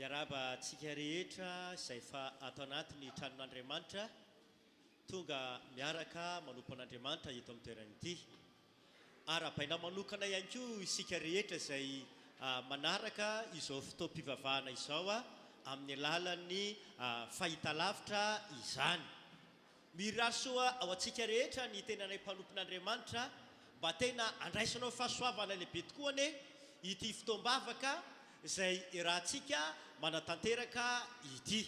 Miarahaba antsika rehetra izay efa ato anatin'ny tranon'Andriamanitra, tonga miaraka manompo an'Andriamanitra eto amin'ny toerana ity. Arahabaina manokana ihany koa isika rehetra izay manaraka izao fotoam-pivavahana izao amin'ny alalan'ny fahitalavitra izany. Mirary soa ho antsika rehetra ny tenanay mpanompon'Andriamanitra mba tena andraisanao fahasoavana lehibe tokoa anie ity fotoam-bavaka izay iarahantsika manatanteraka ity.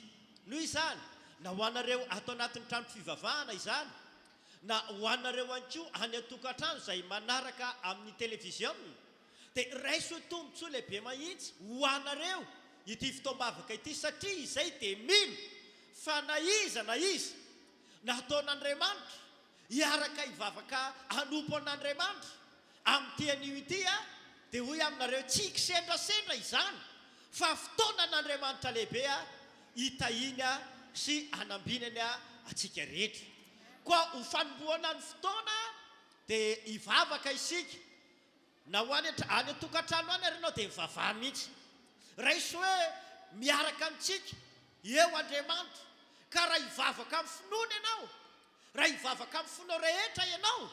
Noho izany, na ho anareo ato anatin'ny trano fivavahana izany, na ho anareo ihany koa any an-tokantrano izay manaraka amin'ny televiziona, dia raiso ho tombontsoa lehibe mahitsy ho anareo ity fotoam-bavaka ity satria izay dia mino fa na iza na iza nataon'Andriamanitra hiaraka hivavaka hanompo an'Andriamanitra amin'ity anio ity dia hoy aminareo tsy kisendrasendra izany fa fotoanan'Andriamanitra lehibe hitahiany sy hanambinany antsika rehetra. Koa ho fanombohana ny fotoana dia hivavaka isika Na ho any any an-tokantrano any ary ianao dia mivavaha mihitsy. Raiso hoe miaraka amintsika eo Andriamanitra. Ka raha hivavaka amin'ny finoana ianao, raha hivavaka amin'ny fonao rehetra ianao,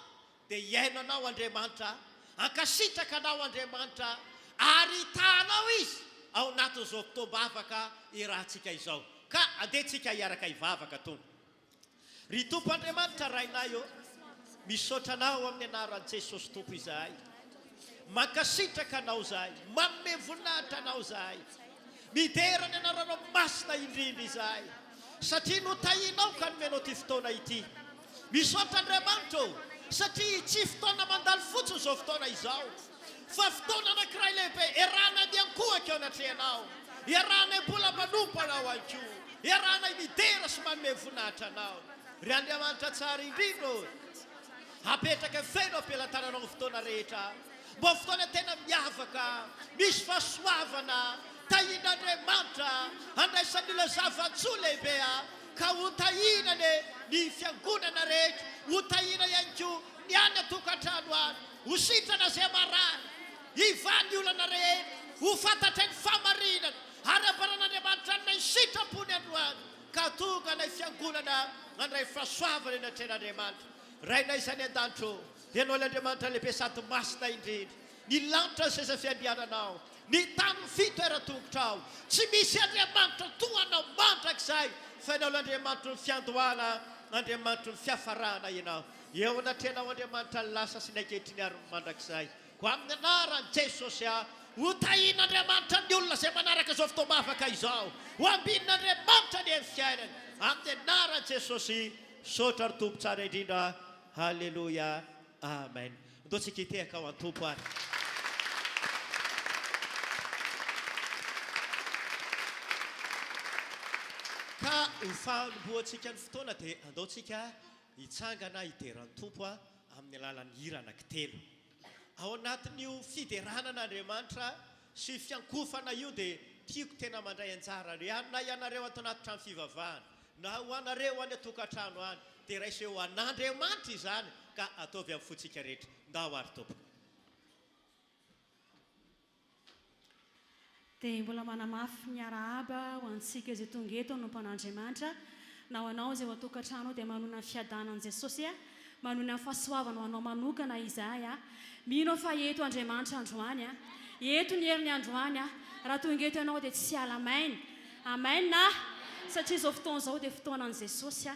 dia hihaino anao Andriamanitra, hankasitraka anao Andriamanitra, ary hitaha anao Izy ao anatin'izao fotoam-bavaka iarahantsika izao. Ka andeha tsika hiaraka hivavaka Tompo. Ry Tompo Andriamanitra Rainay ô, misaotra Anao amin'ny anaran'i Jesosy Tompo izahay. Mankasitraka Anao izahay, manome voninahitra Anao izahay. Midera ny anaranao masina indrindra izahay, satria notahianao ka nomenao ity fotoana ity. Misaotra Andriamanitra ô, satria tsy fotoana mandalo fotsiny izao fotoana izao, fa fotoana anankiray lehibe iarahanay miankohoka eo anatrehanao, iarahanay mbola manompo Anao ihany koa. Iarahanay midera sy manome voninahitra Anao, ry Andriamanitra tsara indrindra ô! Apetraka feno am-pelatananao ny fotoana rehetra, mba ho fotoana tena miavaka, misy fahasoavana, tahian'Andriamanitra, handraisan'ny olona zava-tsoa lehibe, ka ho tahiana anie ny fiangonana rehetra, ho tahiana ihany koa ny any an-tokantrano any, ho sitrana izay marary, hivaha ny olana rehetra, ho fantatray ny fahamarinana, Ary ambaran'Andriamanitra aminay ny sitrapony androany, ka tonga ilay fiangonana handray fahasoavana eny atrehan'Andriamanitra. Rainay izay any an-danitra ô, Ianao ilay Andriamanitra lehibe sady masina indrindra. Ny lanitra ny seza fiandriananao, ny tany ny fitoeran-tongotrao. Tsy misy Andriamanitra toa Anao mandrakizay, fa Ianao ilay Andriamanitry ny fiandohana, Andriamanitry ny fiafarana Ianao. Eo anatrehanao Andriamanitra ny lasa sy ny ankehitriny ary ny mandrakizay. Koa amin'ny anaran'i Jesosy aho, ho tahian'Andriamanitra ny olona izay manaraka izao fotoam-bavaka izao. Ho ambinin'Andriamanitra anie ny fiainany. Amin'ny anaran'i Jesosy, misaotra ry Tompo tsara indrindra. Haleloia. Amen. Ndao tsika hitehaka ho an'ny Tompo ary. Ka ho fanombohantsika ny fotoana dia andao tsika hitsangana hidera ny Tompo amin'ny alalan'ny hira anankitelo. Ao anatin'io fiderana an'Andriamanitra sy fiankohofana io dia tiako tena mandray anjara re na ianareo ato anaty trano fivavahana na ho anareo any an-tokantrano any dia raiso eo an'Andriamanitra izany ka ataovy amin'ny fontsika rehetra. Ndao ary tompoko. Dia mbola manamafy ny arahaba ho antsika izay tonga eto hanompo an'Andriamanitra, na ho anao izay ao an-tokantrano ao dia manona ny fiadanan'i Jesosy, manona ny fahasoavana ho anao manokana izahay. Mino aho fa eto Andriamanitra androany, eto ny heriny androany, raha tonga eto ianao dia tsy hiala maina. Amen! Satria izao fotoana izao dia fotoanan'i Jesosy.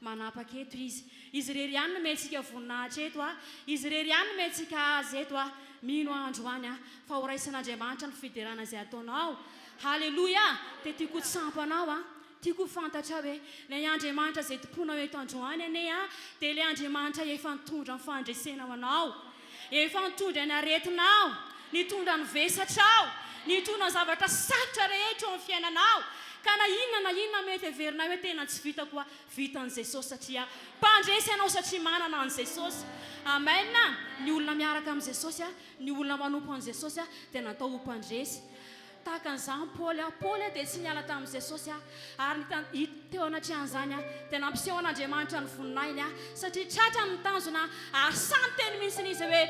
Manapaka eto Izy. Izy irery ihany no omentsika voninahitra eto a. Izy irery ihany no omentsika Azy eto a. Mino aho androany a, fa ho raisin'Andriamanitra ny fiderana izay ataonao. Haleloia! Dia tiako ho tsampanao a. Tiako ho fantatrao hoe, ilay Andriamanitra izay tompoinao eto androany anie a, dia ilay Andriamanitra efa nitondra ny fandresena ho anao. Efa nitondra ny aretinao, nitondra ny vesatrao, nitondra ny zavatra sarotra rehetra eo amin'ny fiainanao. Ka na inona na inona mety heverinao hoe tena tsy vitako a, vitan'i Jesosy satria mpandresy ianao satria manana an'i Jesosy. Amen! Ny olona miaraka amin'i Jesosy, ny olona manompo an'i Jesosy dia natao ho mpandresy. Tahaka an'izany Paoly a. Paoly a dia tsy niala tamin'i Jesosy a. Ary ny teo anatrehan'izany a, dia nampiseho an'Andriamanitra ny voninahiny a, satria tratrany ny tanjona ary sahy niteny mihitsy izy hoe,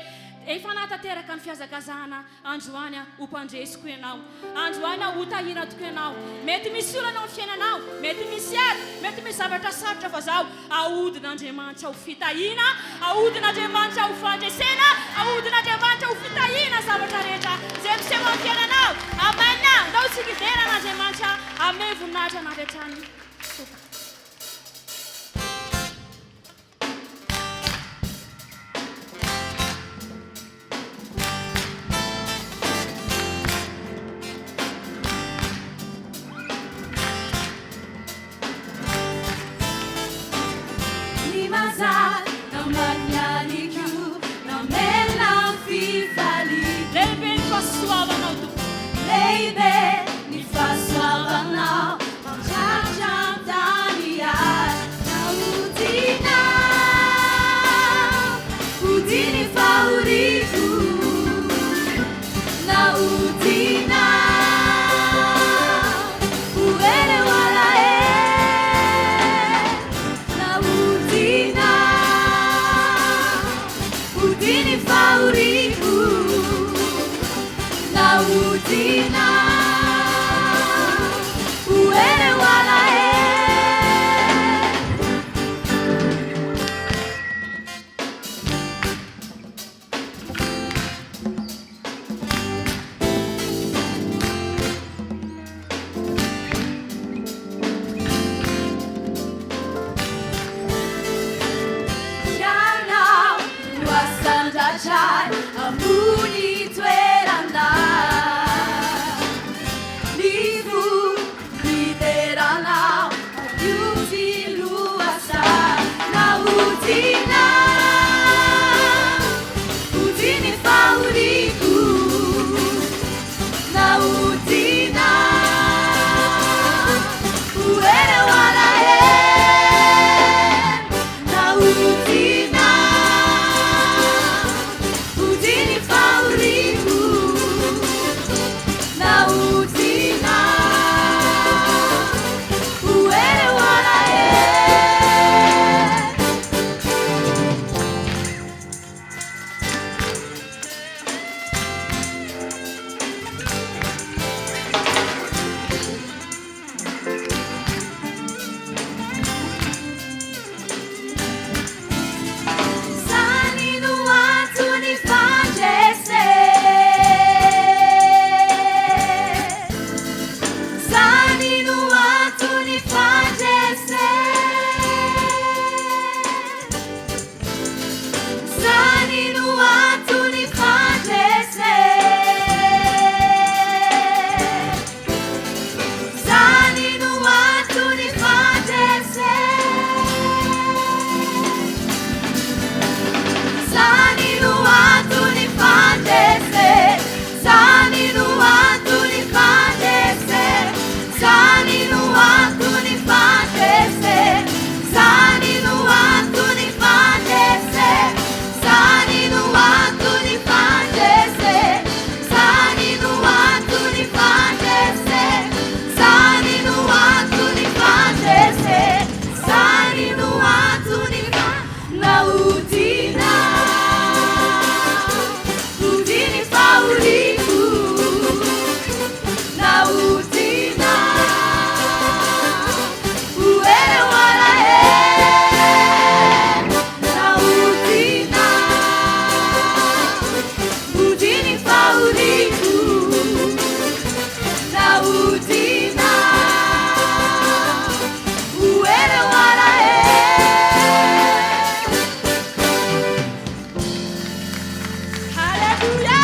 Efa nahatanteraka ny fihazakazahana androany ho mpandresy koa ianao. Androany ho tahiana tokoa ianao. Mety misy olana ao amin'ny fiainanao, mety misy ady, mety misy zavatra sarotra fa zaho ahodin'Andriamanitra ho fitahiana, ahodin'Andriamanitra ho fandresena, ahodin'Andriamanitra ho fitahiana ny zavatra rehetra izay miseho amin'ny fiainanao. Amen! Ndao isika hidera an'Andriamanitra, Amen voninahitra anavy hatrany Tompoko. Ny mazava namanianiko namela fifaliana. Lehibe ny fahasoavanao Tompo. Lehibe ny fahasoavanao mampianatra tany ahy. Nahodina, hodiny fahoriako. Nahodina, ho ereo alahelo. Nahodina, hodiny fahoriako. Nahodina, ho ereo alahelo. Ianao no asandratra ambony toerana. Ny fo mideranao io tsy lohasaha. Nahodina, hodiny fahoriako. Nahodina, ho ereo alahelo. Nahodina, hodiny fahoriako. Nahodina, ho ereo alahelo. Zany no antony fandrese. Zany no antony fandrese. Zany no antony fandrese. Zany no antony fandrese. Zany no antony fandrese. Zany no antony fandrese. Zany no antony fandrese. Zany no antony fandrese. Zany no antony fandrese. Zany no antony fandrese. Zany no antony fandrese. Zany no antony Nahodina, hodiny fahoriako. Nahodina, ho ereo alahelo. Nahodina, hodiny fahoriako. Nahodina, ho ereo alahelo. Halleluja!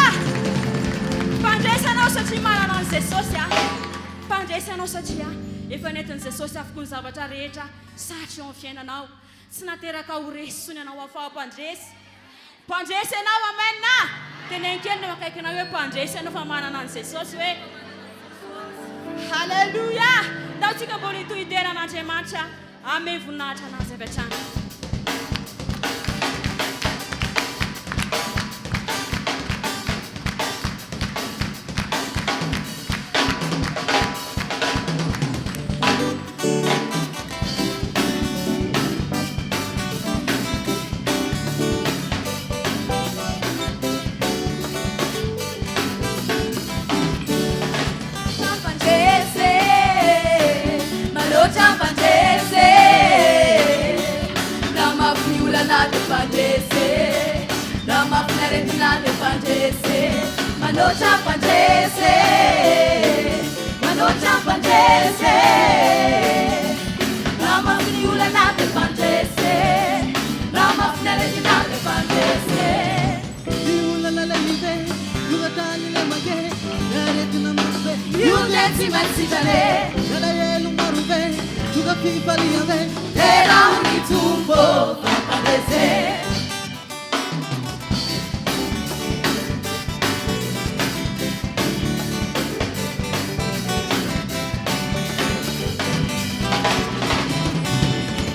Mpandresy anao satria manana an'i Jesosy a. Mpandresy anao satria efa nentin'i Jesosy avokoa ny zavatra rehetra sarotra eo amin'ny fiainanao. Tsy nateraka ho resy intsony ianao hafa mpandresy. Mpandresy ianao, amen! Teneno kely ny eo akaikinao hoe mpandresy ianao fa manana an'i Jesosy hoe. Halleluja! Ndao tsika mbola hitohy hidera an'Andriamanitra. Amen voninahitra anazy avy hatrany. aretina dia mpandresy, manoatra mpandresy, manoatra mpandresy. Raha mafy ny olana dia mpandresy, raha mafy ny aretina dia mpandresy. Ny olana lehibe, tonga tany lemake, ny aretina mafy be, Io dia tsy maintsy sitrana e. Ny alahelo maro be, tonga fifaliana be. Derao ny Tompo fa mpandresy.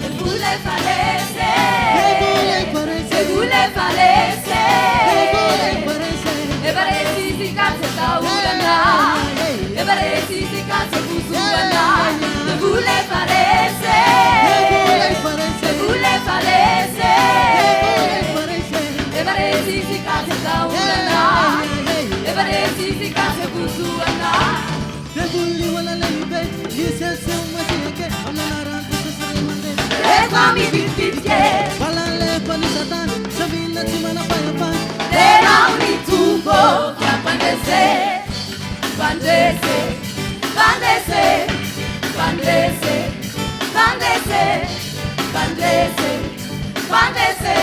Devoly efa resy. Devoly efa resy. Devoly efa resy. Devoly efa resy. Efa resy izy ka tsy atahorana. Efa resy izy ka tsy hozonana. Devoly efa resy. Devoly efa resy. Devoly efa resy. Devoly efa resy. Efa resy izy ka tsy atahorana. Efa resy izy ka tsy hozonana. Devoly olana lehibe, iseseho masiake, amin'ny anaran'i Jesosy ray aman-dreny. Rehefa mibitibitika e. Valalefa ny Satana, savina tsy manam-pahefana. Derao ny Tompo fa mpandresy, mpandresy, mpandresy, mpandresy, mpandresy, mpandresy, mpandresy,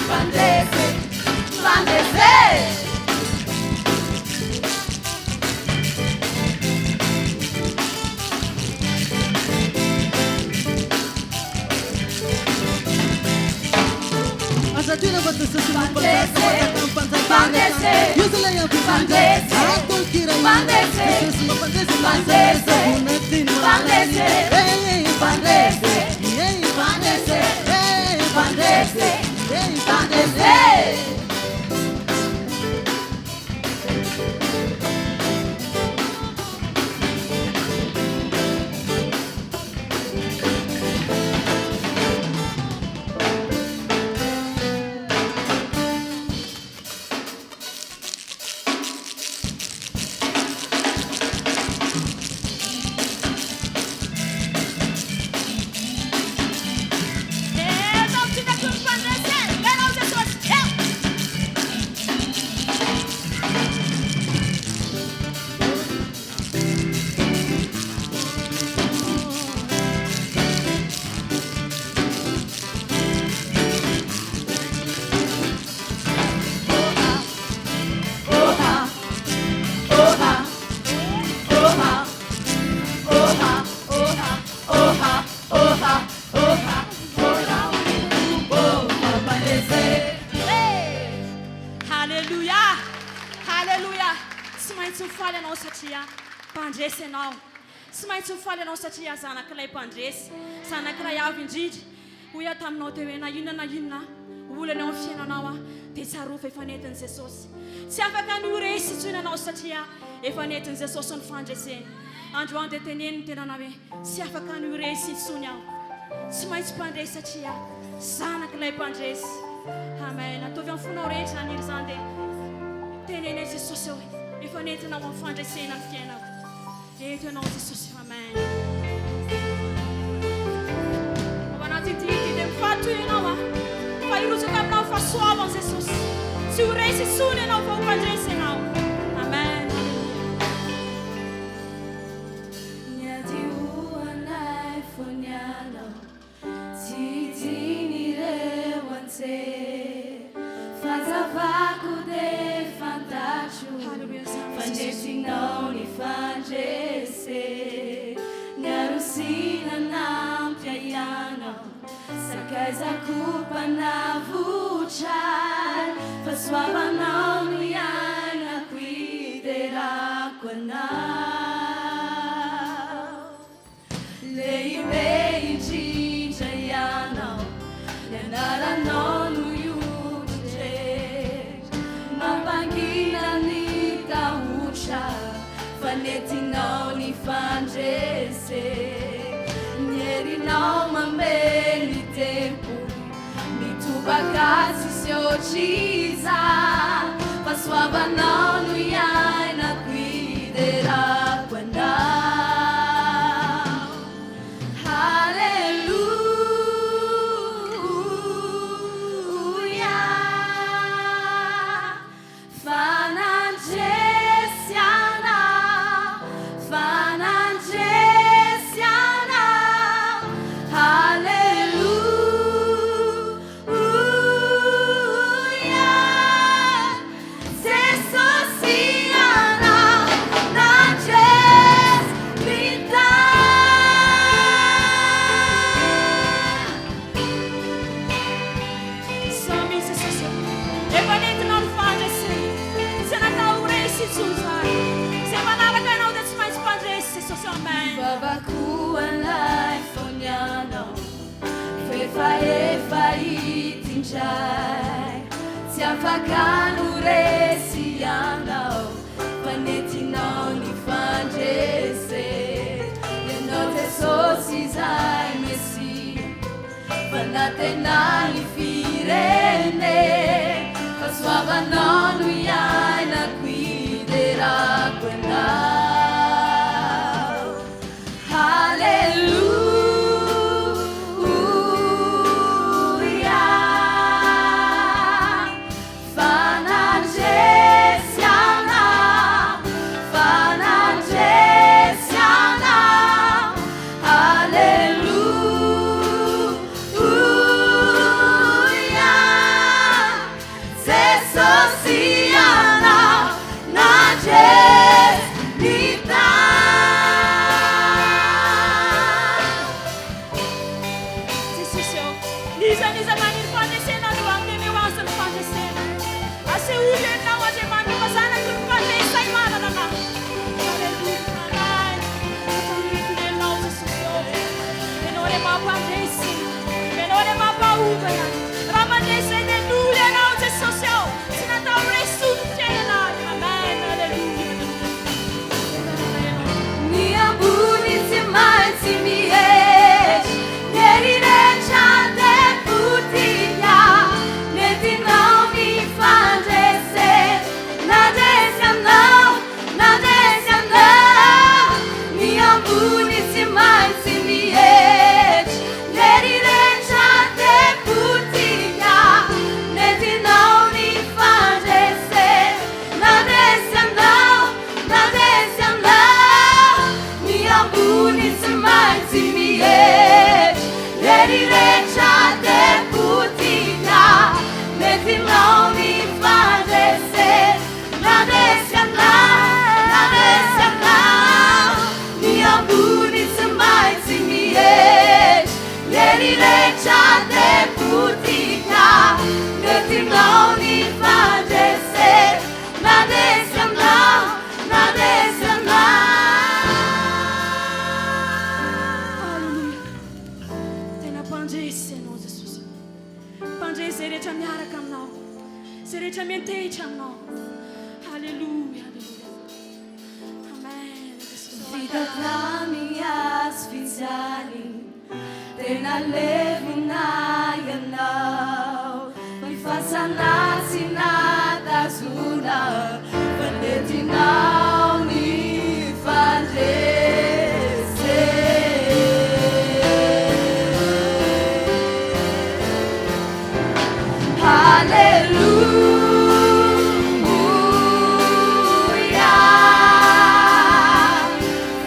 mpandresy, mpandresy. Aza adino fa Jesosy no mpanjaka, Mpandresy, mpanjaka, mpanjaka mpandresy, eran-tany. Io ilay ampitondra, mpandresy, atolokira io. mpandresy, Jesosy mampandresy, mpandresy, savona tiany mpandresy, Hey, hey, mpandresy, hey, mpandresy, hey, mpandresy, hey, mpandresy. Oha, oha, oha, oha, oha, oha, oha, oha, oha, oha, mpandresy. Haleloia! Haleloia! Tsy maintsy mifaly ianao satria mpandresy ianao. Tsy maintsy mifaly ianao satria zanak'ilay mpandresy, zanak'ilay avo indrindra. Hoy aho taminao teo hoe na inona na inona olana eo amin'ny fiainanao dia tsarovy fa efa nentin'i Jesosy. Tsy afaka ny ho resy intsony ianao satria efa nentin'i Jesosy ny fandreseny. Androany dia teneno ny tenanao hoe tsy afaka ny ho resy intsony aho. Tsy maintsy mpandresy satria zanak'ilay mpandresy. Amen. Ataovy amin'ny fonao rehetra izany hira izany dia teneno an'i Jesosy hoe efa nentinao amin'ny fandresena ny fiainako. Eto ianao Jesosy. Amen. Ao anatin'ity hira ity dia mifatohy ianao a. Fa hirotsaka aminao ny fahasoavan'i Jesosy. Tsy ho resy intsony ianao fa ho mpandresy ianao. Amen. Niady ho anay fony ianao, tsy tian'ireo anjely. Fahazavako dia fantatro Haleloia. fa nentinao ny fandrese. Niarosina nampy ahy ianao, sakaizako mpanavotra. Fahasoavanao no iainako hiderako anao. Lehibe indrindra ianao, ny anaranao no iodrendra. Mampangina ny tahotra, fa nentinao ny fandrese. Ny herinao mamely ny tempoly, mitobaka tsisy ohatr'iza. Fahasoavanao no iainako hiderako anao. Haleloia. Vavako anay fonianao F'efa efa ity indray Tsy afaka no resy ianao Fa nentinao ny fandrese Ianao Jesosy izay Mesia Fanantenan'ny firene Fahasoavanao no iainako Hiderako anao Haleloia Fa nandresy anao Fa nandresy anao Haleloia Jesosy Ianao nandresy ny tany. Jesosy ô, n'iza n'iza maniry fandresena androany dia omeo azy ny fandresena. Asehoy Ianao Andriamanitra fa zanaky ny mpandresy ay manana anao. Aleloia. Amen. Atao Ianao Jesosy ô. Ianao ilay mampandresy. Ianao ilay mampahovana. Raha mandresy ay dia noho Ianao Jesosy ô. Tsy natao ho resy ny fiainana. Amen. Aleloia. Ny ambony tsy maintsy mietry, ny hery rehetra dia potika. Nentinao ny fandresena, nandresy anao, nandresy anao. Ny ambony tsy maintsy mietry, ny hery rehetra dia potika. Nentinao ny fandresena, nandresy anao, nandresy anao. Ny ambony tsy maintsy mietry, ny hery rehetra dia potika. Nentinao ny fandresena, nandresy anao, nandresy anao. Ny ambony tsy maintsy mietry, ny hery rehetra dia potika. Nentinao ny fandresena, nandresy anao, nandresy anao. Aleloia. Tena mpandresy ianao Jesosy. Mpandresy izay rehetra miaraka aminao. Izay rehetra miantehitra aminao. Aleloia, aleloia. Amen. Jesosy. Vita tamin'ny hazo fijaly, tena levona ianao. Ny fasana tsy natazona, fa nentinao ny fandresena. Haleloia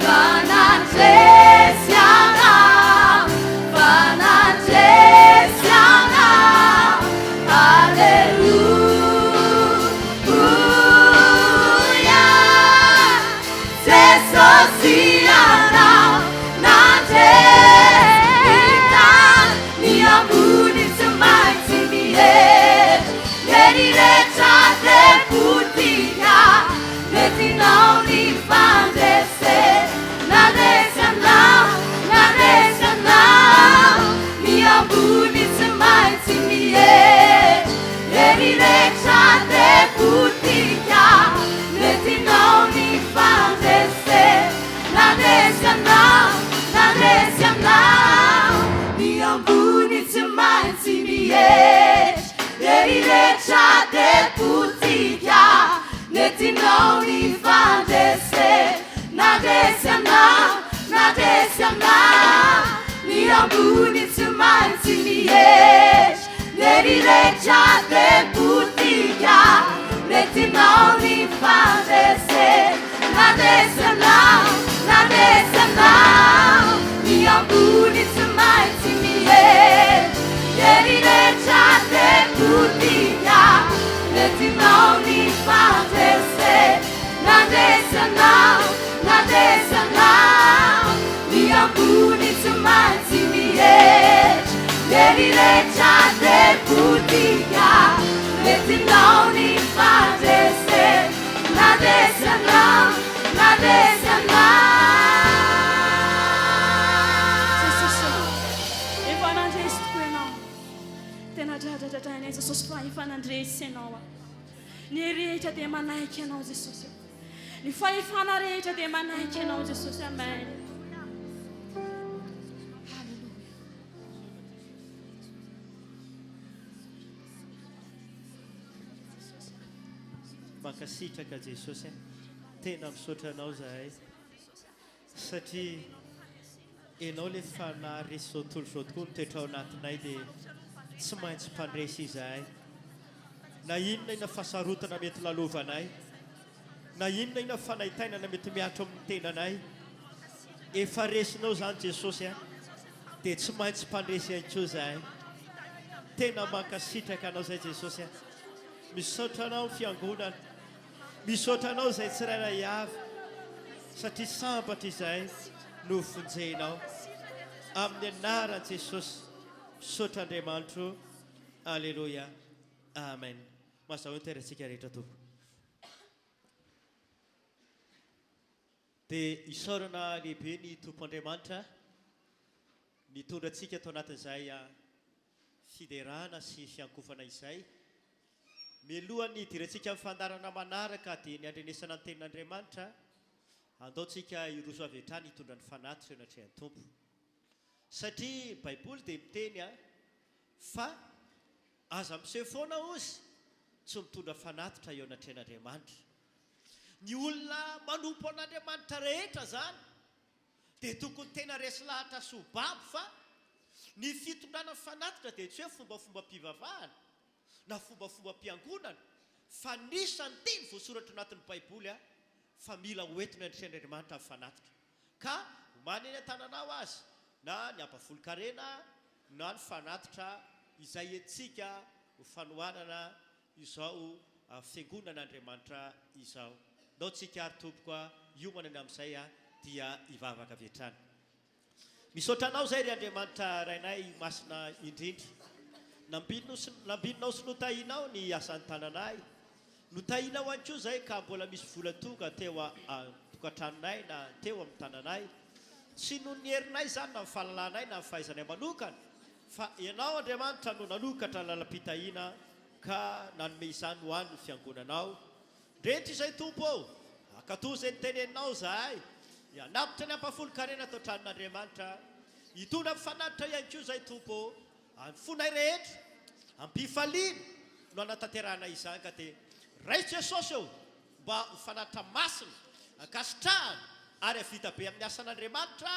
Fa nandresy anao, fa nandresy anao. Haleloia Jesosy ianao nandresy tany. Ny ambony tsy maintsy mietry, ny hery rehetra dia potika. Nentinao ny fandresena, nandresy anao, nandresy anao. Ny ambony tsy maintsy mietry, ny hery rehetra dia potika. Nentinao ny fandresena, nandresy anao, nandresy anao. Ny ambony tsy maintsy mietry, ny hery rehetra dia potika. Nentinao ny fandresena, nandresy anao, nandresy anao. Ny ambony tsy maintsy mietry, ny hery rehetra dia potika. Nentinao ny fandresena, nandresy anao, nandresy anao. Ny ambony tsy maintsy mietry, ny hery rehetra dia potika. Nentinao ny fandresena, nandresy anao, nandresy anao. Ny ambony tsy maintsy mietry, ny hery rehetra dia potika. Nentinao ny fandresena, nandresy anao, nandresy anao. mpandresy Ianao. Ny hery rehetra dia manaiky Anao Jesosy. Ny fahefana rehetra dia manaiky Anao Jesosy. Amen. Haleloia. Mankasitraka Jesosy a. Tena misaotra anao zahay satria enao le fanahy resy zao tontolo zao tokoa mitoetra ao anatinay dia tsy maintsy mpandresy izahay. Na inona inona fahasarotana mety lalovanay, na inona inona fanaintainana mety mihatra amin'ny tenanay, efa resinao izany Jesosy a, dia tsy maintsy mpandresy ihany koa izahay. Tena mankasitraka anao izay Jesosy a. Misaotra anao fiangonana, misaotra anao izay tsirairay avy, satria sambatra izahay no vonjenao. Amin'ny anaran'i Jesosy, misaotra Andriamanitro. Aleloia. Amen. Mazahoa ny toerantsika rehetra tompoko. Dia isaorana lehibe ny Tompo Andriamanitra nitondra antsika tao anatin'izay fiderana sy fiankofana izay. Mialohan'ny hidirantsika amin'ny fandaharana manaraka dia ny handrenesana ny tenin'Andriamanitra, andao tsika hiroso avy hatrany hitondra ny fanatitra eo anatrehan'ny Tompo. Satria Baiboly dia miteny fa aza miseho foana hozy tsy mitondra fanatitra eo anatrehan'Andriamanitra. Ny olona manompo an'Andriamanitra rehetra izany dia tokony tena resy lahatra sy ho babo fa ny fitondrana fanatitra dia tsy hoe fombafombam-pivavahana na fombafombam-piangonana fa nisan'ny teny voasoratra anatin'ny Baiboly fa mila hoentina eo anatrehan'Andriamanitra ny fanatitra. Ka omany eny an-tananao azy na ny ampahafolon-karena na ny fanatitra izay entintsika ho fanohanana izao Fiangonan'Andriamanitra izao. Ndao tsika ary tompoko a, hiomana ny amin'izay a, dia hivavaka avy hatrany. Misaotra Anao izay ry Andriamanitra Rainay masina indrindra. Nambinino sy nambininao sy notahinao ny asan'ny tananay. Notahinao ihany koa izay ka mbola misy vola tonga teo an-tokantranonay na teo amin'ny tananay. Tsy noho ny herinay izany na ny fahalalanay na ny fahaizanay manokana fa Ianao Andriamanitra no nanokatra lalam-pitahiana ka nanome izany ho an'ny Fiangonanao. Ndreto izay Tompo ô! Hankatò izay noteneninao izahay, hanapitra ny ampahafolon-karena ato an-tranon'Andriamanitra, hitondra ny fanatitra ihany koa izahay Tompo ô, amin'ny fonay rehetra, am-pifaliana no hanatanterahana izany ka dia raiso Jesosy ô, mba ho fanatitra masina, ankasitrahana ary hahavita be amin'ny asan'Andriamanitra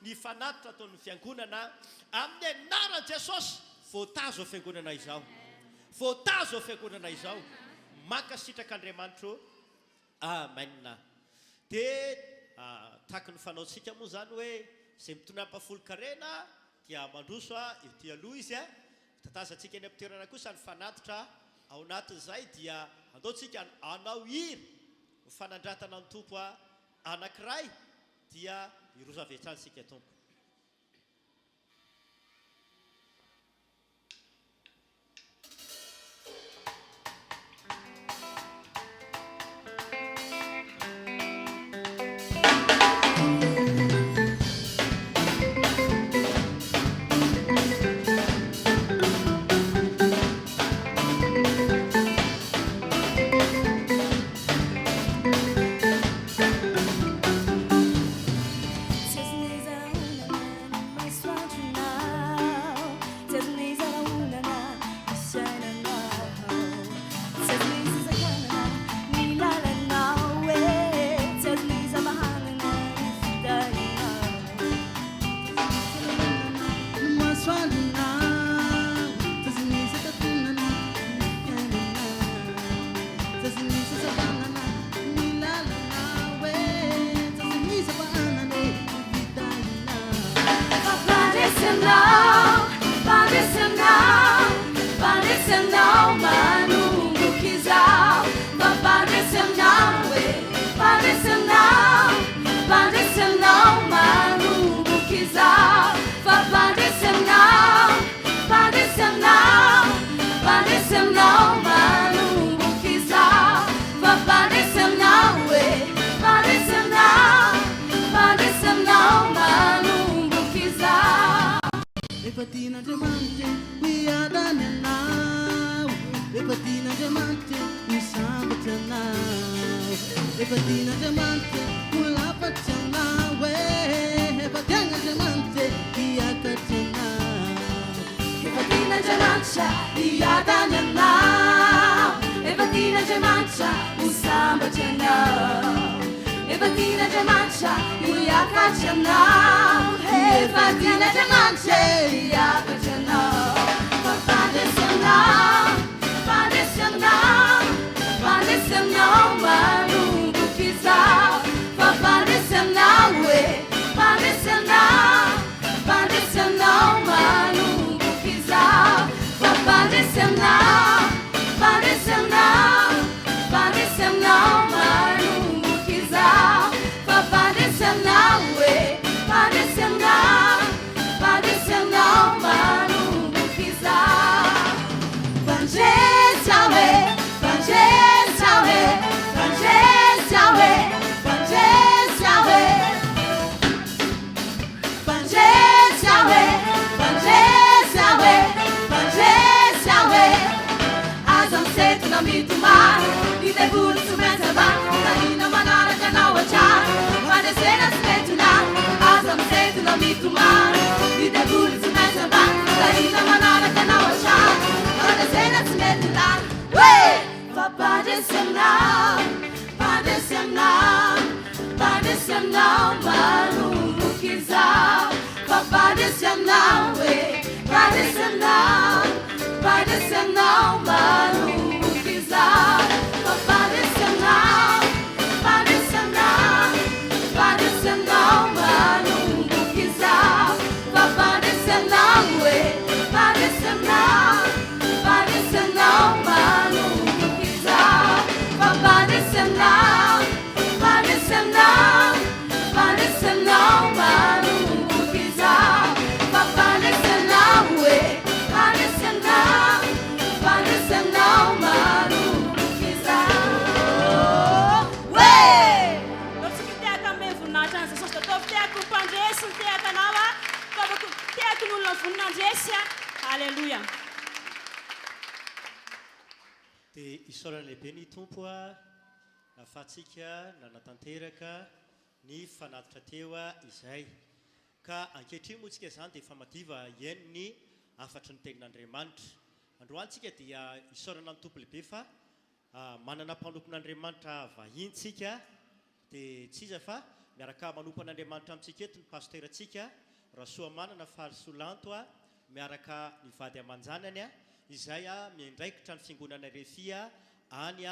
ny fanatitra ataon'ny Fiangonana amin'ny anaran'i Jesosy, voataha izao Fiangonana izao, voataha izao Fiangonana izao, mankasitraka Andriamanitro, Amen. Dia tahaky ny fanaontsika moa izany hoe izay mitondra ampahafolon-karena dia mandroso ety aloha izy, tatazantsika eny am-pitoerana kosa ny fanatitra. Ao anatin'izay dia andao tsika hanao hira ho fanandratana ny Tompo anankiray dia hiroso avy hatrany isika Tompo. Efa tian'Andriamanitra ho sambatra ianao Efa tian'Andriamanitra ho lafatra ianao e Efa tian'Andriamanitra hiakatra ianao Efa tian'Andriamanitra hiadana ianao Efa tian'Andriamanitra ho sambatra ianao Efa tian'Andriamanitra ho hiakatra ianao Efa tian'Andriamanitra hiakatra ianao Fa mpandresy anao, mpandresy anao, mpandresy anao manomboka izao Fa mpandresy anao e, mpandresy anao, mpandresy anao manomboka izao Fa mpandresy anao, mpandresy anao, mpandresy anao manomboka izao Fa mpandresy anao e, mpandresy anao, mpandresy anao manomboka izao Mpandresy aho e, mpandresy aho e, mpandresy aho e, mpandresy aho e. Mpandresy aho e, mpandresy aho e, mpandresy aho e. Aza misetona mitomany, ny devoly tsy maintsy ambany, fitahiana manaraka anao hatrany, fandresena tsy mety ho lany. Aza misetona mitomany, ny devoly tsy maintsy ambany, fitahiana manaraka anao hatrany, fandresena tsy mety ho lany. Hoe! Fa mpandresy anao, mpandresy anao, mpandresy anao manomboka izao. Fa mpandresy anao e, mpandresy anao, mpandresy anao manomboka izao. Fa mpandresy anao, mpandresy anao, mpandresy anao manomboka izao. Fa mpandresy anao e, mpandresy anao, mpandresy anao manomboka izao. Fa mpandresy anao, mpandresy anao, mpandresy anao manomboka izao. Fa mpandresy anao e, mpandresy anao, mpandresy anao manomboka izao. Hoe! Ataontsika tehaka hanome voninahitra an'i Jesosy. Ataovy tehaka ho mpandresy ny tehaka anao a. Ataovy tehaka ny olona vonona handresy a. Aleloia. Dia isaorana lehibe ny Tompo a, nahafahantsika nanatanteraka ny fanatitra teo izay. Ka ankehitriny moa tsika izany dia efa madiva hihaino ny hafatry ny tenin'Andriamanitra. Androany tsika dia isaorana ny Tompo lehibe fa Manana mpanompon'Andriamanitra vahiny tsika dia tsy iza fa miaraka manompo an'Andriamanitra amintsika eto ny Pasteur-ntsika Rasoamanana Farisolanto miaraka ny vady aman-janany izay miandraikitra ny fiangonana Refi any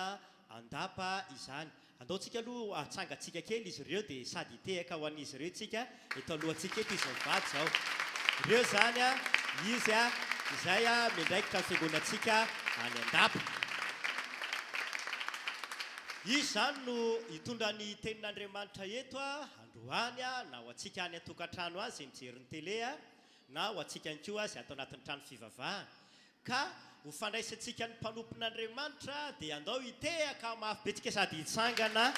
Andapa izany. Andao tsika aloha hatsangantsika kely izy ireo dia sady hitehaka ho an'izy ireo tsika eto alohantsika eto izy mivady izao. Ireo izany izy izay miandraikitra ny fiangonantsika any Andapa. Izy izany no hitondra ny tenin'Andriamanitra eto androany na ho antsika any an-tokantrano any izay mijery ny tele na ho antsika ihany koa izay ato anatin'ny trano fivavahana. Ka ho fandraisantsika ny mpanompon'Andriamanitra dia andao hitehaka mafy be tsika sady hitsangana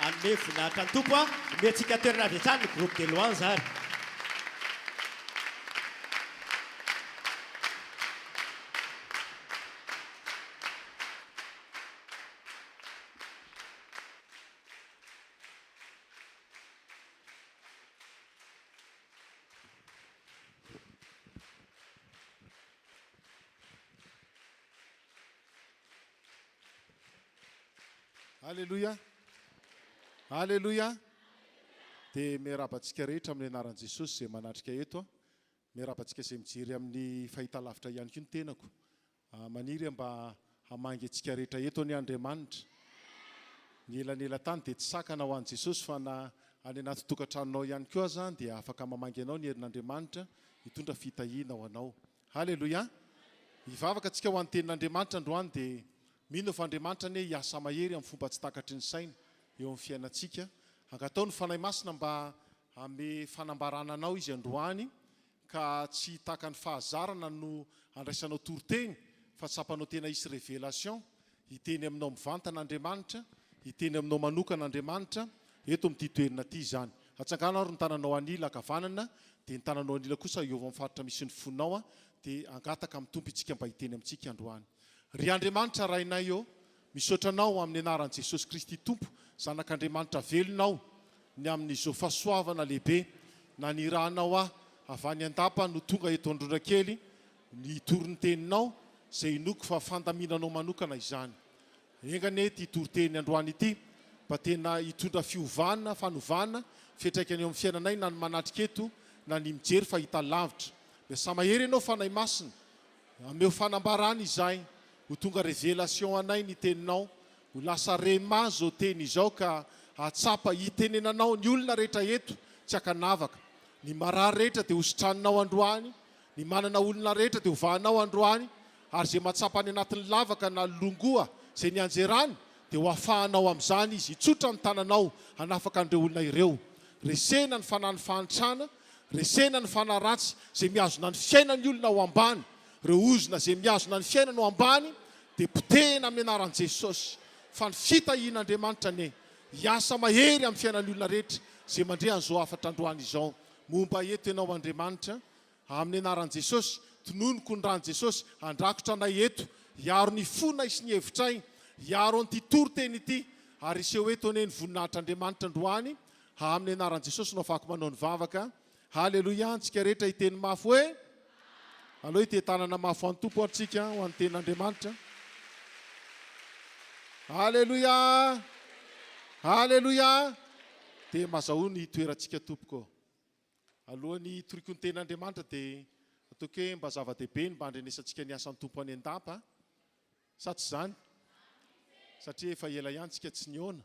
hanome voninahitra ny Tompo a! Omentsika toerana avy hatrany ny groupe de louange ary. Aleloia! Aleloia! Dia miarahaba antsika rehetra amin'ny anaran'i Jesosy izay manatrika eto. Miarahaba antsika izay mijery amin'ny fahitalavitra ihany koa ny tenako. Maniry aho mba hamangy antsika rehetra eto anie Andriamanitra. Ny elanelan-tany dia tsy sakana ho an'i Jesosy fa na any anaty tokantranonao ihany koa aza dia afaka mamangy anao ny herin'Andriamanitra hitondra fitahiana ho anao. Haleloia! Hivavaka antsika ho an'ny tenin'Andriamanitra androany dia mino fa Andriamanitra anie hiasa mahery amin'ny fomba tsy takatry ny saina eo amin'ny fiainantsika. Angataho ny Fanahy Masina mba hanome fanambarana anao Izy androany ka tsy tahaka ny fahazarana no andraisanao toriteny fa tsapanao tena hisy révélation, hiteny aminao mivantana Andriamanitra, hiteny aminao manokana Andriamanitra eto amin'ity toerana ity izany. Atsangano ary ny tananao an'ila ankavanana dia ny tananao an'ila kosa eo amin'ny faritra misy ny fonao dia hangataka amin'ny Tompo isika mba hiteny amintsika androany. Ry Andriamanitra Rainay ô, misaotra Anao amin'ny anaran'i Jesosy Kristy Tompo, Zanak'Andriamanitra velona aho, ny amin'izao fahasoavana lehibe nanirahanao ahy avy any an-dapa no tonga eto Androndrakely hitory ny Teninao, izay inoako fa fandaminanao manokana izany. Enga anie ity toriteny androany ity mba tena hitondra fiovana, fanovana, fiantraikany eo amin'ny fiainanay na ny manatrika eto na ny mijery fahita lavitra. Miasà mahery ianao Fanahy Masina, ameo fanambarana izahay, ho tonga révélation anay ny teninao, ho lasa rhema izao teny izao ka hahatsapa hitenenanao ny olona rehetra eto tsy ankanavaka. Ny marary rehetra dia hositraninao androany, Ny manana olona rehetra dia hovahanao androany, ary izay mahatsapa any anatin'ny lavaka na longoa izay nianjerany dia ho afahanao amin'izany izy, hitsotra ny tananao hanafaka an'ireo olona ireo. Resena ny fanahin'ny fahantrana, resena ny fanahy ratsy izay mihazona ny fiainan'ny olona ho ambany, ireo ozona izay mihazona ny fiainany ho ambany dia potehina amin'ny anaran'i Jesosy, fa ny fitahian'Andriamanitra anie hiasa mahery amin'ny fiainan'ny olona rehetra izay mandre an'izao hafatra androany izao. Momba eto Ianao Andriamanitra, Amin'ny anaran'i Jesosy, tononiko ny ran'i Jesosy handrakotra anay eto, hiaro ny fonay sy ny hevitray, hiaro an'ity toriteny ity, ary hiseho eto anie ny voninahitr'Andriamanitra androany, amin'ny anaran'i Jesosy no afahako manao ny vavaka. Haleloia, antsika rehetra hiteny mafy hoe, Aleo hitehi-tanana mafy ho an'ny Tompo ary tsika, ho an'ny tenin'Andriamanitra. Haleloia! Haleloia! Dia mazahoa ny toerantsika tompoko. Alohan'ny hitoriako ny tenin'Andriamanitra dia ataoko hoe mba zava-dehibe ny mba handrenesantsika ny asan'ny Tompo any an-dapa, sa tsy izany? Satria efa ela ihany tsika tsy nihaona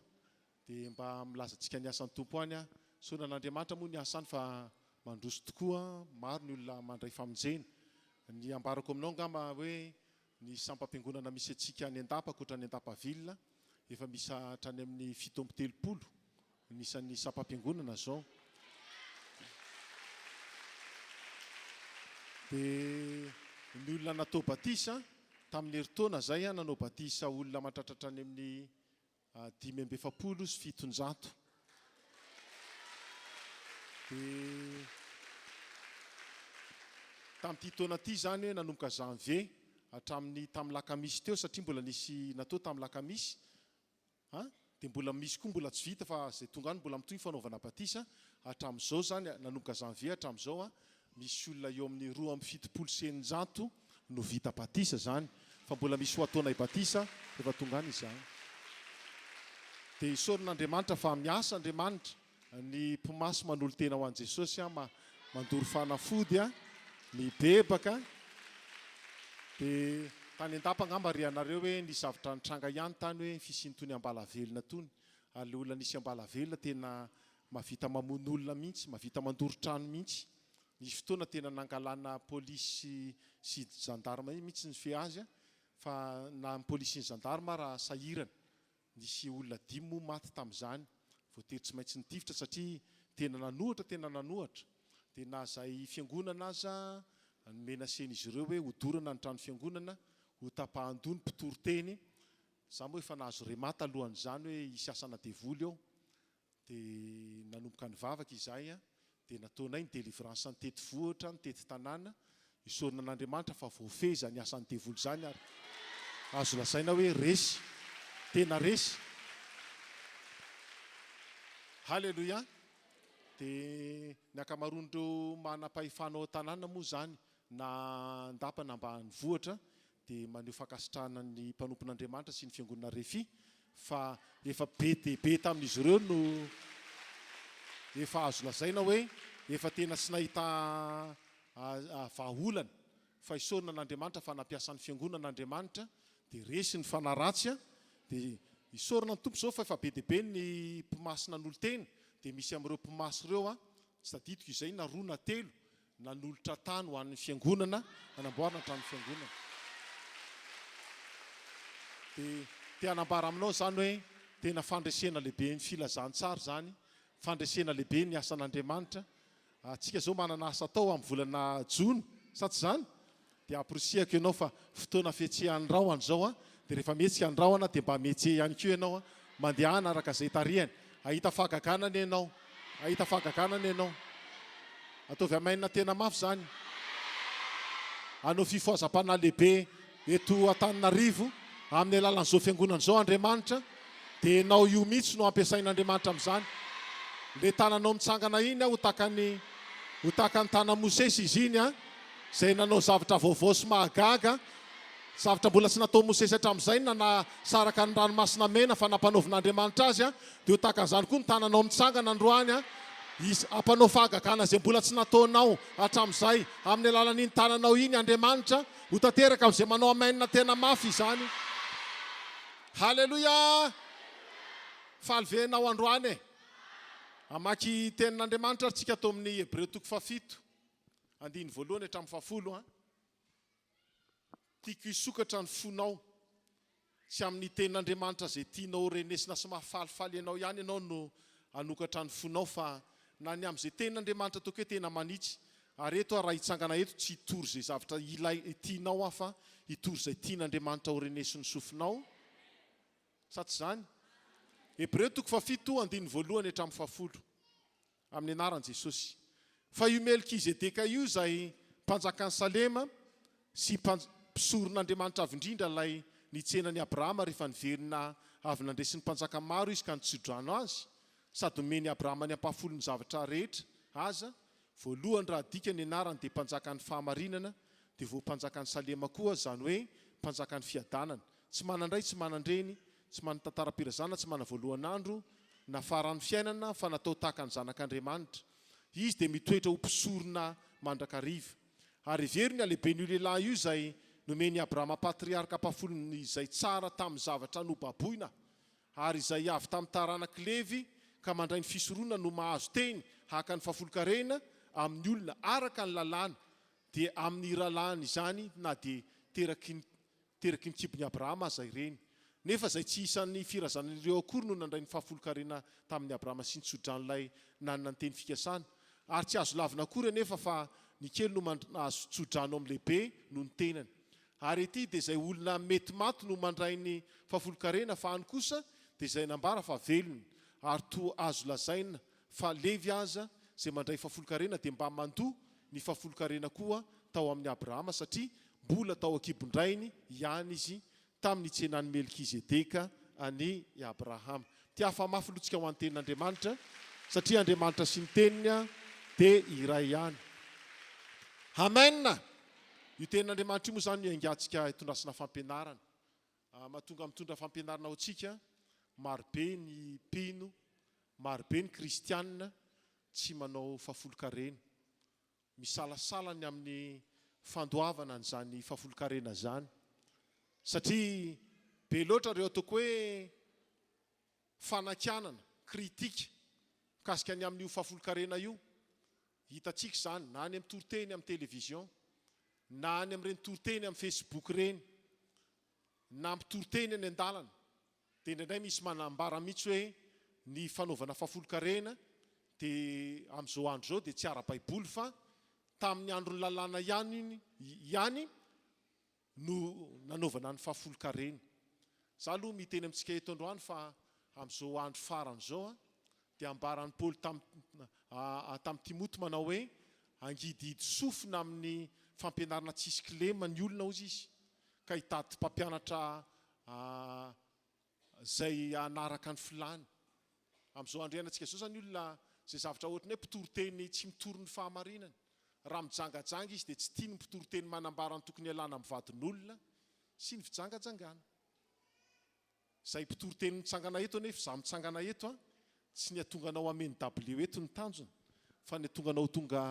dia mba milaza antsika ny asan'ny Tompo any aho. Isaorana an'Andriamanitra moa ny asa any fa mandroso tokoa, maro ny olona mandray famonjena. Ny ambarako aminao angamba hoe ny sampam-piangonana misy antsika any an-dapa ankoatra ny an-dapa ville efa misy hatrany amin'ny 37 Ny isan'ny sampam-piangonana izao dia ny olona natao batisa tamin'ny herintaona izay nanao batisa olona mahatratra hatrany amin'ny 745. Dia tamin'ity taona ity izany hoe nanomboka janvier hatramin'ny tamin'ny lakamisy teo satria mbola nisy natao tamin'ny lakamisy A! Dia mbola misy koa mbola tsy vita fa izay tonga any mbola mitohy ny fanaovana batisa hatramin'izao izany, nanomboka janvier hatramin'izao a, misy olona eo amin'ny 672 no vita batisa izany fa mbola misy ho ataonay batisa rehefa tonga any izany. Dia isaorana Andriamanitra fa miasa Andriamanitra. Ny mpimasy manolo-tena ho an'i Jesosy an, mandoro fanafody an, mibebaka dia tany an-dapa angamba ry anareo hoe nisy zavatra nitranga ihany tany hoe fisian'itony ambalavelona itony ary ilay olona nisy ambalavelona tena mahavita mamono olona mihitsy, mahavita mandoro trano mihitsy. Nisy fotoana tena nangalana polisy sy gendarme mihitsy nifehy azy fa na ny polisy sy ny gendarme ara sahirana. Nisy olona dimy moa maty tamin'izany, voatery tsy maintsy nitifitra satria tena nanohatra tena nanohatra. Dia na izay fiangonana aza nomenasen'izy ireo hoe hodorana ny trano fiangonana, hotapahan-doha ny mpitory teny. Izaho moa efa nahazo rema talohan'izany hoe hisy asana devoly eo. Dia nanomboka nivavaka izahay dia nataonay ny délivrance nitety vohitra, nitety tanàna, isaorana an'Andriamanitra fa voafehy izany asan'ny devoly izany ary azo lazaina hoe resy, tena resy. Haleloia! Dia ny ankamaroan'ireo manam-pahefana ao an-tanàna moa izany na an-dapa na ambanivohitra dia maneho fankasitrahana ny mpanompon'Andriamanitra sy ny fiangonana Refi fa efa be dia be tamin'izy ireo no efa azo lazaina hoe efa tena tsy nahita vahaolana fa isaorana an'Andriamanitra fa nampiasa ny fiangonana Andriamanitra dia resy ny fanahy ratsy dia isaorana ny Tompo izao fa efa be dia be ny mpimasy nanolo-tena dia misy amin'ireo mpimasy ireo tsy tadidiko izay na roa na telo Nanolotra tany ho an'ny fiangonana, nanamboarana trano fiangonana. Dia te hanambara aminao izany hoe tena fandresena lehibe ny filazantsara izany, fandresena lehibe ny asan'Andriamanitra. Antsika izao manana asa atao amin'ny volana jona, sa tsy izany? Dia amporisihako ianao fa fotoana fihetsehan'ny rahona izao an, dia rehefa mihetsika ny rahona dia mba mihetseha ihany koa ianao an, mandehana araka izay tarihany. Hahita fahagagana anie ianao, hahita fahagagana anie ianao. Ataovy amen tena mafy izany. Hanao fifohazam-panahy lehibe eto Antananarivo amin'ny alalan'izao fiangonana izao Andriamanitra dia ianao io mihitsy no ampiasain'Andriamanitra amin'izany. Ilay tananao mitsangana iny ho tahaka ny ho tahaka ny tanan'i Mosesy izy iny an, izay nanao zavatra vaovao sy mahagaga, zavatra mbola tsy nataon'i Mosesy hatramin'izay ny nanasaraka ny ranomasina mena fa nampanaovin'Andriamanitra azy an, dia ho tahaka an'izany koa ny tananao mitsangana androany an, Izy hampanao fahagagana izay mbola tsy nataonao hatramin'izay, amin'ny alalan'iny tananao iny Andriamanitra, ho tanteraka amin'izay manao amen tena mafy izany. Haleloia! Faly ve ianao androany e? Hamaky tenin'Andriamanitra ary tsika ato amin'ny Hebreo toko fahafito, andininy voalohany hatramin'ny fahafolo an. Tiako hisokatra ny fonao. Tsy amin'ny tenin'Andriamanitra izay tianao renesina sy mahafalifaly anao ihany ianao no hanokatra ny fonao fa na ny amin'izay tenin'Andriamanitra ataoko hoe tena manitsy. Ary eto aho raha hitsangana eto tsy hitory izay zavatra ilay tianao aho fa hitory izay tian'Andriamanitra ho renesin'ny sofinao. Sa tsy izany? Hebreo toko fahafito andininy voalohany hatramin'ny fahafolo. Amin'ny anaran'i Jesosy. Fa io Melkizedeka io izay mpanjakan'i Salema sy mpisoron'Andriamanitra Avo Indrindra ilay nitsena an'i Abrahama rehefa niverina avy nandresy ny mpanjaka maro izy ka nitsodrano azy sady nomen'i Abrahama ny ampahafolon'ny zavatra rehetra aza, voalohany raha adika ny anarany dia mpanjakan'ny fahamarinana dia vao mpanjakan'i Salema koa izany hoe mpanjakan'ny fiadanana. Tsy manan-dray tsy manan-dreny, tsy manan-tantaram-pirazanana, tsy manana-voalohan'andro na faran'ny fiainana fa natao tahaka ny Zanak'Andriamanitra. Izy dia mitoetra ho mpisorona mandrakariva. Ary hevero ny halehiben'io lehilahy io izay nomen'i Abrahama patriarka mpahafolony izay tsara tamin'ny zavatra nobaboina, ary izay avy tamin'ny taranak'i Levy ka mandray ny fisoronana no mahazo teny haka ny fahafolonkarena amin'ny olona araka ny lalàna, dia amin'ny rahalahiny izany na dia teraky ny Teraky ny kibon'i Abrahama aza ireny. Nefa izay tsy isan'ny firazanan'ireo akory no nandray ny fahafolonkarena tamin'i Abrahama sy ny tsodran'ilay nanana ny teny fikasana. Ary tsy azo lavina akory anefa fa ny kely no mahazo tsodrano amin'ny lehibe noho ny tenany. Ary ety dia izay olona mety maty no mandray ny fahafolonkarena fa any kosa dia izay nambara fa velona. Ary toa azo lazaina fa Levy aza izay mandray fahafolonkarena dia mba mandoa ny fahafolonkarena koa tao amin'i Abrahama satria Mbola tao an-kibon-drainy ihany izy tamin'ny nitsenan'i Melkizedeka an'i Abrahama. Te hafa-mafy lotsika ho an'ny Tenin'Andriamanitra, satria Andriamanitra sy ny Teniny dia iray ihany. Amen! Io Tenin'Andriamanitra io moa izany no iaingantsika hitondrasana fampianarana. Mahatonga mitondra fampianarana ho antsika, marobe ny mpino, marobe ny kristiana tsy manao fahafolonkarena. Misalasala ny amin'ny fandoavana an'izany fahafolonkarena izany satria be loatra ireo ataoko hoe fanakianana, critique, mikasika ny amin'io fahafolonkarena io. Hitantsika izany na any amin'ny toriteny amin'ny télévision, na any amin'ireny toriteny amin'ny Facebook ireny, na mpitory teny any an-dalana. Dia indraindray misy manambara mihitsy hoe ny fanaovana fahafolonkarena dia amin'izao andro izao dia tsy ara-baiboly fa tamin'ny andron'ny lalàna ihany ihany no nanaovana ny fahafolonkarena. Za aloha miteny amintsika eto androany fa amin'izao andro farany izao dia ambaran'i Paoly tamin'i Timoty manao hoe hangidihidy sofina amin'ny fampianarana tsisy kilema ny olona hozy izy ka hitady mpampianatra izay hanaraka ny filàny. Amin'izao andro iainantsika izao izany olona izay zavatra ohatran'ny hoe mpitory teny tsy mitory ny fahamarinana. Raha mijangajanga izy dia tsy tiany ny mpitory teny manambara ny tokony hialana amin'ny vadin'olona sy ny fijangajangana. Izay mpitory teny mitsangana eto anefa, izaho mitsangana eto an, tsy ny hatonga anao hameno dabilio eto ny tanjona fa ny hatonga anao ho tonga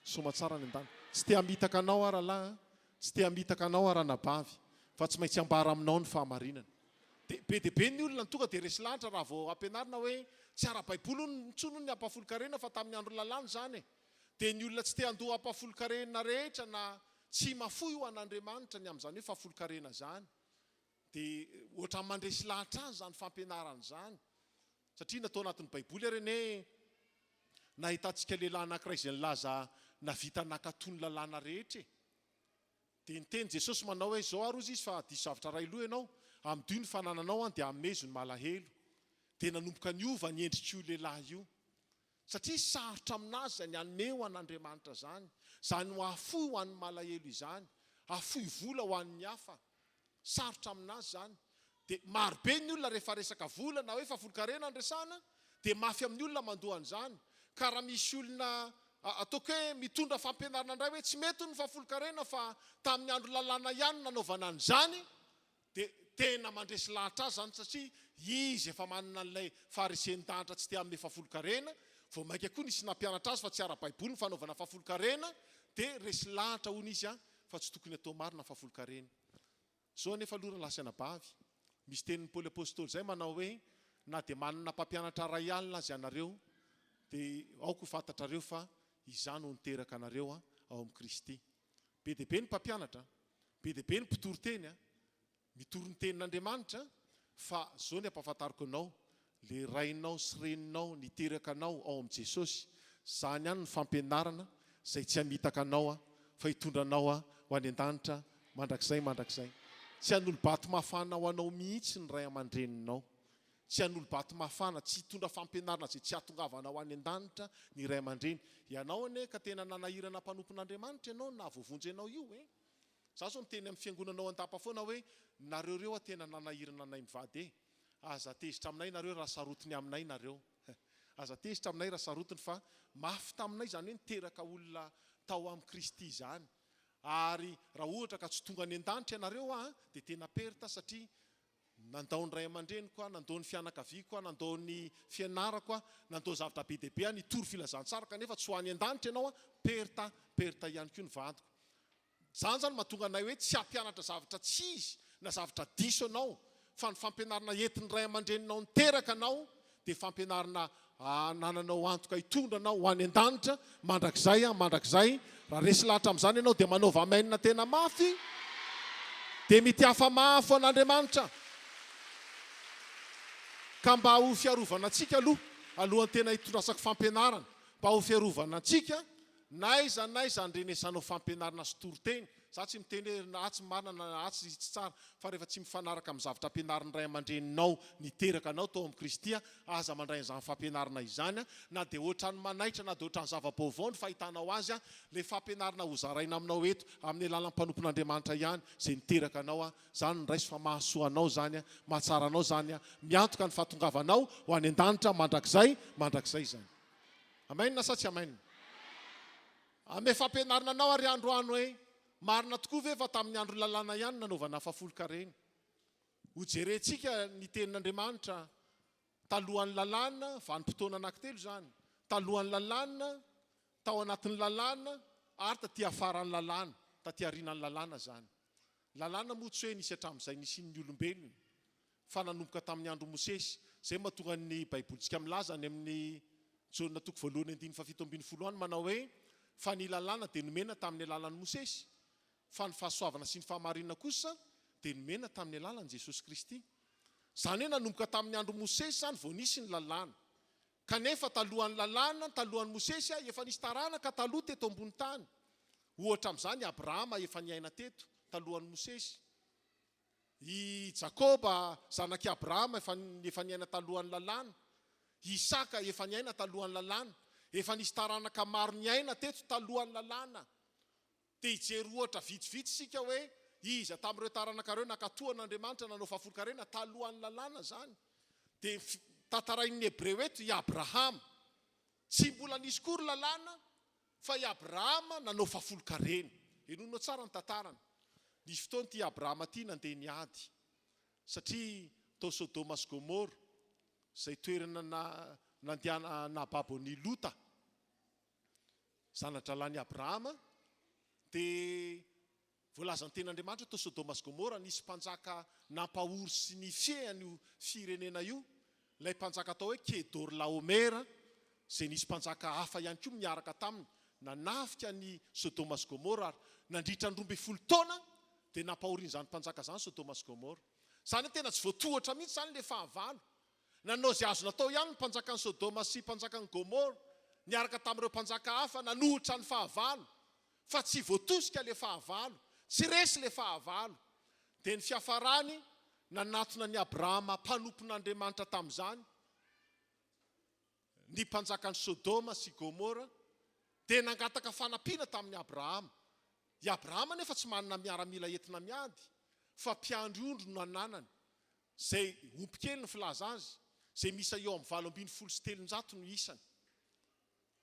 soamatsara any an-danitra. Tsy te hamitaka anao aho rahalahy an, tsy te hamitaka anao aho ranabavy fa tsy maintsy ambara aminao ny fahamarinana. Dia be dia be ny olona no tonga dia resy lahatra raha vao ampianarina hoe tsy ara-baiboly hono intsony hono ny ampahafolon-karena fa tamin'ny andron'ny lalàna izany e. Dia ny olona tsy te handoa ampahafolon-karena rehetra na tsy mahafoy ho an'Andriamanitra ny amin'izany hoe fahafolon-karena izany Dia ohatran'ny mandresy lahatra azy izany fampianarana izany. Satria natao anatin'ny Baiboly ary anie nahitantsika lehilahy anankiray izay nilaza navita nankatò ny lalàna rehetra e. Dia niteny Jesosy manao hoe izao ary hozy izy fa diso zavatra iray loha ianao, amidio ny fanananao an dia amezo ny malahelo. Dia nanomboka niova ny endrik'io lehilahy io. Satria sarotra aminazy izany hanome ho an'Andriamanitra izany, izany ho hahafoy ho an'ny malahelo izany, hahafoy vola ho an'ny hafa. Sarotra aminazy izany. Dia maro be ny olona rehefa resaka vola na hoe fahafolonkarena no resahana dia mafy amin'ny olona mandoa an'izany. Ka raha misy olona ataoko hoe mitondra fampianarana indray hoe tsy mety hono ny fahafolonkarena fa tamin'ny andro lalàna ihany no nanaovana an'izany dia tena mandresy lahatra azy izany satria izy efa manana an'ilay faharesen-dahatra tsy te hanome fahafolonkarena, vao mainka koa nisy nampianatra azy fa tsy ara-baiboly ny fanaovana fahafolonkarena dia resy lahatra hono izy fa tsy tokony atao marina ny fahafolonkarena. Izao anefa aloha rahalahy sy anabavy, misy tenin'i Paoly Apostoly izay manao hoe, Na dia manana mpampianatra iray alina aza ianareo, dia aoka ho fantatrareo fa izaho no niteraka anareo ao amin'i Kristy. Be dia be ny mpampianatra, be dia be ny mpitory teny, mitory ny tenin'Andriamanitra, fa izao ny ampahafantariko anao, Le rainao sy reninao niteraka anao ao amin'i Jesosy, zany ihany ny fampianarana zay tsy hamitaka anao fa hitondra anao ho any an-danitra mandrakizay mandrakizay. Tsy hanolo-bato mafana ho anao mihitsy ny ray aman-dreninao. Tsy hanolo-bato mafana, tsy hitondra fampianarana zay tsy hahatongavanao any an-danitra ny ray aman-dreny. Ianao anie ka tena nanahirana mpanompon'Andriamanitra ianao nahavoavonjy anao io e! Za zao miteny amin'ny fiangonana ao an-dapa foana hoe nareo reo a tena nanahirana anay mivady e! Aza tezitra aminay nareo raha sarotiny aminay nareo. Aza tezitra aminay raha sarotiny fa mafy taminay izany hoe niteraka olona tao amin'i Kristy izany. Ary raha ohatra ka tsy tonga any an-danitra ianareo aho dia tena perte satria nandao ny ray aman-dreniko aho, nandao ny fianakaviako aho, nandao ny fianarako aho, nandao zavatra be dia be aho nitory filazantsara kanefa tsy ho any an-danitra ianao aho, perte, perte ihany koa ny vadiko. Izany izany mahatonga anay hoe tsy hampianatra zavatra tsy izy na zavatra diso anao fa ny fampianarana entin'ny ray aman-dreninao niteraka anao dia fampianarana anananao antoka hitondra anao ho any an-danitra mandrakizay an mandrakizay. Raha resy lahatra amin'izany ianao dia manaova amen tena mafy dia mitiafa mafy an'Andriamanitra. Ka mba ho fiarovana antsika aloha alohan'ny tena hitondrasako fampianarana mba ho fiarovana antsika N'aiza n'aiza andrenesanao fampianarana sy toriteny, za tsy miteny hoe na atsy marina na atsy tsy tsara, fa rehefa tsy mifanaraka amin'ny zavatra ampianarin'ny ray aman-dreninao niteraka anao tao amin'i Kristy, aza mandray an'izany fampianarana izany, na dia ohatran'ny manaitra na dia ohatran'ny zava-baovao ny fahitanao azy, ilay fampianarana hozaraina aminao eto amin'ny alalan'ny mpanompon'Andriamanitra ihany izay niteraka anao, izany no raiso fa mahasoa anao izany, mahatsara anao izany, miantoka ny fahatongavanao ho any an-danitra mandrakizay mandrakizay izany. Amen sa tsy amen? Ame fampianarana anao ary androany hoe marina tokoa ve fa tamin'ny andron'ny lalàna ihany nanaovana fahafolonkarena? Ho jerentsika ny tenin'Andriamanitra talohan'ny lalàna, vanim-potoana anankitelo izany, talohan'ny lalàna, tao anatin'ny lalàna ary taty afaran'ny lalàna, taty aorianan'ny lalàna izany. Lalàna moa tsy hoe nisy hatramin'izay nisian'ny olombelona fa nanomboka tamin'ny andron'i Mosesy. Izay no mahatonga ny Baibolintsika milaza any amin'ny Jaona toko voalohany andininy fahafito ambin'ny folo any manao hoe, Fa ny lalàna dia nomena tamin'ny alalan'i Mosesy, fa ny fahasoavana sy ny fahamarinana kosa dia nomena tamin'ny alalan'i Jesosy Kristy. Izany hoe nanomboka tamin'ny andron'i Mosesy izany vao nisy ny lalàna. Kanefa talohan'ny lalàna, talohan'i Mosesy, efa nisy taranaka taloha teto ambony tany. Ohatra amin'izany i Abrahama efa niaina teto talohan'i Mosesy. I Jakoba, zanak'i Abrahama, efa efa niaina talohan'ny Lalàna. I Isaka efa niaina talohan'ny Lalàna. Efa nisy taranaka maro niaina teto talohan'ny Lalàna. Te hijery ohatra vitsivitsy isika hoe iza tamin'ireo taranaka ireo nankatò an'Andriamanitra nanao fahafolonkarena talohan'ny Lalàna izany. Dia tantarain'ny Hebreo eto i Abrahama. Tsy mbola nisy koa ry Lalàna Fa i Abrahama nanao fahafolon-karena. Henoinao tsara ny tantarany. Nisy fotoana ity Abrahama ity nandeha niady, satria tao Sodoma sy Gomora, izay toerana nandehana nahababo an'i Lota, zana-drahalahin'i Abrahama, dia Voalazan'ny Tenin'Andriamanitra tao Sodoma sy Gomora, nisy mpanjaka nampahory sy nifehy an'io firenena io, ilay mpanjaka atao hoe Kedorlaomera, izay nisy mpanjaka hafa ihany koa niaraka taminy, nanafika an'i Sodoma sy Gomora, ary nandritra ny 12 taona dia nampahorian'izany mpanjaka izany Sodoma sy Gomora. Izany hoe tena tsy voatohatra mihitsy izany ilay fahavalo. Nanao izay azo natao ihany ny mpanjakan'i Sodoma sy mpanjakan'i Gomora, niaraka tamin'ireo mpanjaka hafa nanohitra ny fahavalo. Fa tsy voatosika le fahavalo, tsy resy le fahavalo. Dia ny fiafarany, nanatona an'i Abrahama mpanompon'Andriamanitra tamin'izany, ny mpanjakan'i Sodoma sy Gomora, dia nangataka fanampiana tamin'i Abrahama. I Abrahama anefa tsy manana miaramila entina miady. Fa mpiandry ondry no nananany, izay omby kely ny filaza azy, izay miisa eo amin'ny 318 no isany.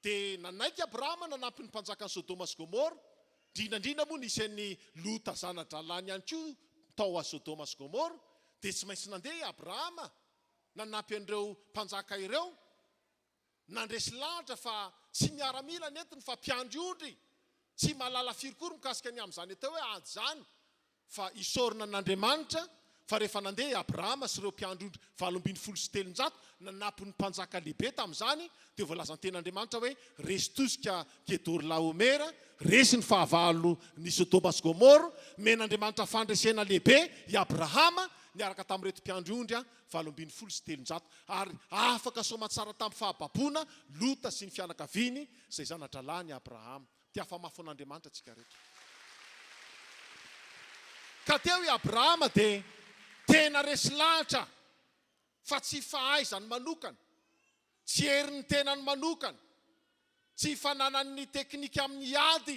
Dia nanaiky Abrahama nanampy ny mpanjakan'i Sodoma sy Gomora, indrindra indrindra moa nisy an'i Lota zana-drahalahiny ihany koa tao a Sodoma sy Gomora, dia tsy maintsy nandeha i Abrahama nanampy an'ireo mpanjaka ireo, nandresy lahatra fa tsy miaramila nentiny fa mpiandry ondry, tsy mahalala firy kory mikasika ny amin'izany atao hoe ady izany, Fa isaorana an'Andriamanitra fa rehefa nandeha i Abrahama sy ireo mpiandry ondry 318 nanampy ny mpanjaka lehibe tamin'izany, dia voalazan'ny Tenin'Andriamanitra hoe resy tosika Kedorlaomera, resy ny fahavalo ny Sodoma sy Gomoro, nomen'Andriamanitra fandresena lehibe i Abrahama niaraka tamin'ireto mpiandry ondry 318, ary afaka soamatsara tamin'ny fahababoana Lota sy ny fianakaviany izay zana-drahalahin'i Abrahama. Dia afa-mafy ho an'Andriamanitra tsika rehetra. Ka teo i Abrahama dia tena resy lahatra fa tsy fahaizany manokana, tsy herin'ny tenany manokana, tsy fananany ny teknika amin'ny ady,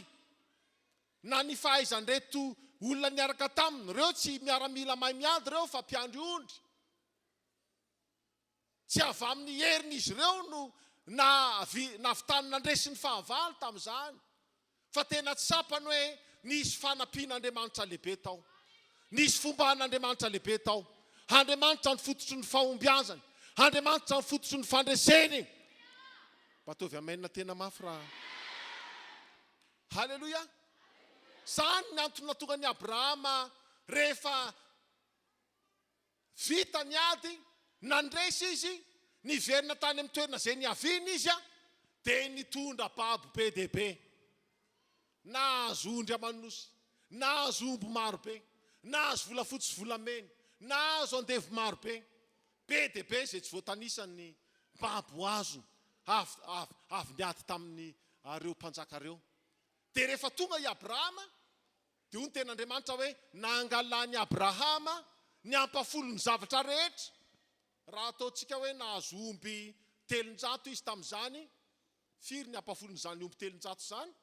na ny fahaizan'ireto olona niaraka taminy, ireo tsy miaramila mahay miady ireo fa mpiandry ondry. Tsy avy amin'ny herin'izy ireo no nahavitany nandresy ny fahavalo tamin'izany, fa tena tsapany hoe nisy fanampian'Andriamanitra lehibe tao. Nisy fomban'Andriamanitra lehibe tao. Andriamanitra no fototry ny fahombiazany. Andriamanitra no fototry ny fandreseny. Mba ataovy amen tena mafy raha. Haleloia! Izany ny antony nahatonga an'i Abrahama rehefa Vita ny ady, nandresy izy, niverina tany amin'ny toerana izay niaviany izy, dia nitondra babo be dia be. Nahazo ondry aman'osy, nahazo omby maro be, nahazo volafotsy sy volamena, nahazo andevo maro be. Be dia be izay tsy voatanisa ny babo azony avy, avy, avy niady tamin'ireo mpanjaka ireo. Dia rehefa tonga i Abrahama, Dia hoy ny tenin'Andriamanitra hoe, Nangalan'i Abrahama ny ampahafolon'ny zavatra rehetra. Raha ataontsika hoe nahazo omby 300 izy tamin'izany, firy ny ampahafolon'izany omby 300 izany?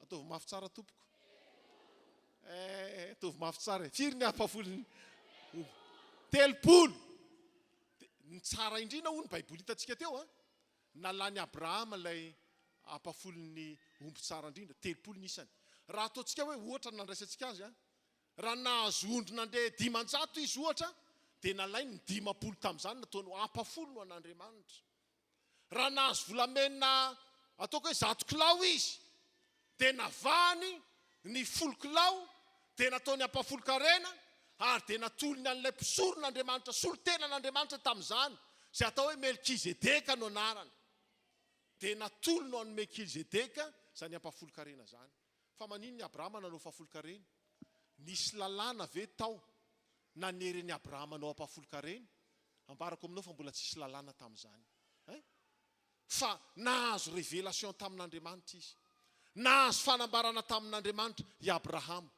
Ataovy mafy tsara tompoko. Eh, ataovy mafy tsara e. Firy ny ampahafolon'ny omby? 30. Dia ny tsara indrindra hoy ny Baiboly hitantsika teo an, Nalan'i Abrahama ilay ampahafolon'ny omby tsara indrindra, 30 ny isany. Raha ataontsika hoe ohatra ny nandraisantsika azy, raha nahazo ondry nandeha 500 izy ohatra, dia nalainy ny 50 tamin'izany nataony ho ampahafolony ho an'Andriamanitra. Raha nahazo volamena ataoko hoe 100 kilao izy, Dia navahany ny folo kilao, dia nataony ampahafolon-karena, ary dia natolony an'ilay mpisoron'Andriamanitra, solontenan'Andriamanitra tamin'izany, izay atao hoe Melkizedeka no anarany. Dia natolony ho an'i Melkizedeka izany ampahafolon-karena izany. Fa maninona i Abrahama nanao fahafolon-karena? Nisy lalàna ve tao nanery an'i Abrahama hanao ampahafolon-karena? Ambarako aminao fa mbola tsisy lalàna tamin'izany. Hein? Fa nahazo révélation tamin'Andriamanitra izy. Nahazo fanambarana tamin'Andriamanitra i Abrahama.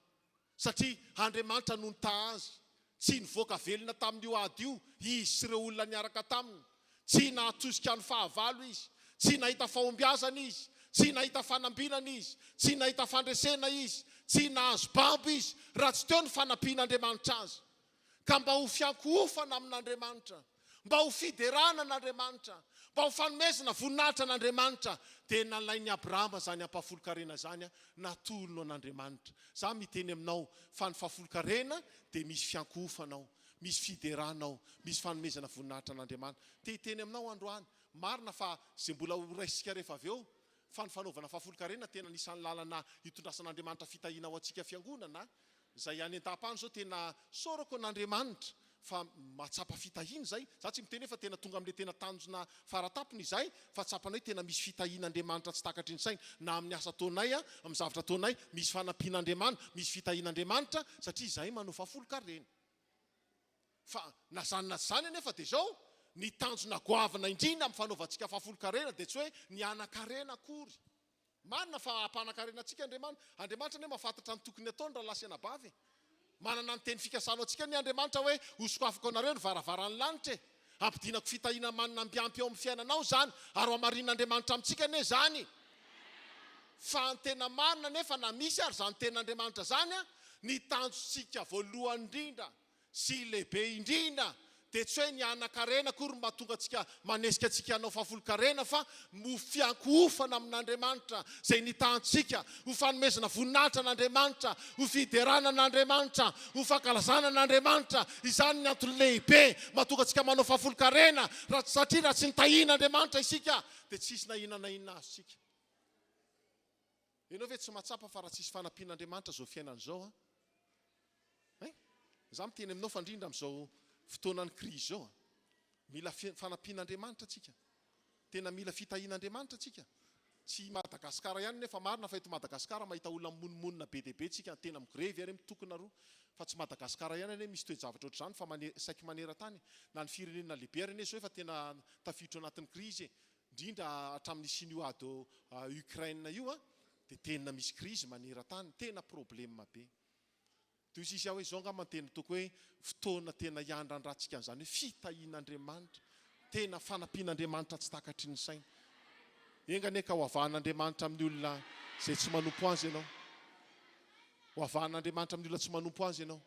Satria Andriamanitra no nitaha azy. Tsy nivoaka velona tamin'io ady io izy sy ireo olona niaraka taminy. Tsy nahatosika ny fahavalo izy. Tsy nahita fahombiazana izy. Tsy nahita fanambinana izy. Tsy nahita fandresena izy. Tsy nahazo babo izy raha tsy teo ny fanampian'Andriamanitra azy. Ka mba ho fiankohofana amin'Andriamanitra, mba ho fiderana an'Andriamanitra, mba ho fanomezana voninahitra an'Andriamanitra, dia nalain'i Abrahama izany ampahafolon-karena izany, natolony ho an'Andriamanitra. Izaho miteny aminao fa ny fahafolon-karena dia misy fiankohofana ao, misy fiderana ao, misy fanomezana voninahitra an'Andriamanitra. Te hiteny aminao androany, marina fa izay mbola ho raisintsika rehefa avy eo, fa ny fanaovana fahafolon-karena tena anisan'ny lalana itondrasan'Andriamanitra fitahiana ho antsika fiangonana. Zay any an-dapa any zao tena saorako an'Andriamanitra fa mahatsapa fitahiana izay, za tsy miteny hoe fa tena tonga amin'ilay tena tanjona faratapony izay fa tsapanay hoe tena misy fitahian'Andriamanitra tsy takatry ny saina na amin'ny asa ataonay amin'ny zavatra ataonay misy fanampian'Andriamanitra misy fitahian'Andriamanitra satria izahay manao fahafolon-karena. Fa na zany na tsy zany anefa dia izao, ny tanjona goavana indrindra amin'ny fanaovantsika fahafolon-karena dia tsy hoe ny hanan-karena akory. Marina fa hampanan-karena antsika Andriamanitra. Andriamanitra anie mahafantatra ny tokony hataony rahalahy sy anabavy e. Manana ny teny fikasana ho antsika anie Andriamanitra hoe hosokafako anareo ny varavaran'ny lanitra e. Hampidinako fitahiana manana ambiampy eo amin'ny fiainanao izany ary ho hamarinin'Andriamanitra amintsika anie izany. Fa ny tena marina anefa na misy ary izany tenin'Andriamanitra izany an, Ny tanjontsika voalohany indrindra sy lehibe indrindra dia tsy hoe ny hanan-karena akory no mahatonga antsika manesika antsika hanao fahafolon-karena fa ho fiankohofana amin'Andriamanitra izay nitahantsika, ho fanomezana voninahitra an'Andriamanitra, ho fiderana an'Andriamanitra, ho fankalazana an'Andriamanitra. Izany ny antony lehibe mahatonga antsika manao fahafolon-karena, raha satria raha tsy nitahian'Andriamanitra isika dia tsy hisy na inona na inona azontsika. Ianao ve tsy mahatsapa fa raha tsisy fanampian'Andriamanitra izao fiainana izao an? Hein? Izaho miteny aminao fa indrindra amin'izao fotoanan'ny krizy izao an! Mila fanampian'Andriamanitra tsika. Tena mila fitahian'Andriamanitra tsika. Tsy i Madagasikara ihany nefa marina fa eto Madagasikara mahita olona mimonomonona be dia be tsika, tena migrevy ary mitokona roa. Fa tsy Madagasikara ihany anie misy toe-javatra ohatr'izany fa mane saiky maneran-tany. Na ny firenena lehibe ary anie izao efa tena tafiditra ao anatin'ny krizy e. Indrindra hatramin'ny nisian'io ady ao Ukraine io dia tena misy krizy maneran-tany, tena problème be. Dia hoy sisa aho hoe izao angamba no tena ataoko hoe fotoana tena hiandrandrantsika an'izany hoe fitahian'Andriamanitra, tena fanampian'Andriamanitra tsy takatry ny saina. Enga anie ka ho avahan'Andriamanitra amin'ny olona izay tsy manompo Azy ianao. Ho avahan'Andriamanitra amin'ny olona tsy manompo Azy ianao.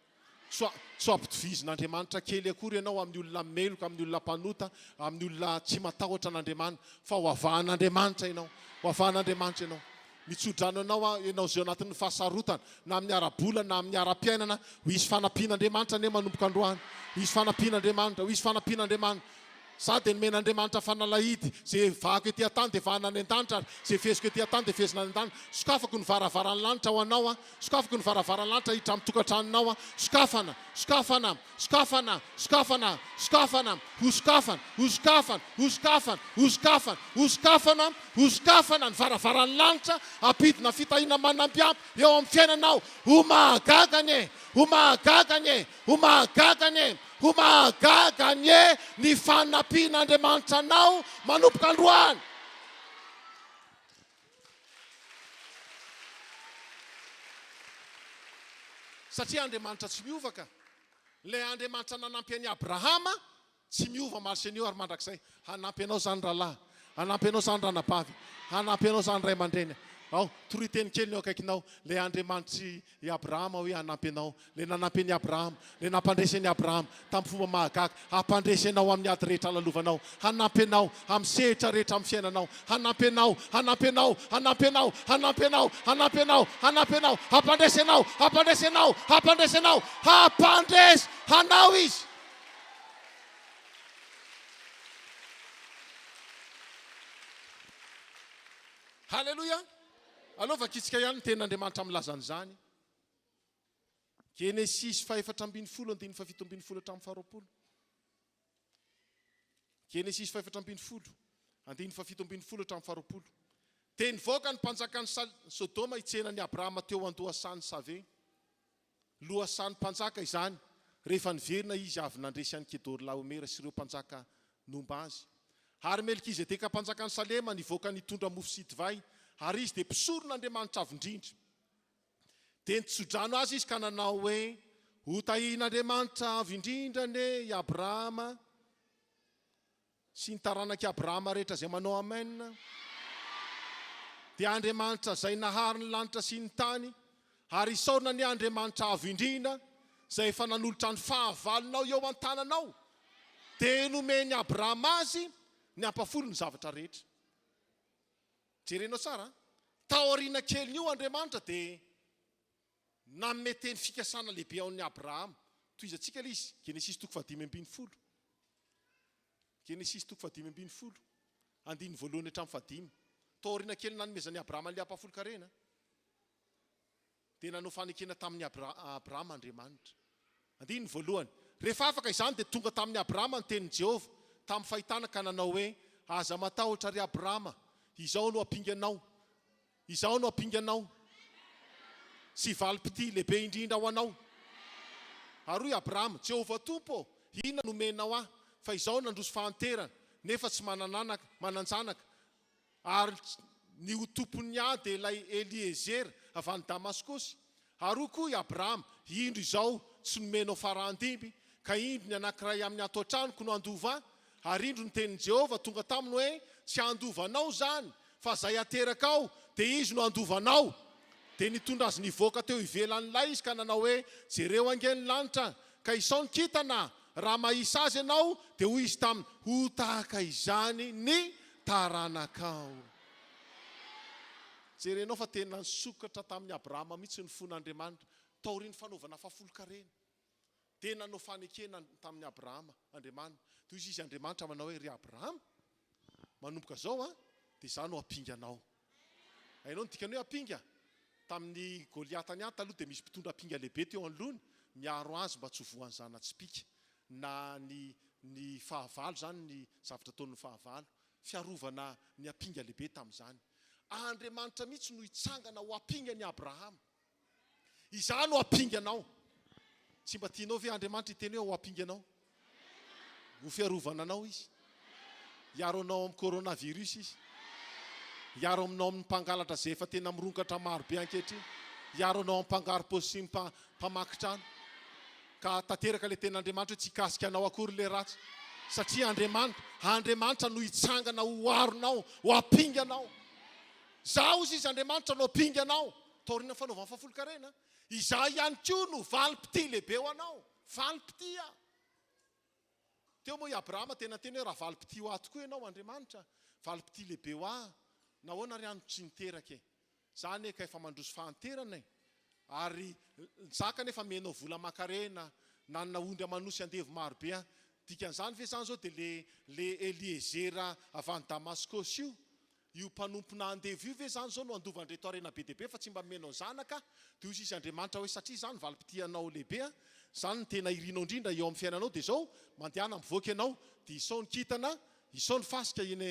Tsy tsy ho ampitovizin'Andriamanitra kely akory ianao amin'ny olona meloka, amin'ny olona mpanota, amin'ny olona tsy matahotra an'Andriamanitra, fa ho avahan'Andriamanitra ianao. Ho avahan'Andriamanitra ianao. Mitsodrano anao aho, ianao izay ao anatin'ny fahasarotana, na amin'ny ara-bola na amin'ny ara-piainana, ho hisy fanampian'Andriamanitra anie manomboka androany. Ho hisy fanampian'Andriamanitra, ho hisy fanampian'Andriamanitra. Izaho dia nomen'Andriamanitra fanalahidy, izay vahako ety an-tany dia vahana any an-danitra, ary izay feheziko ety an-tany dia fehezina any an-danitra. Sokafako ny varavaran'ny lanitra ho anao aho, sokafako ny varavaran'ny lanitra hiditra amin'ny tokantranonao aho. Sokafana, sokafana, sokafana, sokafana, sokafana, ho sokafana, ho sokafana, ho sokafana, ho sokafana, ho sokafana, ho sokafana ny varavaran'ny lanitra, hampidina fitahiana manambiampy eo amin'ny fiainanao. Ho mahagaga anie, ho mahagaga anie, ho mahagaga anie. Ho mahagaga anie ny fanampian'Andriamanitra anao manomboka androany. Satria Andriamanitra tsy miova ka. Ilay Andriamanitra nanampy an'i Abrahama tsy miova omaly sy anio ary mandrakizay. Hanampy anao izany rahalahy, hanampy anao izany ranabavy, hanampy anao izany ray aman-dreny. Ao, toroy teny kely ny eo akaikinao, ilay Andriamanitr'i Abrahama hoe hanampy anao, ilay nanampy an'i Abrahama, ilay nampandresy an'i Abrahama tamin'ny fomba mahagaga, hampandresy anao amin'ny ady rehetra lalovanao, hanampy anao amin'ny sehatra rehetra amin'ny fiainanao, hanampy anao, hanampy anao, hanampy anao, hanampy anao, hanampy anao, hanampy anao, hampandresy anao, hampandresy anao, hampandresy anao, hampandresy anao Izy. Haleloia! Aleo vakitsika ihany ny tenin'Andriamanitra milaza an'izany. Genesisy fahefatra ambinifolo andininy fahafito ambinifolo hatramin'ny faharoapolo. Genesisy fahefatra ambinifolo andininy fahafito ambinifolo hatramin'ny faharoapolo. Dia nivoaka ny mpanjakan'i Sodoma hitsena an'i Abrahama teo an-dohasahan'i Save. Lohasahan'ny mpanjaka izany, rehefa niverina izy avy nandresy an'i Kedorlaomera sy ireo mpanjaka nomba azy. Ary Melkizedeka mpanjakan'i Salema nivoaka nitondra mofo sy divay, ary izy dia mpisoron'Andriamanitra Avo Indrindra. Dia nitsodrano azy izy ka nanao hoe, Hotahian'Andriamanitra Avo Indrindra anie i Abrahama, Sy ny taranak'i Abrahama rehetra izay manao Amen. Dia Andriamanitra izay nahary ny lanitra sy ny tany, ary isaorana anie Andriamanitra Avo Indrindra, izay efa nanolotra ny fahavalonao eo an-tananao. Dia nomen'i Abrahama azy ny ampafolo ny zavatra rehetra. Jerenao tsara an! Taoriana kelin'io Andriamanitra dia nanome teny fikasana lehibe ao amin'i Abrahama. Tohizantsika ilay izy, Genesisy toko fahadimy ambinifolo. Genesisy toko fahadimy ambinifolo, andininy voalohany hatramin'ny fahadimy. Taoriana kely nanomezan'i Abrahama an'ilay ampahafolon-karena, dia nanao fanekena tamin'i Abrahama Andriamanitra. Andininy voalohany. Rehefa afaka izany dia tonga tamin'i Abrahama ny tenin'i Jehovah tamin'ny fahitana ka nanao hoe, Aza matahotra, ry Abrahama, izao no ampinganao. Izaho no ampinganao sy valim-pitia lehibe indrindra ho anao. Ary hoy Abrahama, Jehovah Tompo ô, inona no omenao ahy, fa izaho nandroso fahanterana, nefa tsy manan'anaka, manan-janaka, ary ny ho tompon'ny ahy dia ilay Eliezera avy any Damaskosy. Ary hoy koa i Abrahama, Indro izao tsy nomenao fara-andimby, ka indro ny anankiray amin'ny ato an-tranoko no handova ahy. Ary indro ny tenin'i Jehovah tonga taminy hoe, Tsy handova anao izany, fa izay haterakao, dia izy no handova anao. Dia nitondra azy nivoaka teo ivelan'ilay izy ka nanao hoe, Jereo ange ny lanitra, ka isao ny kintana, raha mahisa azy ianao, dia hoy izy taminy, Ho tahaka izany ny taranakao. Jerenao fa tena nisokatra tamin'i Abrahama mihitsy ny fon'Andriamanitra, taorian'ny fanaovana fahafolonkarena. Dia nanao fanekena tamin'i Abrahama Andriamanitra. Dia hoy izy Andriamanitra manao hoe, Ry Abrahama, manomboka izao an, dia izaho no hampinga anao. Hainao ny dikan'ny hoe ampinga? Tamin'ny Goliata niady taloha dia misy mpitondra ampinga lehibe teo anoloany miaro azy mba tsy ho voan'ny zana-tsipìka na ny ny fahavalo izany ny zavatra ataon'ny fahavalo. Fiarovana ny ampinga lehibe tamin'izany. Andriamanitra mihitsy no hitsangana ho ampingan'i Abrahama. Izaho no hampinganao. Tsy mba tianao ve Andriamanitra hiteny hoe ho hampinganao? Ho fiarovana anao Izy. Hiaro anao amin'ny coronavirus Izy. Hiaro aminao amin'ny mpangalatra izay efa tena mironkatra maro be ankehitriny. Hiaro anao amin'ny mpangaro-paosy sy ny mpamaky trano. Ka tanteraka ilay tenin'Andriamanitra hoe tsy hikasika anao akory ilay ratsy. Satria Andriamanitra, Andriamanitra no hitsangana ho aronao, ho hampinganao. Izaho, hoy izy, Andriamanitra no hampinganao. Taorian'ny fanaovana fahafolonkarena, izaho ihany koa no valim-pitia lehibe ho anao. Valim-pitia. Teo moa i Abrahama tena niteny hoe, Raha valim-pitia ho ahy tokoa ianao, Andriamanitra, valim-pitia lehibe ho ahy, nahoana ary aho no tsy niteraka e? Izaho anie ka efa mandroso fahanterana e! Ary izaho kanefa amenao vola aman-karena, nanana ondry aman'osy andevo maro be aho. Dikan'izany ve izany izao dia le le Eliezera avy any Damaskosy io Io mpanompona andevo io ve izany izao no handova an'ireto harena be dia be fa tsy mba nomenao zanaka? Dia hoy izy Andriamanitra hoe, satria izany valim-pitianao lehibe an, izany no tena irinao indrindra eo amin'ny fiainanao dia izao, mandehana mivoaka ianao, dia isao ny kintana, isao ny fasika eny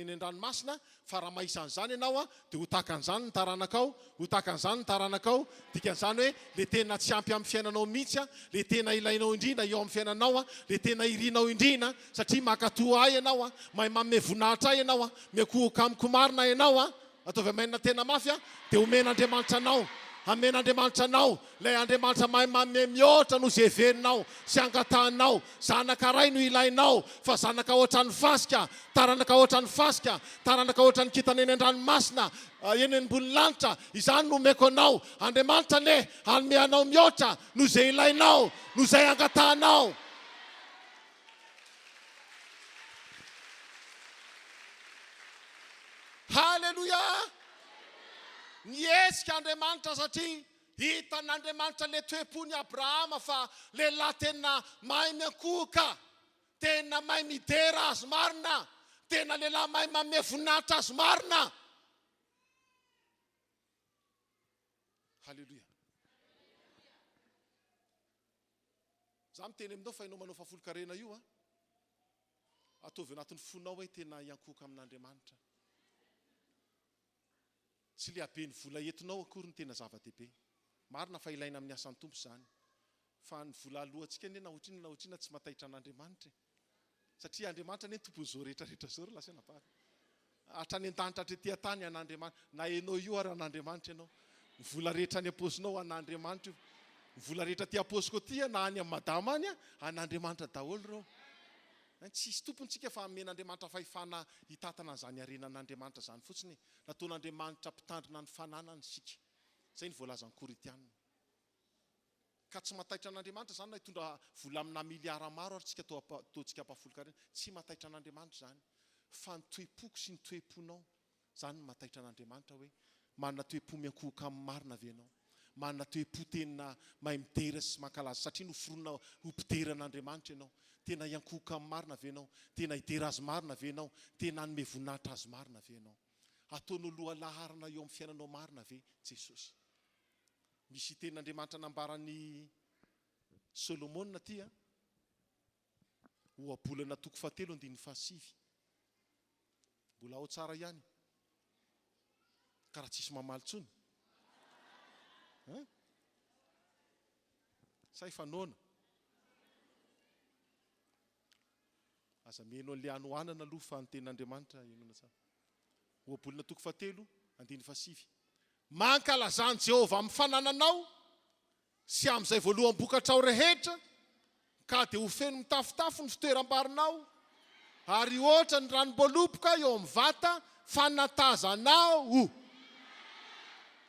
eny an-dranomasina, fa raha mahisa an'izany ianao an, dia ho tahaka an'izany ny taranakao, ho tahaka an'izany ny taranakao, dikan'izany hoe le tena tsy ampy amin'ny fiainanao mihitsy an, le tena ilainao indrindra eo amin'ny fiainanao an, le tena irinao indrina, satria mankatò ahy ianao an, mahay manome voninahitra ahy ianao an, Miankohoka amiko marina ianao an! Ataovy amen tena mafy an! Dia omen'Andriamanitra anao, amen'Andriamanitra anao, ilay Andriamanitra mahay manome mihoatra noho izay heverinao sy angatahanao. Zanaka ray no ilainao, fa zanaka hoatran'ny fasika, taranaka hoatran'ny fasika, taranaka hoatran'ny kintana eny an-dranomasina, eny ambony lanitra, izany no omeko anao. Andriamanitra anie hanome anao mihoatra noho izay ilainao, noho izay angatahanao. Haleloia! Nihetsika Andriamanitra satria hitan'Andriamanitra ilay toe-pon'i Abrahama fa lehilahy tena mahay miankohoka, tena mahay midera azy marina, tena lehilahy mahay manome voninahitra azy marina. Haleloia! Za miteny aminao fa ianao manao fahafolonkarena io an, ataovy anatin'ny fonao hoe tena hiankohoka amin'Andriamanitra. Tsy le haben'ny vola entinao akory no tena zava-dehibe. Marina fa ilaina amin'ny asan'ny Tompo izany. Fa ny vola aloantsika anie na ohatrinona na ohatrinona tsy mataitra an'Andriamanitra e. Satria Andriamanitra anie ny tompon'izao rehetra rehetra izao ry lahy sy anabavy. Hatrany an-danitra hatrety an-tany an'Andriamanitra. Na enao io ary an'Andriamanitra ianao. Ny vola rehetra any am-paosinao an'Andriamanitra io. Ny vola rehetra aty am-paosiko aty na any amin'i madama any an'Andriamanitra daholo ireo. Tsisy tompony tsika fa omen'Andriamanitra fahefana hitantana an'izany harenan'Andriamanitra izany fotsiny e. Nataon'Andriamanitra mpitandrina ny fananany isika. Izay no voalazan'ny Korintiana. Ka tsy mataitra an'Andriamanitra izany na hitondra vola amina miliara maro ary tsika toa ataontsika mpahafolon-karena. Tsy mataitra an'Andriamanitra izany. Fa ny toe-poko sy ny toe-ponao, izany no mataitra an'Andriamanitra hoe, manana toe-po miankohoka aminy marina ve ianao? Manana toe-po tena mahay midera sy mankalaza satria noforonina ho mpidera an'Andriamanitra ianao. Tena hiankohoka aminy marina ve ianao? Tena hidera Azy marina ve ianao? Tena hanome voninahitra Azy marina ve ianao? Ataonao lohalaharana eo amin'ny fiainanao marina ve Jesosy? Misy tenin'Andriamanitra nambaran'i Solomona aty an. Ohabolana toko fahatelo andininy fahasivy. Mbola ao tsara ihany. Ka raha tsisy mamaly intsony. Hein? Sa efa noana? Aza miheno an'ilay hanoanana aloha fa ny tenin'Andriamanitra henoina tsara. Ohabolana toko fahatelo, andininy fahasivy. Mankalazà an'i Jehovah amin'ny fanananao sy amin'izay voaloham-bokatrao rehetra, ka dia ho feno mitafotafo ny fitoeram-barinao, ary hihoatra ny ranom-boaloboka eo amin'ny vata fanatazanao.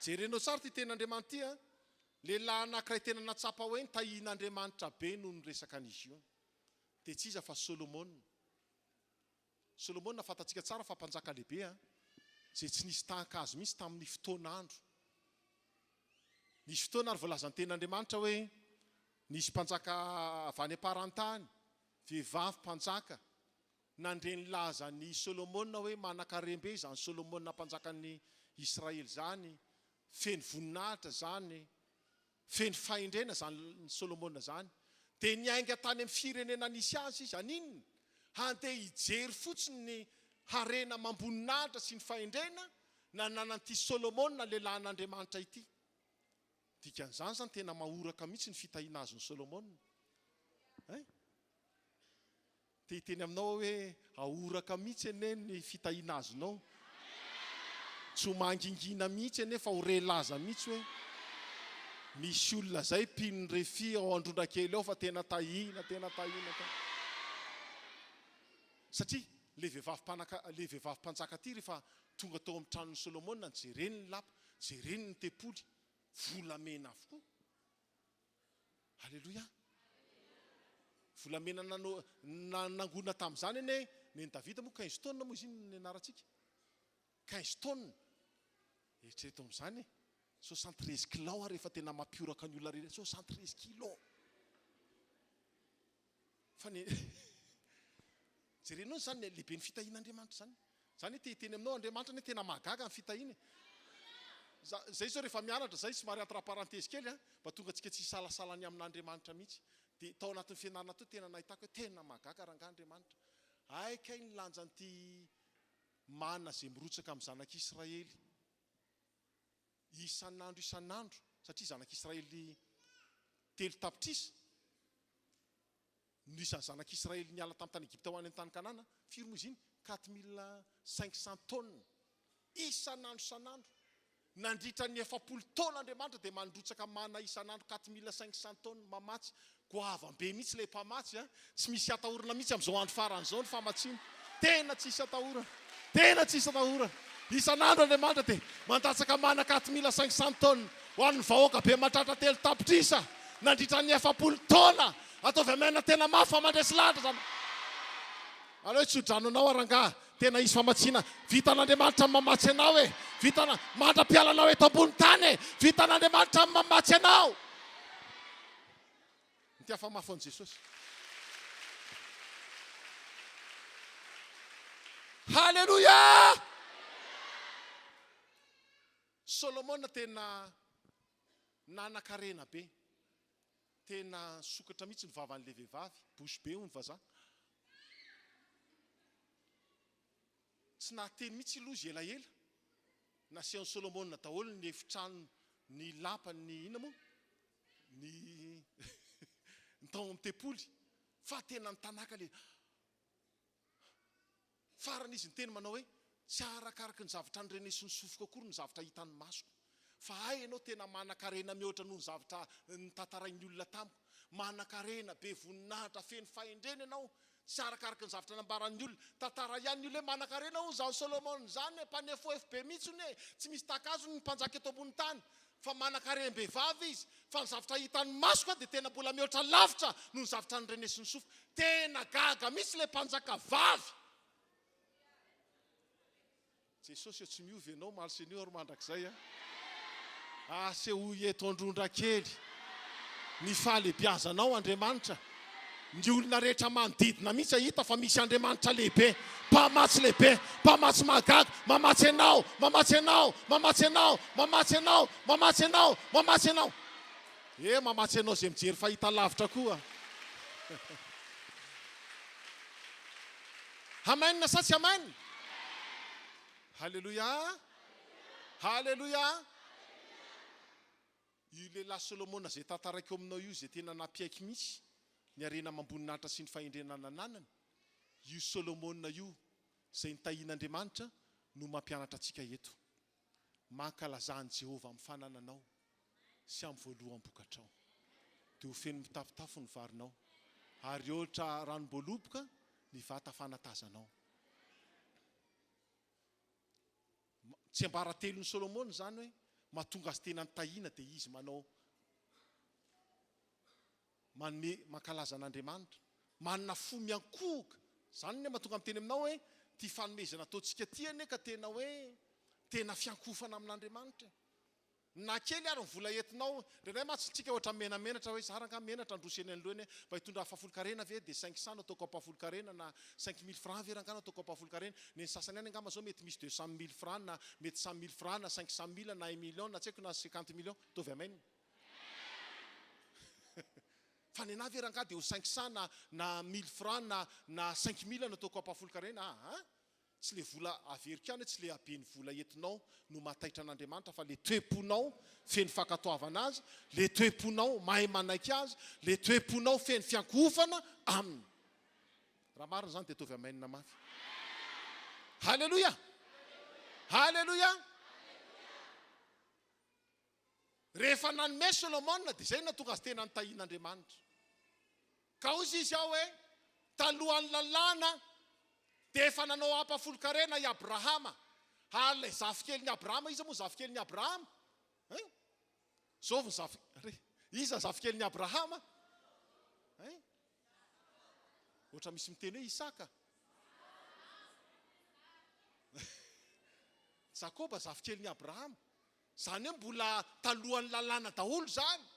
Jerenao tsara ity tenin'Andriamanitra ity an! Lehilahy anankiray tena nahatsapa hoe nitahian'Andriamanitra be no niresaka an'izy io. Dia tsy iza fa Solomona. Solomona fantatsika tsara fa mpanjaka lehibe an, izay tsy nisy tahaka azy mihitsy tamin'ny fotoan'andro. Nisy fotoana ary voalazan'ny tenin'Andriamanitra hoe nisy mpanjaka avy any am-parantany, vehivavy mpanjaka, nandre ny lazan'i Solomona hoe manan-karem-be izany Solomona mpanjakan'ny Israely izany, feno voninahitra izany, Feno fahendrena izany Solomona izany. Dia niainga tany amin'ny firenena nisy azy izy. Haninona? Handeha hijery fotsiny ny harena amam-boninahitra sy ny fahendrena nananan'ity Solomona lehilahin'Andriamanitra ity. Dikan'izany izany tena mahoraka mihitsy ny fitahiana azon'i Solomona. Hein? Te hiteny aminao aho hoe ahoraka mihitsy anie ny fitahiana azonao. Tsy ho mangingina mihitsy anie fa ho re laza mihitsy hoe misy olona zay mpino ny refi ao Androndrakely ao fa tena tahiana, tena tahiana, tena. Satria le vehivavy mpanaka, le vehivavy mpanjaka ty rehefa tonga tao amin'ny tranon'i Solomona, jereny ny lapa, jereny ny tempoly, volamena avokoa. Aleloia! Volamena nano, nanangona tamin'izany anie nen'i Davida moa quinze tonnes moa izy iny ny anarantsika. Quinze tonnes. Eritrereto amin'izany e. 73 kilao ary efa tena mampioraka ny olona rehetra. 73 kilos. Fa ny Jerenao izany ny lehiben'ny fitahian'Andriamanitra izany. Izany hoe te hiteny aminao Andriamanitra anie tena mahagaga ny fitahiany e. Zay zao rehefa mianatra zay somary entre parenthèse kely an, mba tonga antsika tsy hisalasala ny amin'Andriamanitra mihitsy. Dia tao anatin'ny fianarana tao tena nahitako hoe tena mahagaga rangaha Andriamanitra. Hay kay ny lanjan'ity mana izay mirotsaka amin'ny zanak'Israely isan'andro isan'andro satria zanak'Israely 3 tapitrisa No isan'ny zanak'Israely niala tamin'ny tany Egypta ho any an-tany Kanana, firy moa izy iny? 4500 taonina, isan'andro isan'andro. Nandritra ny 40 taona Andriamanitra dia mandrotsaka mana isan'andro 4500 taonina, mamatsy. Goavam-be mihitsy ilay mpamatsy a! Tsy misy atahorana mihitsy amin'izao andro farany izao ny famatsiana. Tena tsisy atahorana. Tena tsisy atahorana. Isan'andro Andriamanitra dia mandatsaka mana 4500 tonnes ho an'ny vahoaka be mahatratra 3 tapitrisa nandritra ny 40 taona. Ataovy amen tena mafy fa mandresy lahatra izany. Aleo hitsodrano anao aho rangaha. Tena hisy famatsiana. Vitan'Andriamanitra ny mamatsy anao e. Vitana mandra-pialanao eto ambony tany e. Vitan'Andriamanitra ny mamatsy anao. Ny afa-mafy an'i Jesosy. Haleloia! Solomona tena nanan-karena be. Tena sokatra mihitsy ny vavan'ilay vehivavy. Bouche bée hoy ny vazaha. Tsy nahateny mihitsy aloha izy elaela. Nasehon'i Solomona daholo ny efitrano, ny lapa, ny inona moa? Ny ny tao amin'ny tempoly. Fa tena nitanaka ilay Farany izy niteny manao hoe, Tsy arakaraky ny zavatra norenesin'ny sofiko akory ny zavatra hitan'ny masoko. Fa hay ianao tena manan-karena mihoatra noho ny zavatra notantarain'ny olona tamiko. Manan-karena, be voninahitra, feno fahendrena ianao. Tsy arakaraky ny zavatra nambaran'ny olona. Tantara ihany ny olona hoe manan-karena hono izany Solomona izany e, mpanefoefo be mihitsy hono e, tsy misy tahaka azy hono ny mpanjaka eto ambony tany. Fa manan-karem-behivavy izy. Fa ny zavatra hitan'ny masoko dia tena mbola mihoatra lavitra noho ny zavatra norenesin'ny sofiko. Tena gaga mihitsy ilay mpanjaka vavy. Jesosy ô tsy miova ianao omaly sy anio ary mandrakizay a. Asehoy eto Androndrakely ny fahalebiazanao Andriamanitra. Ny olona rehetra manodidina mihitsy hahita fa misy Andriamanitra lehibe, mpamatsy lehibe, mpamatsy mahagaga, mamatsy anao, mamatsy anao, mamatsy anao, mamatsy anao, mamatsy anao, mamatsy anao. E, mamatsy anao izay mijery fahita lavitra koa. Amen sa tsy amen? Haleloia! Haleloia! Io lehilahy Solomona izay tantaraiko aminao io izay tena nampiaiky mihitsy ny harena amam-boninahitra sy ny fahendrena nananany, io Solomona io izay nitahian'Andriamanitra no mampianatra antsika eto. Mankalazà an'i Jehovah amin'ny fanananao sy amin'ny voaloham-bokatrao. Dia ho feno mitafotafo ny varinao, ary hihoatra ranom-boaloboka ny vata fanatazanao. Tsiambaratelon'i Solomona izany hoe. Mahatonga azy tena nitahiana dia izy manao manome mankalaza an'Andriamanitra. Manana fo miankohoka. Izany anie mahatonga miteny aminao hoe ity fanomezana ataontsika ity anie ka tena hoe tena fiankohofana amin'Andriamanitra e. Na kely ary ny vola entinao, indraindray mantsy tsika ohatra menamenatra hoe za rangaha menatra handroso eny anoloana eny mba hitondra afahafolonkarena ve dia 500 no ataoko ampahafolonkarena na 5000 francs ve rangaha no ataoko ampahafolonkarena, ny an'ny sasany any angamba zao mety misy 200000 francs na mety 100000 francs na 500000 na un million na tsy haiko na 50 millions, ataovy amen. Fa ny anah ve rangaha dia ho 500 na na 1000 francs na na 5000 no ataoko ampahafolonkarena aa? Tsy le vola averiko ihany hoe tsy le haben'ny vola entinao no mahataitra an'Andriamanitra fa le toe-ponao feno fankatoavana Azy, le toe-ponao mahay manaiky Azy, le toe-ponao feno fiankohofana Aminy. Raha marina izany dia ataovy amen mafy. Haleloia! Haleloia! Rehefa nanome Solomona dia izay no nahatonga azy tena nitahian'Andriamanitra. Ka hoy izy ao hoe, Talohan'ny lalàna dia efa nanao ampahafolon-karena i Abrahama. Ary ilay zafikelin'i Abrahama, iza moa zafikelin'i Abrahama? Hein? Zovy ny zafy, re, iza zafikelin'i Abrahama? Hein? Ohatra misy miteny hoe Isaka. Jakoba zafikelin'i Abrahama. Izany hoe mbola talohan'ny lalàna daholo izany.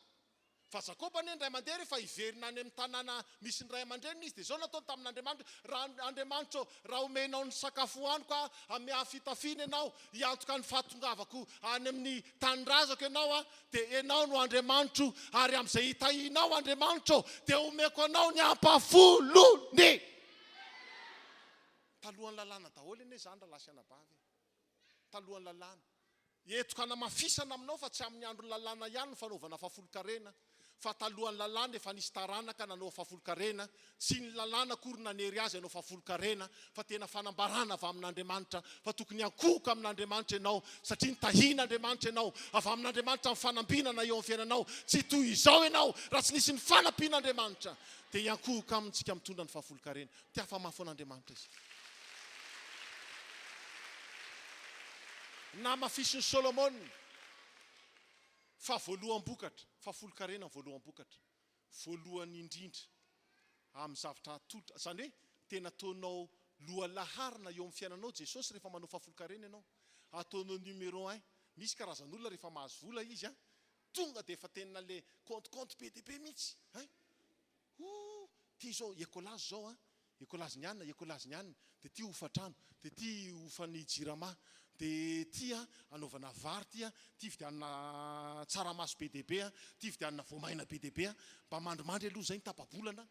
Fa Jakoba anie indray mandeha rehefa hiverina any amin'ny tanàna misy ny ray aman-dreniny izy dia izao nataony tamin'Andriamanitra, Raha Andriamanitra ô, raha omenao ny sakafo hohaniko aho, hanome ahy fitafiana Ianao, hiantoka ny fahatongavako any amin'ny tanindrazako Ianao aho, dia Ianao no Andriamanitro, ary amin'izay hitahianao Andriamanitra ô, dia homeko Anao ny ampahafolony. Talohan'ny lalàna daholo anie izany rahalahy sy anabavy e. Talohan'ny lalàna. Entiko hanamafisana aminao fa tsy amin'ny andron'ny lalàna ihany ny fanaovana fahafolonkarena, fa talohan'ny lalàna efa nisy taranaka nanao fahafolonkarena, tsy ny lalàna akory nanery azy hanao fahafolonkarena, fa tena fanambarana avy amin'Andriamanitra fa tokony hiankohoka amin'Andriamanitra ianao satria nitahian'Andriamanitra ianao, avy amin'Andriamanitra ny fanambinana eo amin'ny fiainanao, tsy toy izao ianao raha tsy nisy ny fanampian'Andriamanitra, dia hiankohoka aminy tsika mitondra ny fahafolonkarena. Te hafa-mafy an'Andriamanitra izy. Namafisin'i Solomona fa voaloham-bokatra, fahafolonkarena ny voaloham-bokatra, voalohany indrindra amin'ny zavatra atolotra. Izany hoe tena ataonao lohalaharana eo amin'ny fiainanao Jesosy rehefa manao fahafolonkarena ianao. Ataonao numéro un. Misy karazan'olona rehefa mahazo vola izy, tonga dia efa tena le compte compte be dia be mihitsy. Hein? Ooh! Ty zao écolage zao an! Écolage ny anona, écolage ny anona, dia ty hofantrano, dia ty hofan'ny jirama, dia ty an anaovana vary ty an, ty vidianina tsaramaso be dia be an, ty vidianina voamaina be dia be an, mba mandrimandry aloha zay ny tapa-bolana.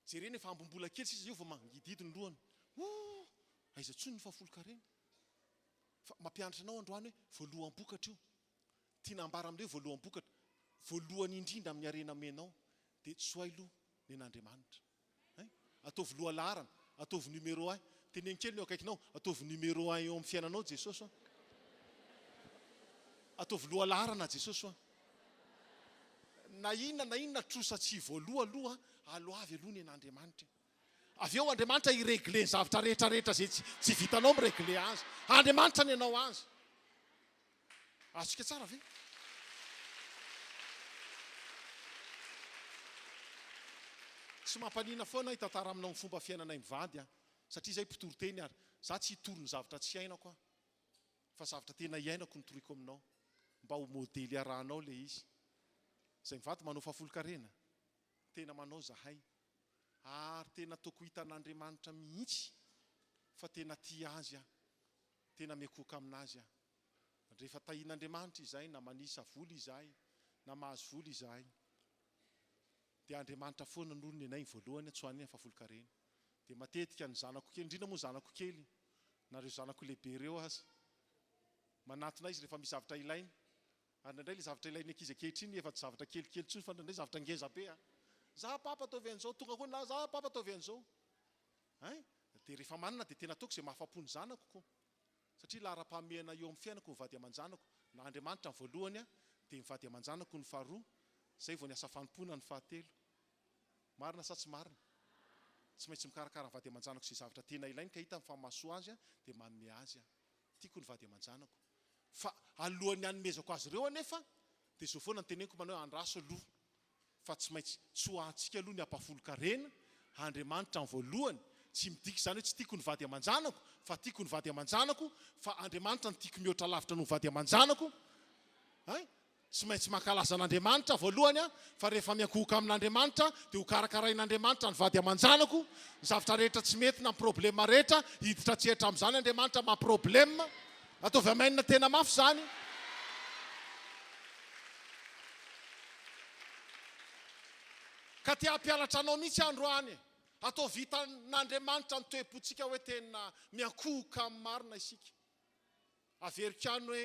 Jerena efa ambim-bola kely sisa eo vao mangidihidy ny lohany. Ooh! Aiza intsony ny fahafolonkarena? Fa mampianatra anao androany hoe voaloham-bokatra io. Tiana ambara amin'ireo voaloham-bokatra, voalohany indrindra amin'ny harena amenao dia tsoahy loha nen'Andriamanitra. Hein? Ataovy lohalaharana, ataovy numéro un. Teneno kely ny eo akaikinao, ataovy numéro un eo amin'ny fiainanao Jesosy an. Ataovy lohalaharana Jesosy an. Na inona na inona trosa tsy voaloa aloha, aloavy aloha nen'Andriamanitra. Avy eo Andriamanitra hi-regler ny zavatra rehetra rehetra izay tsy vitanao mi-regler azy. Andriamanitra ny hanao azy. Azontsika tsara ve? Tsy mampanina foana hitantara aminao ny fomba fiainanay mivady aho, satria izay mpitory teny ary za tsy hitory ny zavatra tsy iainako aho, fa zavatra tena iainako no toriko aminao, mba ho modely iarahanao ilay izy. Izay mivady manao fahafolonkarena, tena manao zahay, ary tena ataoko hitan'Andriamanitra mihitsy fa tena tia azy aho, tena miankohoka aminazy aho. Rehefa tahian'Andriamanitra izahay na manisa vola izahay na mahazo vola izahay dia Andriamanitra foana no nenay ny voalohany antsoany ny fahafolonkarena. Dia matetika ny zanako kely, indrindra moa ny zanako kely na ireo zanako lehibe ireo aza manatona izy rehefa misy zavatra ilainy. Ary indraindray ilay zavatra ilain'ny ankizy ankehitriny efa tsy zavatra kelikely intsony fa indraindray zavatra ngeza be a! Za papa ataovy an'izao, tonga koa na za papa ataovy an'izao. Hein? Dia rehefa manana dia tena ataoko izay mahafa-po ny zanako ko. Satria laharam-pahamehana eo amin'ny fiainako ny vady aman-janako, na Andriamanitra ny voalohany dia ny vady aman-janako ny faharoa, izay vao ny asa fanompoana ny fahatelo. Marina sa tsy marina? Tsy maintsy mikarakara ny vady aman-janako izay zavatra tena ilainy ka hitany fa mahasoa azy dia manome azy aho. Tiako ny vady aman-janako. Fa alohan'ny hanomezako azy ireo anefa dia izao foana no teneniko manao hoe andraso aloha fa tsy maintsy tsoahantsika aloha ny ampahafolon-karena, Andriamanitra ny voalohany, tsy midika izany hoe tsy tiako ny vady aman-janako fa tiako ny vady aman-janako fa Andriamanitra no tiako mihoatra lavitra noho ny vady aman-janako ein! Tsy maintsy mankalaza an'Andriamanitra voalohany aho, fa rehefa miankohoka amin'Andriamanitra dia ho karakarain'Andriamanitra ny vady aman-janako, ny zavatra rehetra tsy mety na ny problema rehetra, hiditra an-tsehatra amin'izany Andriamanitra maha problema. Ataovy amen tena mafy izany. Ka te hampianatra anao mihitsy aho androany e. Ataovy hitan'Andriamanitra ny toe-pontsika hoe tena miankohoka amin'ny marina isika. Averiko ihany hoe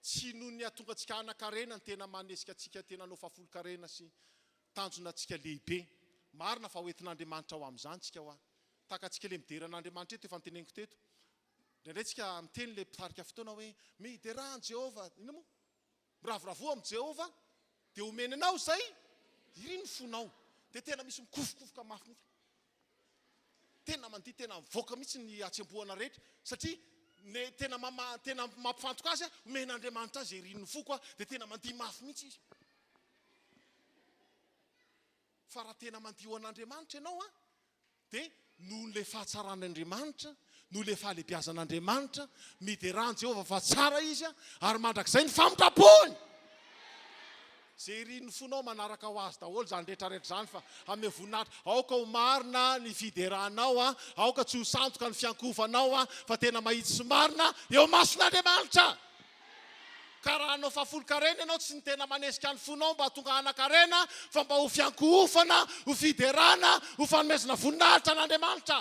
tsy noho ny hahatonga antsika hanan-karena ny tena manesika antsika tena hanao fahafolon-karena sy tanjona antsika lehibe. Marina fa hoentin'Andriamanitra ho amin'izany tsika hoa. Tahaka antsika ilay midera an'Andriamanitra eto efa noteneniko teto. Indraindray tsika miteny ilay mpitarika fotoana hoe miderà an'i Jehovah. Inona moa? Miravoravoa amin'i Jehovah dia homeny anao izay irin'ny fonao. Dia tena misy mikofokofoka mafy mihitsy. Tena mandihy, tena mivoaka mihitsy ny hatsembohana rehetra satria ny tena mama, tena mampifantoka azy, omen'Andriamanitra azy izay irin'ny foko, dia tena mandihy mafy mihitsy izy. Fa raha tena mandihy ho an'Andriamanitra ianao an, Dia noho ilay fahatsaran'Andriamanitra, noho ilay fahalehibiazan'Andriamanitra, miderà an'i Jehovah fa tsara Izy ary mandrakizay ny famindram-pony! Izay irin'ny fonao manaraka ho azy daholo izany rehetra rehetra izany fa hanome voninahitra. Aoka ho marina ny fideranao, aoka tsy ho sandoka ny fiankohofanao fa tena mahitsy sy marina eo imason'Andriamanitra! Ka raha hanao fahafolon-karena ianao, tsy ny tena manesika ny fonao mba hahatonga hanan-karena, fa mba ho fiankohofana, ho fiderana, ho fanomezana voninahitra an'Andriamanitra.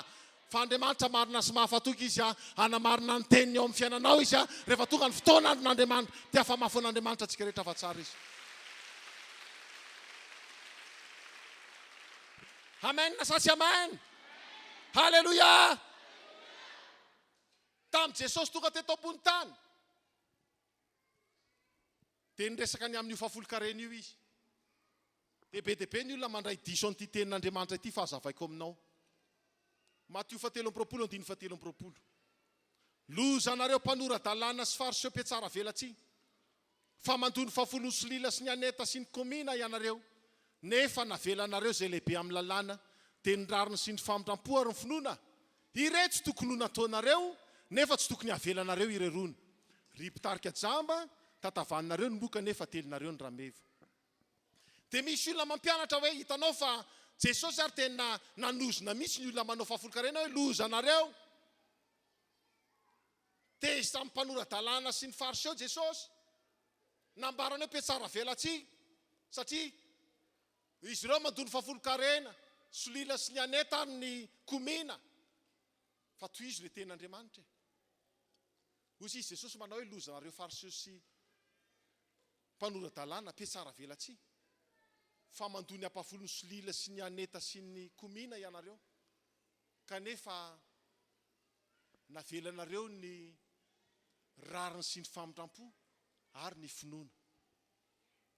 Fa Andriamanitra marina sy mahafatoky Izy, hanamarina ny teniny eo amin'ny fiainanao Izy, rehefa tonga ny fotoana andron'Andriamanitra. Dia afa-mafy an'Andriamanitra antsika rehetra fa tsara Izy. Amen sa tsy amen? Haleloia! Tamin'i Jesosy tonga teto ambony tany, dia niresaka ny amin'io fahafolonkarena io Izy. Dia be dia be ny olona mandray diso an'ity tenin'Andriamanitra ity fa hazavaiko aminao. Matio fahatelo amby roapolo andininy fahatelo amby roapolo. Lozanareo mpanora-dalàna sy fariseo mpiatsara velatsihy, Fa mandoa ny fahafolon'ny solila sy ny aneta sy ny komina ianareo, nefa navelanareo izay lehibe amin'ny lalàna, dia ny rariny sy ny famindram-po ary ny finoana. Ireto tokony ho nataonareo, nefa tsy tokony havelanareo irerony. Ry mpitarika jamba, tantavaninareo ny moka nefa atelinareo ny rameva. Dia misy olona mampianatra hoe, hitanao fa Jesosy ary tena nanozona mihitsy ny olona manao fahafolonkarena hoe, lozanareo! Tezitra amin'ny mpanora-dalàna sy ny Fariseo Jesosy. Nambarany hoe mpihatsaravelatsihy, satria izy ireo mandoa ny fahafolon-karena, solila sy ny aneta ary ny komina. Fa tohizo ilay tenin'Andriamanitra e. Hoy izy Jesosy manao hoe lozanareo Fariseo sy mpanora-dalàna, mpihatsaravelatsihy, fa mandoa ny ampahafolon'ny solila sy ny aneta sy ny komina ianareo, kanefa Navelanareo ny rariny sy ny famindrampo ary ny finoana.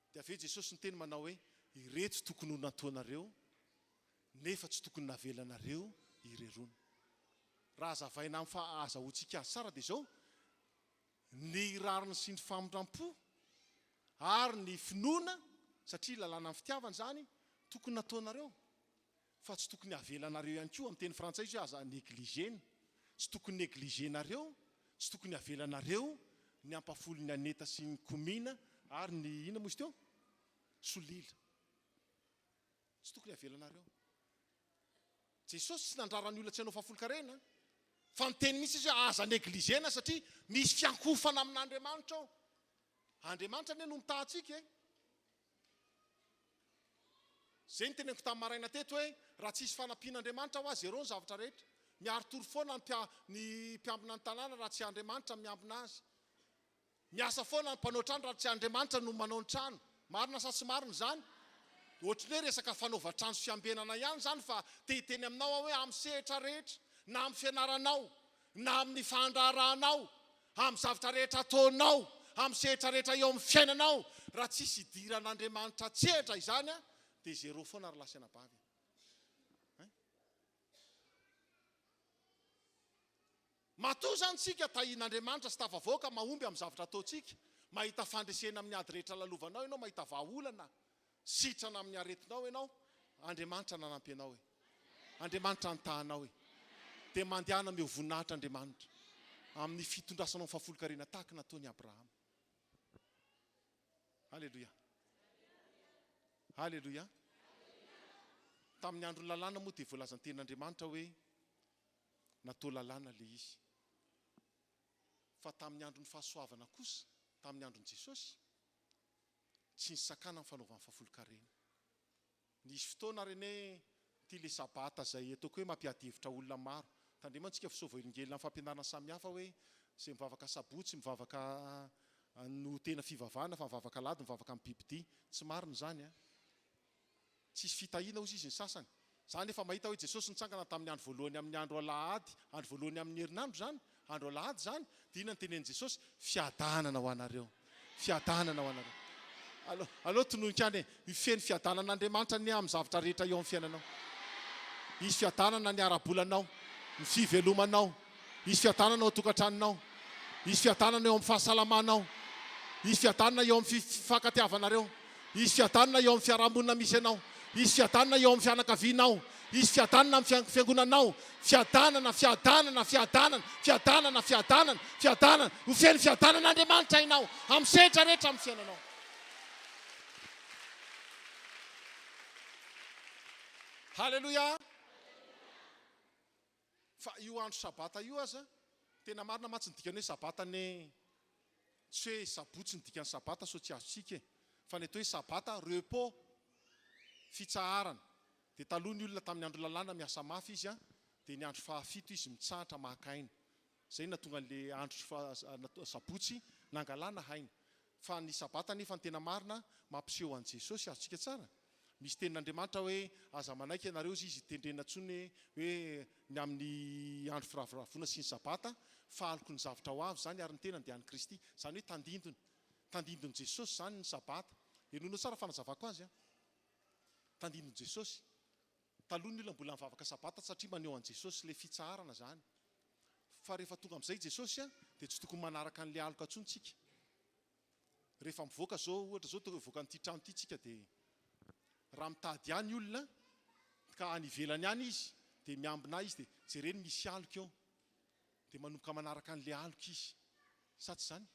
Dia avy eo Jesosy niteny manao hoe, Ireto tokony ho nataonareo, nefa tsy tokony navelanareo irerony. Raha hazavaina amin'ny fahazahoantsika azy tsara dia izao, ny rariny sy ny famindrampo ary ny finoana, satria lalànan'ny fitiavana izany, tokony nataonareo. Fa tsy tokony havelanareo ihany koa, amin'ny teny frantsay izy hoe aza negligena, tsy tokony negligenareo, tsy tokony havelanareo ny ampafolon'ny aneta sy ny komina ary ny inona moa izy teo? Solila. Tsy tokony havelanareo. Jesosy tsy nandrara ny olona tsy hanao fahafolon-karena, fa niteny mihitsy izy hoe aza negligena satria misy fiankohofana amin'Andriamanitra ao. Andriamanitra anie no mitaha antsika e. Izay no teneniko tamin'ny maraina teto hoe raha tsy hisy fanampian'Andriamanitra hoa zéro ny zavatra rehetra. Miari-tory foana ny mpia, ny mpiambina ny tanàna raha tsy Andriamanitra no miambina azy. Miasa foana ny mpanao trano raha tsy Andriamanitra no manao ny trano. Marina sa tsy marina izany? Ohatry ny hoe resaka fanaovan-trano sy fiambenana ihany izany fa te hiteny aminao aho hoe amin'ny sehatra rehetra, na amin'ny fianaranao, na amin'ny fandraharahanao, amin'ny zavatra rehetra ataonao, amin'ny sehatra rehetra eo amin'ny fiainanao, raha tsisy idiran'Andriamanitra an-tsehatra izany dia zéro foana ry lahy sy anabavy a! Hein? Matoa izany isika tahian'Andriamanitra sy tafavoaka mahomby amin'ny zavatra ataontsika, mahita fandresena amin'ny ady rehetra lalovanao ianao, mahita vahaolana, sitrana amin'ny aretinao ianao, Andriamanitra nanampy anao e. Andriamanitra nitaha anao e. Dia mandehana omeo voninahitra Andriamanitra amin'ny fitondrasanao ny fahafolonkarena tahaka nataon'i Abrahama. Aleloia. Aleloia. Tamin'ny andron'ny lalàna moa dia voalazan'ny tenin'Andriamanitra hoe natao lalàna ilay izy. Fa tamin'ny andron'ny fahasoavana kosa, tamin'ny andron'i Jesosy, tsy nisakana ny fanaovana fahafolonkarena. Nisy fotoana ary anie ity le sabata izay ataoko hoe mampiady hevitra olona maro. Tandremo antsika fa sao voahelingelina amin'ny fampianarana samihafa hoe izay mivavaka sabotsy mivavaka no tena fivavahana fa mivavaka alahady mivavaka amin'ny bibidia. Tsy marina izany an! Tsisy fitahiana hozy izy ny sasany. Za nefa mahita hoe Jesosy nitsangana tamin'ny andro voalohany amin'ny andro alahady, andro voalohany amin'ny herinandro izany, andro alahady izany, dia inona no tenenin'i Jesosy? Fiadanana ho anareo. Fiadanana ho anareo. Aleo, aleo tononiko ihany e. Io feno fiadanan'Andriamanitra anie amin'ny zavatra rehetra eo amin'ny fiainanao. Hisy fiadanana ny ara-bolanao, ny fivelomanao. Hisy fiadanana ao an-tokantranonao. Hisy fiadanana eo amin'ny fahasalamanao. Hisy fiadanana eo amin'ny fifankatiavanareo. Hisy fiadanana eo amin'ny fiarahamonina misy anao. Hisy fiadanana eo amin'ny fianakavianao. Hisy fiadanana amin'ny fiangonanao. Fiadanana, fiadanana, fiadanana, fiadanana, fiadanana, fiadanana. Ho feno fiadanan'Andriamanitra ianao amin'ny sehatra rehetra amin'ny fiainanao. Haleloia! Fa io andro sabata io aza, tena marina mantsy ny dikan'ny hoe sabata anie tsy hoe sabotsy ny dikan'ny sabata sao tsy azontsika e! Fa ny atao hoe sabata, repos, fitsaharana. Dia taloha ny olona tamin'ny andro lalàna miasa mafy izy an, dia ny andro fahafito izy mitsahatra maka aina. Izay no nahatonga an'ilay andro sabotsy nangalana aina. Fa ny sabata anefa ny tena marina mampiseho an'i Jesosy, azontsika tsara? Misy tenin'Andriamanitra hoe aza manaiky ianareo izy izy tendrena intsony hoe ny amin'ny andro firavoravoana sy ny sabata fa aloky ny zavtra ho avy izany ary ny tenany dia an'i Kristy. Izany hoe tandindony. Tandindon'i Jesosy izany ny sabata. Henoinao tsara fanazavako azy an. Tandindon'i Jesosy. Taloha ny olona mbola nivavaka sabata satria maneho an'i Jesosy ilay fitsaharana izany. Fa rehefa tonga amin'izay Jesosy dia tsy tokony manaraka an'ilay aloka intsony tsika. Rehefa mivoaka zao ohatra zao tonga hivoaka an'ity trano ity tsika dia raha mitady ahy ny olona ka any ivelany any izy dia miambina ahy izy dia jereny misy aloka eo dia manomboka manaraka an'ilay aloka izy. Sa tsy izany?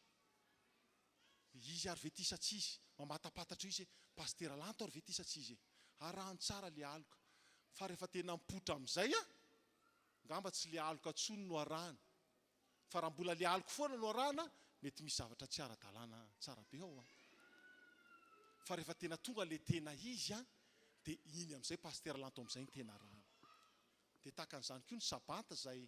Izy ary ve ity sa tsy izy? Mamatapatatra eo izy hoe Pasitera Lanto ary ve ity sa tsy izy e? Arahany tsara ilay aloka. Fa rehefa tena mipoitra amin'izay an, ngamba tsy ilay aloka intsony no arahana. Fa raha mbola ilay aloka foana no arahana, mety misy zavatra tsy ara-dalàna tsara be ao an. Fa rehefa tena tonga ilay tena izy an, dia iny amin'izay Pasitera Lanto amin'izay no tena arahana. Dia tahaka an'izany koa ny Sabata izay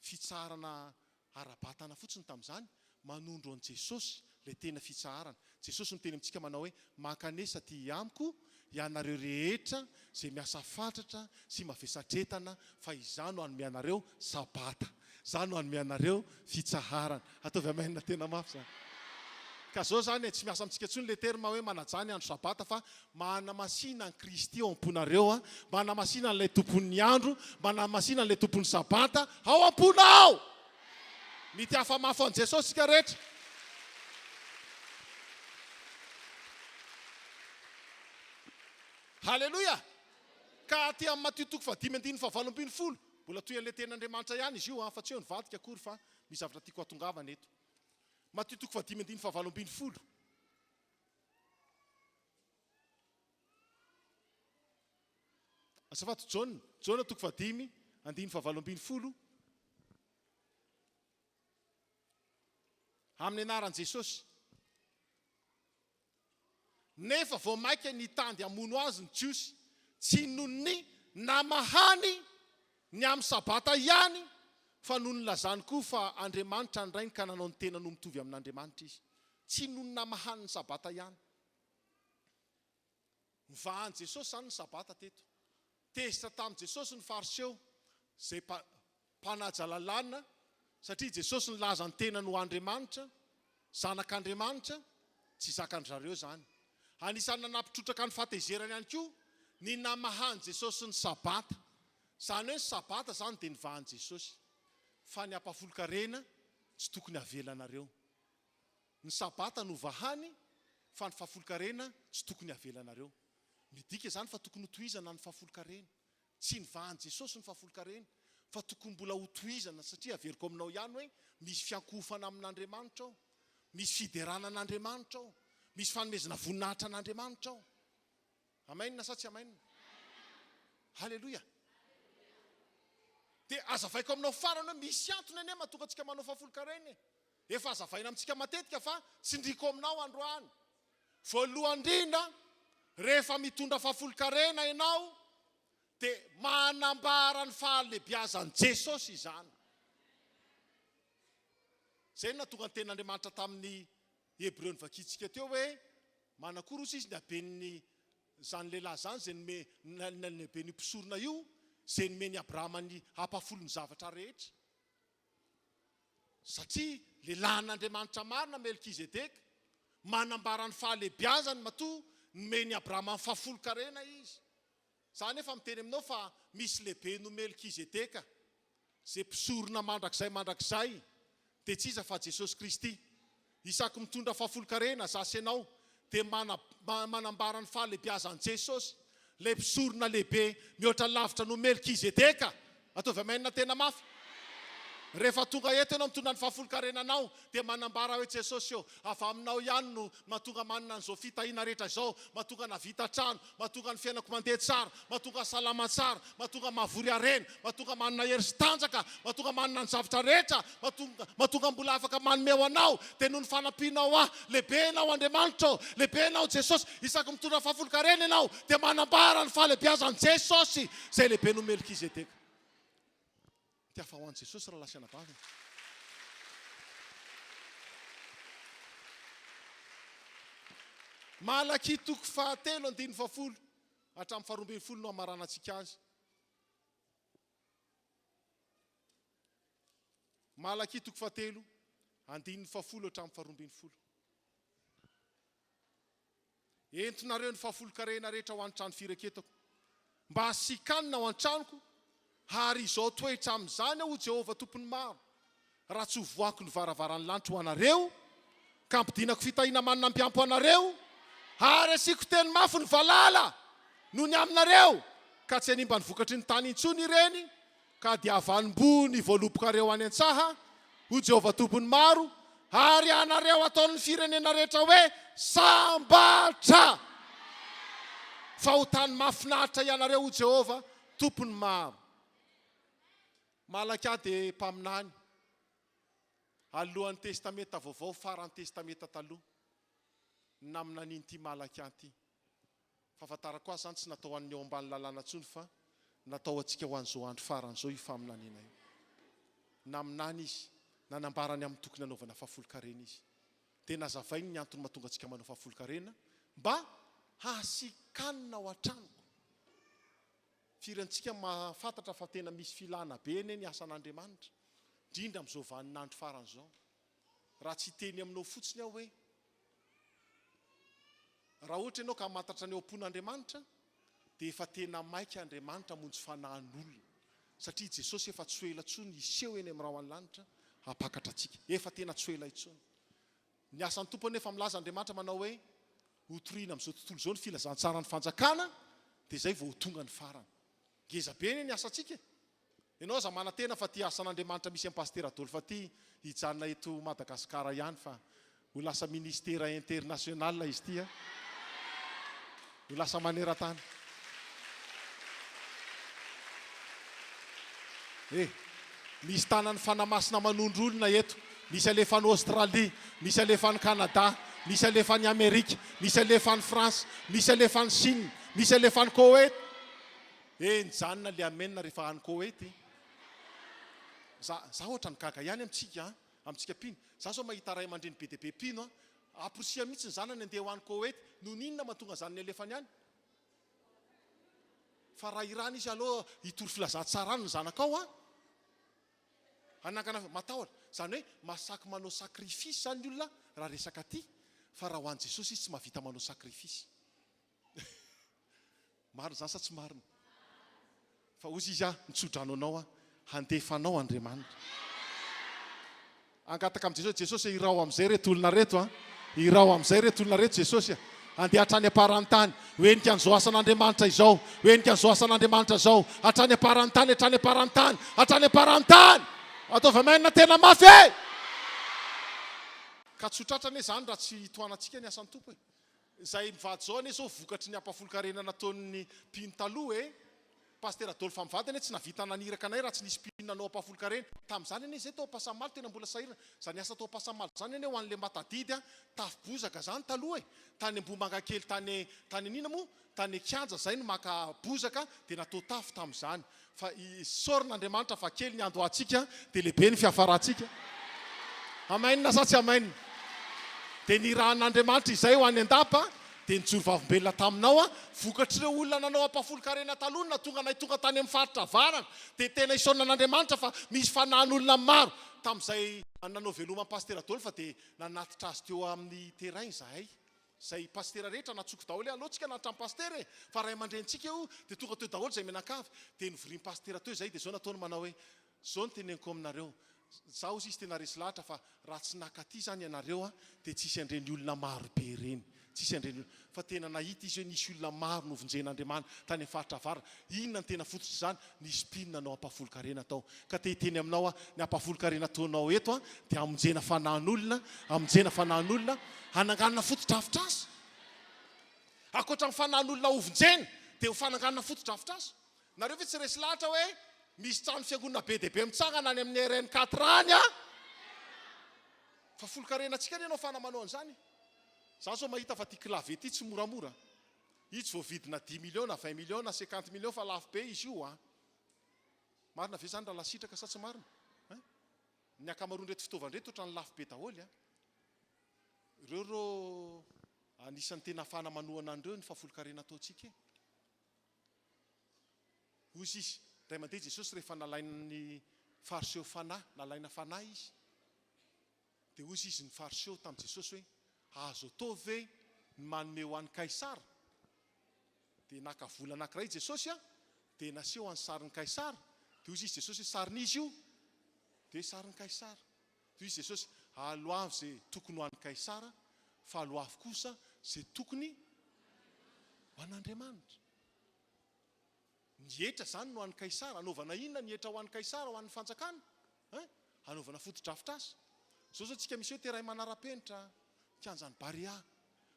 fitsaharana ara-batana fotsiny tamin'izany, manondro an'i Jesosy, ilay tena fitsaharana. Jesosy miteny amintsika manao hoe, Mankanesa aty amiko, ianareo rehetra izay miasa fatratra sy mavesatretana, fa Izaho no hanome anareo Sabata. Izaho no hanome anareo fitsaharana. Ataovy amen tena mafy izany. Ka izao izany e, tsy miasa amintsika intsony ilay terme hoe manajà ny andro Sabata fa manamasina an'i Kristy ao am-ponareo, manamasina an'ilay Tompon'ny andro, manamasina an'ilay Tompon'ny Sabata ao am-ponao! Mitiafa mafy an'i Jesosy isika rehetra. Haleloia! Ka aty amin'ny Matio toko fahadimy andininy fahavalo ambinifolo, mbola toy an'ilay tenin'Andriamanitra ihany izy io an, fa tsy hoe nivadika akory fa misy zavatra tiako hatongavana eto. Matio toko fahadimy andininy fahavalo ambinifolo. Azafady Jaona, Jaona toko fahadimy andininy fahavalo ambinifolo. Amin'ny anaran'i Jesosy. Nefa vao mainka nitady hamono azy ny Jiosy, tsy noho ny namahany ny amin'ny Sabata ihany, fa noho ny nilazany koa fa Andriamanitra ny Rainy ka nanao ny tenany ho mitovy amin'Andriamanitra izy. Tsy noho ny namahany ny Sabata ihany. Novahan'i Jesosy izany ny Sabata teto. Tezitra tamin'i Jesosy ny Fariseo, izay mpanaja lalàna, satria Jesosy nilaza ny tenany ho Andriamanitra, Zanak'Andriamanitra, tsy zakan-dry zareo izany. Anisan'ny nanampy trotraka ny fahatezerany ihany koa ny namahan'i Jesosy ny Sabata. Izany hoe ny Sabata izany dia novahan'i Jesosy. Fa ny ampahafolon-karena tsy tokony havelanareo. Ny Sabata no vahany fa ny fahafolon-karena tsy tokony havelanareo. Midika izany fa tokony hotohizana ny fahafolon-karena. Tsy nivahan'i Jesosy ny fahafolon-karena fa tokony mbola hotohizana satria averiko aminao ihany hoe misy fiankohofana amin'Andriamanitra ao, misy fiderana an'Andriamanitra ao, misy fanomezana voninahitra an'Andriamanitra ao. Amen sa tsy amen? Haleloia! Dia azavaiko aminao farany hoe misy antony anie mahatonga antsika manao fahafolon-karena e. Efa azavaina amintsika matetika fa tsindriko aminao androany. Voalohany indrindra, rehefa mitondra fahafolon-karena ianao dia manambara ny fahalebiazan'i Jesosy izany. Izay no nahatonga ny tenin'Andriamanitra tamin'ny Hebreo novakintsika teo hoe manakory hozy izy ny haben'ny izany lehilahy izany izay nome ny haben'io mpisorona io izay nomen'i Abrahama ny hampahafolon'ny zavatra rehetra. Satria lehilahin'Andriamanitra marina Melkizedeka, manambara ny fahalehibiazany matoa nomen'i Abrahama ny fahafolon-karena izy. Za anefa miteny aminao fa misy lehibe noho Melkizedeka, izay mpisorona mandrakizay mandrakizay, dia tsy iza fa Jesosy Kristy. Isaky mitondra fahafolon-karena za sy ianao dia manambara ny fahalehibiazan'i Jesosy, ilay mpisorona lehibe mihoatra lavitra noho Melkizedeka. Ataovy amen tena mafy. Rehefa tonga eto ianao mitondra ny fahafolon-karenanao dia manambara hoe Jesosy ô, avy aminao ihany no mahatonga manana an'izao fitahiana rehetra izao, mahatonga nahavita trano, mahatonga ny fiainako mandeha tsara, mahatonga salama tsara, mahatonga mahavory harena, mahatonga manana hery sy tanjaka, mahatonga manana ny zavatra rehetra, mahatonga mahatonga mbola afaka manome ho anao, dia noho ny fanampianao ahy, lehibe ianao Andriamanitra ô, lehibe ianao Jesosy, isaky mitondra fahafolon-karena ianao dia manambara ny fahalehibiazan'i Jesosy izay lehibe noho Melkizedeka. Tiafa ho an'i Jesosy rahalahy sy anabavy. Malakia toko fahatelo andininy fahafolo hatramin'ny faharoa ambin'ny folo no hamaranantsika azy. Malakia toko fahatelo andininy fahafolo hatramin'ny faharoa ambin'ny folo. Entinareo ny fahafolonkarena rehetra ho any trano fireketako, mba hasian-kanina ao an-tranoko, ary izao toetra amin'izany aho, hoy Jehovah Tompon'ny maro, raha tsy hovohako ny varavaran'ny lanitra ho anareo, ka hampidinako fitahiana manana ampiampo anareo, ary hasiako teny mafy ny valala noho ny aminareo, ka tsy hanimba ny vokatry ny tany intsony ireny, Ka dia havanim-boho ny voalobokareo any an-tsaha, hoy Jehovah Tompon'ny maro, ary ianareo hataon'ny firenena rehetra hoe sambatra! Fa ho tany mahafinaritra ianareo, hoy Jehovah Tompon'ny maro. Malakia dia mpaminany, alohan'ny Testamenta Vaovao, faran'ny Testamenta Taloha, ny naminanian'ity Malakia ity. Fahafantarako azy izany tsy natao ho an'ny eo ambany lalàna intsony fa natao ho antsika ho an'izao andro farany izao io faminaniana io. Naminany izy, nanambara ny amin'ny tokony hanaovana fahafolonkarena izy. Dia nazavainy ny antony mahatonga antsika manao fahafolonkarena mba hahasikanina ao an-tranoko. Firy antsika mahafantatra fa tena misy filana be anie ny asan'Andriamanitra, indrindra amin'izao vaninandro farany izao. Raha tsy hiteny aminao fotsiny aho hoe Raha ohatra ianao ka hamantatra ny ao am-pon'Andriamanitra dia efa tena maika Andriamanitra hamonjy fanahin'olona satria i Jesosy efa tsy ho ela intsony hiseho eny amin'ny rahon'ny lanitra hampakatra antsika. Efa tena tsy ho ela intsony. Ny asan'ny Tompo anefa milaza Andriamanitra manao hoe hotorina amin'izao tontolo izao ny filazantsaran'ny fanjakana dia izay vao ho tonga ny farany. Ngeza be anie ny asantsika e! Ianao aza manantena fa ty asan'Andriamanitra misy an'i Pasitera Adolphe ty hijanona eto Madagascar ihany fa ho lasa ministera international izy ity a! Ho lasa maneran-tany. Eh! Misy tanan'ny Fanahy Masina manondro olona eto. Misy alefa any Australie, misy alefa any Canada, misy alefa any Amerika, misy alefa any France, misy alefa any Chine, misy alefa any Koweït. He nijanona le amen rehefa any Koweït e. Za za ohatrany gaga ihany amintsika an, amintsika mpino. Za zao mahita ray aman-dreny be dia be mpino an, amporisihany mihitsy ny zanany andeha ho any Koweït. Noho ny inona mahatonga zanany alefany any? Fa raha irany izy aloha hitory filazantsara any ny zanakao an. Hanangana matahotra. Izany hoe mahasaky manao sacrifice izany ny olona raha resaka aty, fa raha ho an'i Jesosy izy tsy mahavita manao sacrifice. Marina izany sa tsy marina? Fa hozy izy aho, mitsodrano anao aho, handefa anao Andriamanitra. Hangataka amin'i Jesosy, Jesosy e, iraho amin'izay ireto olona ireto an! Iraho amin'izay ireto olona ireto Jesosy a! Handeha hatrany am-paran'ny tany, ho henika an'izao asan'Andriamanitra izao, ho henika an'izao asan'Andriamanitra izao, hatrany am-paran'ny tany, hatrany am-paran'ny tany, hatrany am-paran'ny tany! Ataovy amen tena mafy e! Ka tsy ho tratra anie izany raha tsy tohanantsika ny asan'ny Tompo e! Izay mivady izao anie izao vokatry ny ampahafolon-karena nataon'ny mpino taloha e! Pasitera Adolphe mivady anie tsy nahavita naniraka anay raha tsy nisy mpino nanao ampahafolon-karena. Tamin'izany anie izay tao Ampasamalo tena mbola sahirana. Izany asa tao Ampasamalo izany anie ho an'ilay mba tadidy a! Tafo bozaka izany taloha e! Tany Ambohimangakely tany tany an'inona moa? Tany Kianja izay no maka bozaka dia natao tafo tamin'izany. Fa isaorana Andriamanitra fa kely ny andohantsika dia lehibe ny fiafarantsika. Amen sa tsy amen? Dia nirahan'Andriamanitra izay ho any an-dapa dia nijoro vavolombelona taminao aho. Vokatr'ireo olona nanao ampahafolon-karena taloha no nahatonga anay tonga tany amin'ny faritra avaratra. Dia tena isaorana an'Andriamanitra fa misy fanahin'olona maro. Tamin'izay nanao veloma an'i Pasitera Adolphe dia nanatitra azy teo amin'ny terrain izahay. Zay pasitera rehetra natsoko daholo e aleo tsika hanatitra ny pasitera e fa ray aman-drenintsika io dia tonga teo daholo zay mianakavy dia novorian'ny pasitera teo zay dia zao nataony manao hoe zao no teneniko aminareo za ozy izy tena resy lahatra fa raha tsy naka aty zany ianareo a dia tsisy an'ireny olona maro be ireny tsisy an'ireny olona fa tena nahita izy hoe nisy olona maro novonjen'Andriamanitra tany amin'ny faritra avaratra inona no tena fototr'izany nisy mpino nanao ampahafolon-karena tao Ka te hiteny aminao aho, ny ampahafolon-karena ataonao eto an, dia hamonjena fanahin'olona, hamonjena fanahin'olona, hananganana fotodrafitrasa. Ankoatra ny fanahin'olona hovonjena, dia ho fananganana fotodrafitrasa. Nareo ve tsy resy lahatra hoe misy trano fiangonana be dia be mitsangana any amin'ny RN quatre any an? Fa folon-karenantsika anie no ahafahana manao an'izany e. Za zao mahita fa ity clavier ity tsy moramora. Io tsy voavidina dix millions na vingt millions na cinquante millions fa lafo be izy io an. Marina ve izany rahalahy Sitraka sa tsy marina? Hein? Ny ankamaroan'ireto fitaovana ireto ohatran'ny lafo be daholo an! Ireo ireo anisan'ny tena ahafahana manohana an'ireo ny fahafolonkarena ataontsika e! Hoy izy, indray mandeha Jesosy rehefa nalain'ny Fariseo fanahy, nalaina fanahy izy, dia hoy izy ny Fariseo tamin'i Jesosy hoe, azo atao ve ny manome ho an'i Kaisara? Dia naka vola anankiray i Jesosy an, dia naseho an'ny sarin'i Kaisara, dia hoy izy Jesosy hoe sarin'iza io? Dia hoe sarin'i Kaisara. Dia hoy izy Jesosy, aloavy izay tokony ho an'i Kaisara, fa aloavy kosa izay tokony ho an'Andriamanitra. Ny hetra izany no an'i Kaisara, anaovana inona ny hetra ho an'i Kaisara, ho an'ny fanjakana? Hein? Anaovana fotodrafitrasa. Izao izao tsika misy hoe terrain manara-penitra, kianjan'i Barea,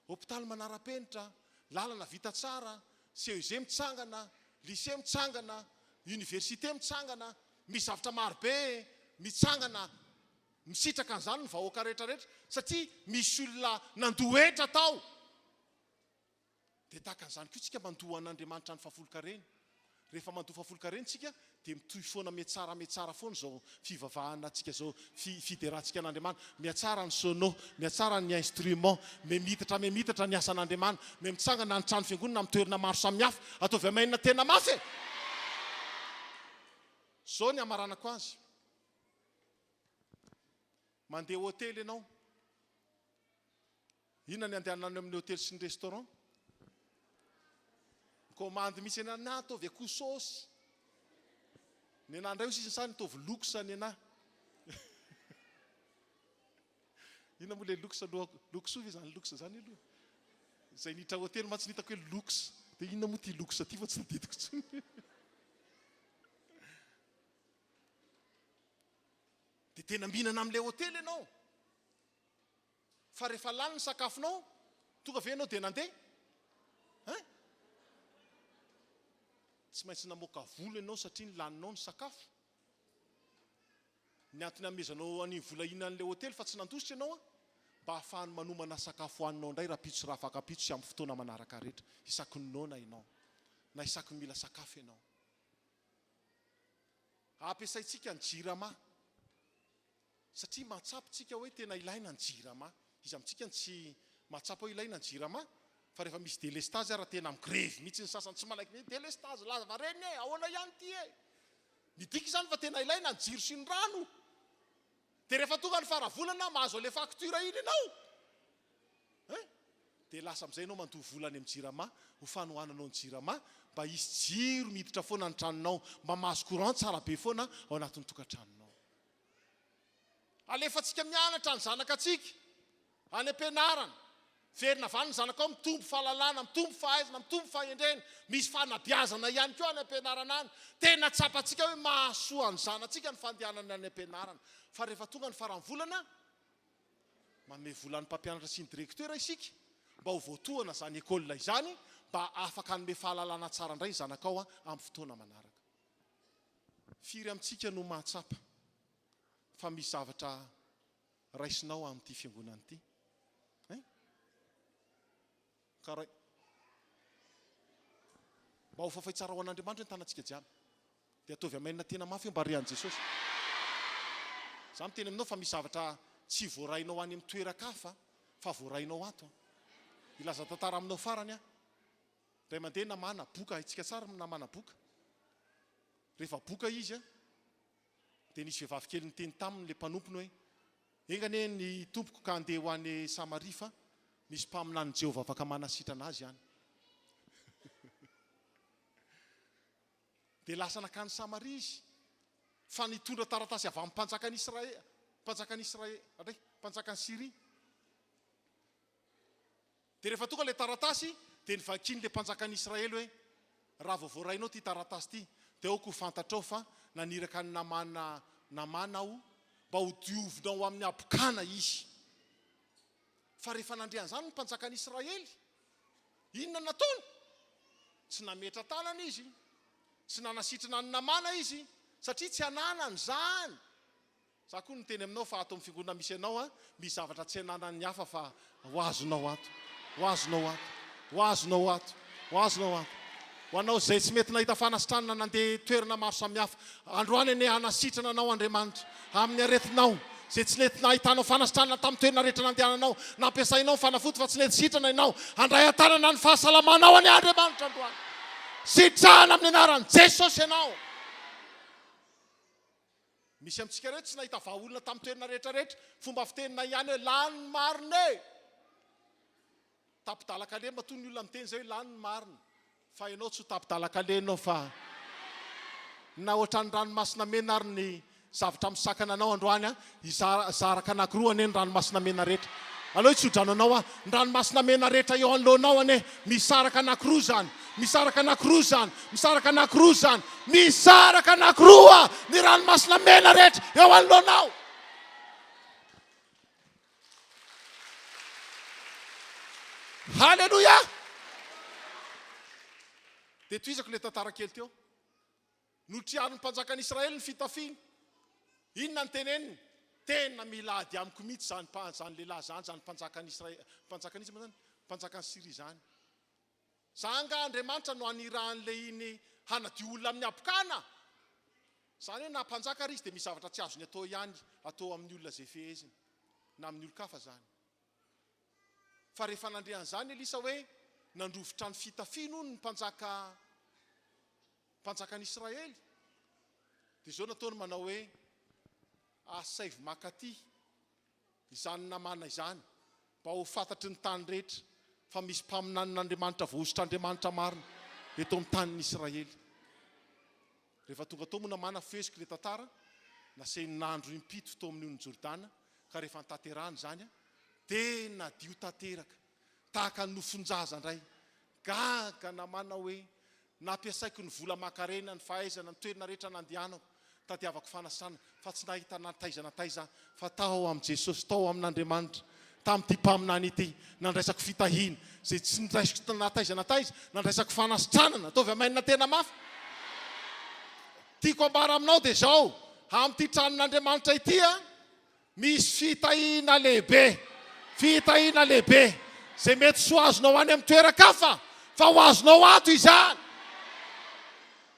Hopitaly manara-penitra, lalana vita tsara, CEG mitsangana, lycée mitsangana, université mitsangana, misy zavatra maro be mitsangana, misitraka an'izany ny vahoaka rehetra rehetra satria misy olona nandoa hetra tao. Dia tahaka an'izany koa tsika mandoa an'Andriamanitra ny fahafolonkarena. Rehefa mandoa fahafolonkarena isika dia mitohy foana mihatsara mihatsara foana izao fivavahana tsika izao, fiderantsika an'Andriamanitra. Mihatsara ny sono, mihatsara ny instrument, mihamitatra mihamitatra ny asan'Andriamanitra, mihamitsangana ny trano fiangonana amin'ny toerana maro samihafa. Ataovy amen tena mafy e! Izao ny hamaranako azy. Mandeha hotely ianao. Inona ny andehanana any amin'ny hotely sy ny restaurant? Mikomandy mihitsy ianao, na ataovy akoho saosy. Nenà indray hoy sisa sa nitaovy looks nenà. Inona moa ilay looks aloha? Looks ve izany looks izany aloha? Izay niditra hotely mantsy no hitako hoe looks. Dia inona moa ity looks ity fa tsy tadidiko intsony. Dia tena mihinana amin'ilay hotely ianao. Fa rehefa lany ny sakafonao, tonga ve ianao dia nandeha? Hein? Tsy maintsy namoaka vola ianao satria ny laninao ny sakafo. Ny antony hanomezanao an'iny vola iny an'ilay hotely fa tsy nandositra ianao an, mba hahafahany manomana sakafo hohaninao indray rahampitso sy rahafakampitso sy amin'ny fotoana manaraka rehetra, isaky ny noana ianao, na isaky ny mila sakafo ianao. Ampiasaintsika ny jirama. Satria mahatsapa tsika hoe tena ilaina ny jirama. Iza amintsika no tsy mahatsapa hoe ilaina ny jirama? Fa rehefa misy delestazy ara tena migrevy mihitsy ny sasany tsy manaiky hoe delestazy lava reny e! Ahoana ihany ity e! Midika izany fa tena ilaina ny jiro sy ny rano. Dia rehefa tonga ny fara-volana mahazo an'ilay facture iny ianao. Hein? Dia lasa amin'izay ianao mandoa vola any amin'ny jirama ho fanohananao ny jirama mba hisy jiro miditra foana ny tranonao, mba mahazo courant tsara be foana ao anatin'ny tokantranonao. Alefantsika mianatra ny zanakatsika any am-pianarana. Miverina avy any ny zanakao mitombo fahalalana, mitombo fahaizana, mitombo fahendrena. Misy fanabeazana ihany koa any am-pianarana any. Tena tsapantsika hoe mahasoa ny zanatsika ny fandehanany any am-pianarana. Fa rehefa tonga ny faran'ny volana, manome vola ny mpampianatra sy ny directeur isika mba ho voatohana izany école izany mba afaka hanome fahalalana tsara indray ny zanakao amin'ny fotoana manaraka. Firy amintsika no mahatsapa fa misy zavatra raisinao amin'ity fiangonana ity? Hein? Ka ray. Mba ho fafay tsara ho an'Andriamanitra ny tanantsika jiaby. Dia ataovy amen tena mafy eo mba rehan'i Jesosy. Za miteny aminao fa misy zavatra tsy voarainao any amin'ny toeran-kafa fa voarainao ato. Hilaza tantara aminao farany aho. Indray mandeha namana boka, haintsika tsara ny namana boka. Rehefa boka izy dia nisy vehivavy kely niteny taminy ilay mpanompony hoe, Enga anie ny tompoko ka handeha ho any Samaria fa misy mpaminanin'i Jehovah afaka manasitrana azy any. Dia lasa nankany Samaria izy, fa nitondra taratasy avy amin'ny mpanjakan'i Israe, mpanjakan'i Israe, adray, mpanjakan'i Syria. Dia rehefa tonga ilay taratasy, dia novakian'ilay mpanjakan'i Israely hoe, Raha vao voarainao ity taratasy ity, dia aoka ho fantatrao fa naniraka an'i Namàna Namàna aho mba hodiovinao amin'ny habokana izy. Fa rehefa nandre an'izany ny mpanjakan'i Israely, inona no nataony? Tsy nametra-tanana izy, tsy nanasitrana an'i Namàna izy, satria tsy ananany izany. Za koa niteny aminao fa ato amin'ny fiangonana misy anao an, misy zavatra tsy ananan'ny hafa fa ho azonao ato, ho azonao ato, ho azonao ato, ho azonao ato. Ho anao izay tsy mety nahita fanasitranana nandeha toerana maro samihafa, androany anie hanasitrana anao Andriamanitra amin'ny aretinao izay tsy nety nahitanao fanasitranana tamin'ny toerana rehetra nandehananao, nampiasainao ny fanafody fa tsy nety sitrana ianao, handray an-tanana ny fahasalamanao anie Andriamanitra androany. Sitrana amin'ny anaran'i Jesosy ianao. Misy amintsika ireo tsy nahita vahaolana tamin'ny toerana rehetra rehetra. Fomba fiteninay ihany hoe lany ny marina e! Tapi-dalan-kaleha matoa ny olona miteny izay hoe lany ny marina. Fa ianao tsy ho tapi-dalan-kaleha ianao fa na ohatran'ny ranomasina mena ary ny zavatra misakana anao androany an, hizaraka anankiroa anie ny ranomasina mena rehetra. Aleo hitsodrano anao aho. Ny ranomasina mena rehetra eo anoloanao anie misaraka anankiroa izany. Misaraka anankiroa izany. Misaraka anankiroa izany. Misaraka anankiroa ny ranomasina mena rehetra eo anoloanao. Haleloia! Dia tohizako ilay tantara kely teo. Notriarin'ny mpanjakan'i Israely ny fitafiany. Inona no teneniny? Tena mila ady amiko mihitsy izany izany lehilahy izany, izany mpanjakan'i Israely, mpanjakan'iza moa izany? Mpanjakan'i Syria izany. Za angaha Andriamanitra no hanirahan'ilay iny hanadio olona amin'ny habokana? Izany hoe na mpanjaka ary izy dia misy zavatra tsy azony atao ihany atao amin'ny olona izay feheziny, na amin'ny olon-kafa izany. Fa rehefa nandre an'izany Elisa hoe nandrovitra ny fitafiany hono ny mpanjaka mpanjakan'i Israely, dia izao nataony manao hoe, Asaivo maka aty izany namana izany, mba ho fantatry ny tany rehetra fa misy mpaminanin'Andriamanitra voahosotr'Andriamanitra marina eto amin'ny tanin'i Israely. Rehefa tonga tao moa Namàna, feheziko ilay tantara, nasainy nandro impito tao amin'ny onin'i Jordana, ka rehefa notanterahiny izany, dia nadio tanteraka, tahaka ny nofon-jaza indray. Gaga Namàna hoe, Nampiasaiko ny vola aman-karena, ny fahaizana, ny toerana rehetra nandehanako, tadiavako fanasana, fa tsy nahita na taiza na taiza aho, fa tao amin'i Jesosy, tao amin'Andriamanitra, tamin'ity mpaminany ity, nandraisako fitahiana, izay tsy noraisiko na taiza na taiza, nandraisako fanasitranana. Ataovy amen tena mafy. Tiako ambara aminao dia izao, amin'ity tranon'Andriamanitra ity an, Misy fitahiana lehibe, fitahiana lehibe izay mety tsy ho azonao any amin'ny toeran-kafa fa ho azonao ato izany.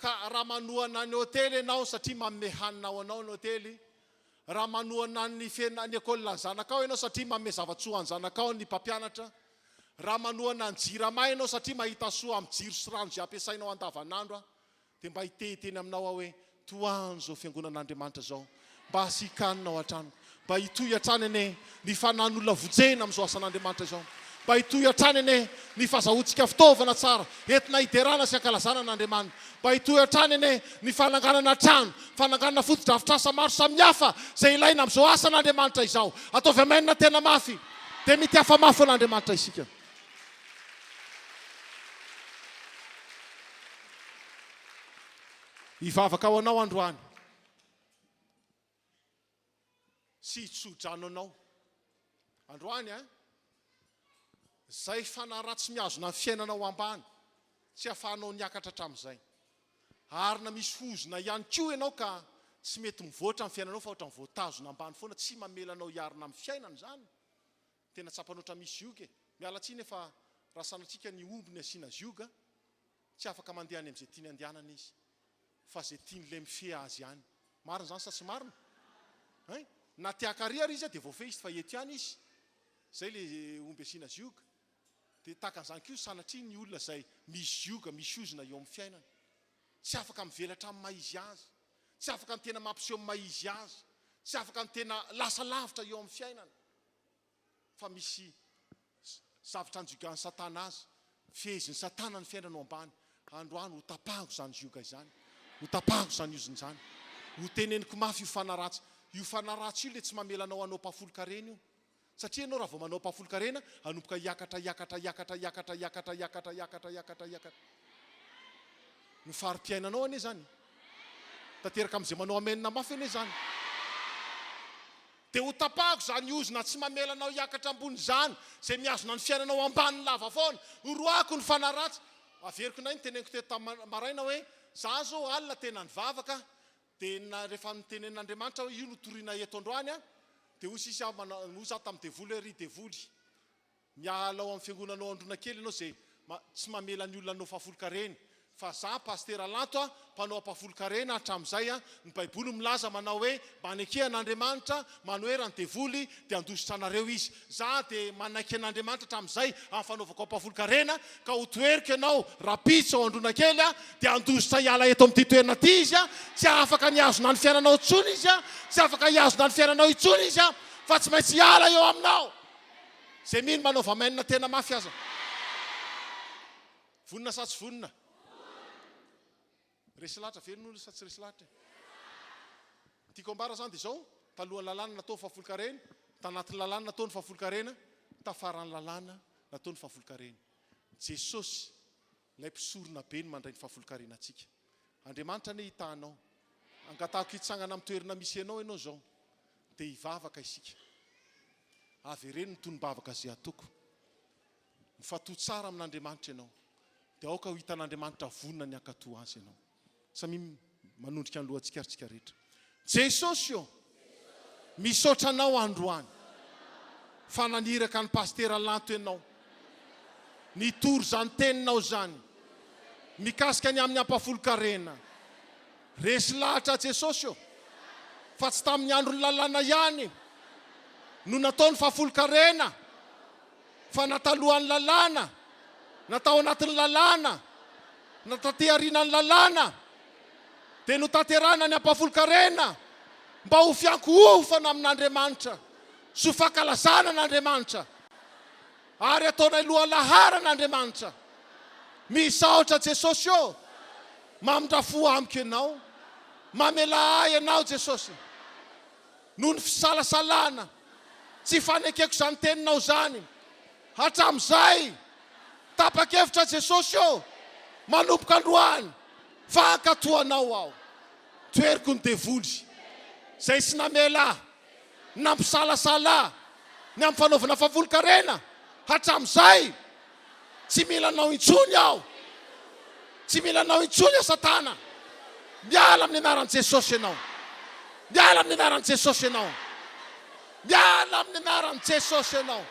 Ka raha manohana ny hotely ianao satria manome hanina ho anao ny hotely, raha manohana ny fiainana ny école ny zanakao ianao satria manome zava-tsoa an'ny zanakao ny mpampianatra, raha manohana ny jirama ianao satria mahita soa amin'ny jiro sy rano izay ampiasainao andavanandro, Dia mba hitehiteny aminao aho hoe, Tohano izao Fiangonan'Andriamanitra izao, mba hasiakanina ao an-tranoko, mba hitohy hatrany anie ny fanan'olona vonjena amin'izao asan'Andriamanitra izao. Mba hitohy hatrany anie ny fazahoantsika fitaovana tsara entina hiderana sy hankalazana an'Andriamanitra. Mba hitohy hatrany anie ny fananganana trano, fananganana fotodrafitrasa maro samihafa izay ilaina amin'izao asan'Andriamanitra izao. Ataovy amen tena mafy dia mitiafa mafy an'Andriamanitra isika. Hivavaka ho anao androany. Sy hitso-drano anao. Androany an! Izay fanahy ratsy mihazona ny fiainanao ambany, tsy ahafahanao niakatra hatramin'izay. Ary na misy hozona ihany koa ianao ka tsy mety mivoatra ny fiainanao fa ohatran'ny voatazona ambany foana, tsy mamela anao hiarina amin'ny fiainana izany. Tena tsapanao ohatran'ny misy zioga e! Miala tsiny e fa raha sanatrika ny omby ny asiana zioga, tsy afaka mandeha any amin'izay tiany andehanana izy. Fa izay tian'ilay mifehy azy ihany. Marina izany sa tsy marina? Hein? Na te haka ary izy dia voafehy izy fa eto ihany izy. Izay ilay omby asiana zioga. Dia tahaka an'izany koa sanatria ny olona izay misy zioga, misy ozona eo amin'ny fiainany. Tsy afaka mivelatra amin'ny maha izy azy. Tsy afaka ny tena mampiseho ny maha izy azy. Tsy afaka ny tena lasa lavitra eo amin'ny fiainana. Fa misy zavatra anjogan'i Satana azy. Fehezin'i Satana ny fiainana ao ambany. Androany hotapahako izany zioga izany. Hotapahako izany ozona izany. Hoteneniko mafy io fanahy ratsy. Io fanahy ratsy io ilay tsy mamela anao hanao mpahafolon-karena io. Satria ianao raha vao manao ampahafolon-karena, hanomboka hiakatra, hiakatra, hiakatra, hiakatra, hiakatra, hiakatra, hiakatra, hiakatra, hiakatra. Ny fari-piainanao anie izany. Tanteraka amin'izay manao amen mafy anie izany. Dia ho tapahako izany ozona tsy mamela anao hiakatra ambony izany, izay mihazona ny fiainanao ambany lava foana. Horoahako ny fanahy ratsy. Averiko indray ny teneniko teto tamin'ny maraina hoe, za zao alina tena nivavaka, Dia na rehefa notenenin'Andriamanitra hoe io no torina eto androany an, dia hoy sisa aho manao, hoy za tamin'ny devoly hoe ry devoly, miala ao amin'ny fiangonanao androna kely ianao izay tsy mamela ny olona hanao fahafolonkarena, fa za Pasitera Lanto an, mpanao ampahafolonkarena hatramin'izay an, ny baiboly milaza manao hoe maneke an'Andriamanitra, manohera ny devoly dia handositra anareo izy. Za dia manaiky an'Andriamanitra hatramin'izay amin'ny fanaovako ampahafolon-karena, ka ho toheriko ianao rahampitso ao Andronakely a, dia handositra hiala eto amin'ity toerana ity izy a, tsy hahafaka ny hihazona ny fiainanao intsony izy a, tsy afaka hihazona ny fiainanao intsony izy a, fa tsy maintsy hiala eo aminao. Izay mino manaova amen tena mafy aza. Vonona sa tsy vonona? Resy lahatra ve ny olona sa tsy resy lahatra e? Ny tiako ambara izany dia izao, talohan'ny lalàna natao ny fahafolonkarena, tanatin'ny lalàna natao ny fahafolonkarena, tafaran'ny lalàna natao ny fahafolonkarena. Jesosy, ilay mpisorona be no mandray ny fahafolonkarenantsika. Andriamanitra anie hitaha anao. Angatahako hitsangana amin'ny toerana misy anao ianao izao, dia hivavaka isika. Avereno ny tonom-bavaka izay ataoko. Mifatoa tsara amin'Andriamanitra ianao, dia aoka ho hitan'Andriamanitra vonona ny hankatò Azy ianao. Samia manondrika ny lohantsika ary tsika rehetra. Jesosy ô! Misaotra Anao androany fa naniraka an'i Pasitera Lanto Ianao nitory izany teninao izany mikasika ny amin'ny ampahafolon-karena. Resy lahatra Jesosy ô! Fa tsy tamin'ny andron'ny lalàna ihany no natao ny fahafolon-karena Fa na talohan'ny lalàna, na tao anatin'ny lalàna, na taty aorianan'ny lalàna, dia notanterahina ny ampahafolon-karena mba ho fiankohofana amin'Andriamanitra sy ho fankalazana an'Andriamanitra, ary ataonay lohalaharana Andriamanitra. Misaotra Jesosy ô! Mamindra fo amiko Ianao. Mamelà ahy Ianao Jesosy. Noho ny fisalasalana, tsy fanekeko izany teninao izany. Hatramin'izay, tapa-kevitra Jesosy ô, manomboka androany, fa hankatò Anao aho. Toheriko ny devoly, izay tsy namela ahy, nampisalasala ahy ny amin'ny fanaovana fahafolon-karena, hatramin'izay. Tsy mila anao intsony aho. Tsy mila anao intsony aho Satana. Miala amin'ny anaran'i Jesosy ianao. Miala amin'ny anaran'i Jesosy ianao. Miala amin'ny anaran'i Jesosy ianao.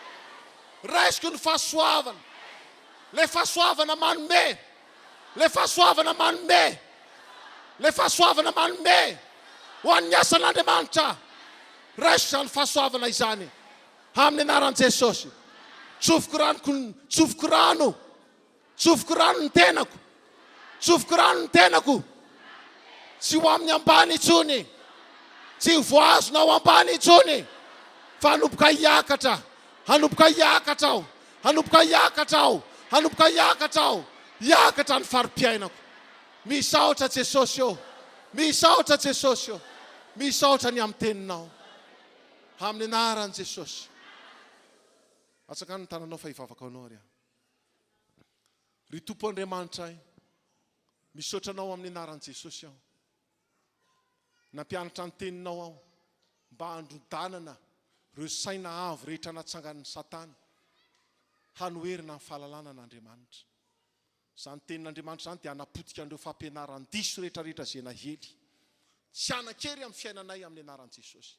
Raisiko ny fahasoavana. Ilay fahasoavana manome. Ilay fahasoavana manome. Ilay fahasoavana manome ho an'ny asan'Andriamanitra. Raisiko izany fahasoavana izany. Amin'ny anaran'i Jesosy. Tsofiko rano, tsofiko rano, tsofiko rano ny tenako. Tsofiko rano ny tenako. Tsy ho amin'ny ambany intsony. Tsy ho voahazona ao ambany intsony. Fa hanomboka hiakatra. Hanomboka hiakatra aho. Hanomboka hiakatra aho. Hanomboka hiakatra aho. Hiakatra ny fari-piainako. Misaotra Jesosy ô. Misaotra Jesosy ô. Misaotra ny amin'ny teninao. Amin'ny anaran'i Jesosy. Atsangano ny tananao fa hivavaka ho anao ary aho. Ry Tompo Andriamanitray, misaotra Anao amin'ny anaran'i Jesosy aho. Nampianatra ny teninao aho mba handrodanana ireo saina avo rehetra natsangan'i Satana hanoherana ny fahalalana an'Andriamanitra. Izany tenin'Andriamanitra izany dia hanapotika an'ireo fampianaran-diso rehetra rehetra izay nahely. Tsy hanan-kery amin'ny fiainanay amin'ny anaran'i Jesosy.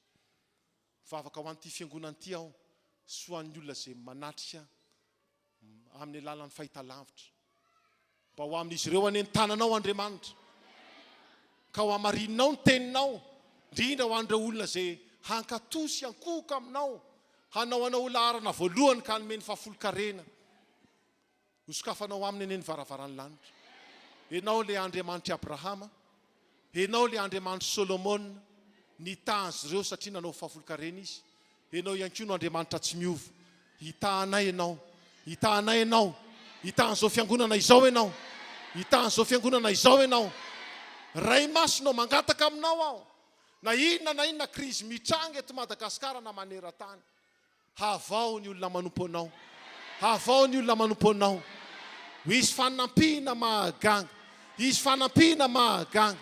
Mivavaka ho an'ity fiangonana ity aho sy ho an'ny olona izay manatrika amin'ny alalan'ny fahitalavitra. Mba ho amin'izy ireo anie ny tananao Andriamanitra. Ka ho hamarininao ny teninao, indrindra ho an'ireo olona izay hankatò sy hankohoka aminao, hanao anao ho laharana voalohany ka hanome ny fahafolonkarena. Hosokafanao aminy anie ny varavaran'ny lanitra. Ianao ilay Andriamanitr'i Abrahama, Ianao ilay Andriamanitr'i Solomona, nitaha azy ireo satria nanao fahafolonkarena izy. Ianao ihany koa no Andriamanitra tsy miova. Hitaha anay Ianao. Hitaha anay Ianao. Hitaha an'izao fiangonana izao Ianao. Hitaha an'izao fiangonana izao Ianao. Ray Masina ô, mangataka Aminao aho, na inona na inona krizy mitranga eto Madagasikara na maneran-tany, Havao ny olona manompo Anao. Havao ny olona manompo Anao. Ho hisy fanampiana mahaganga. Hisy fanampiana mahaganga.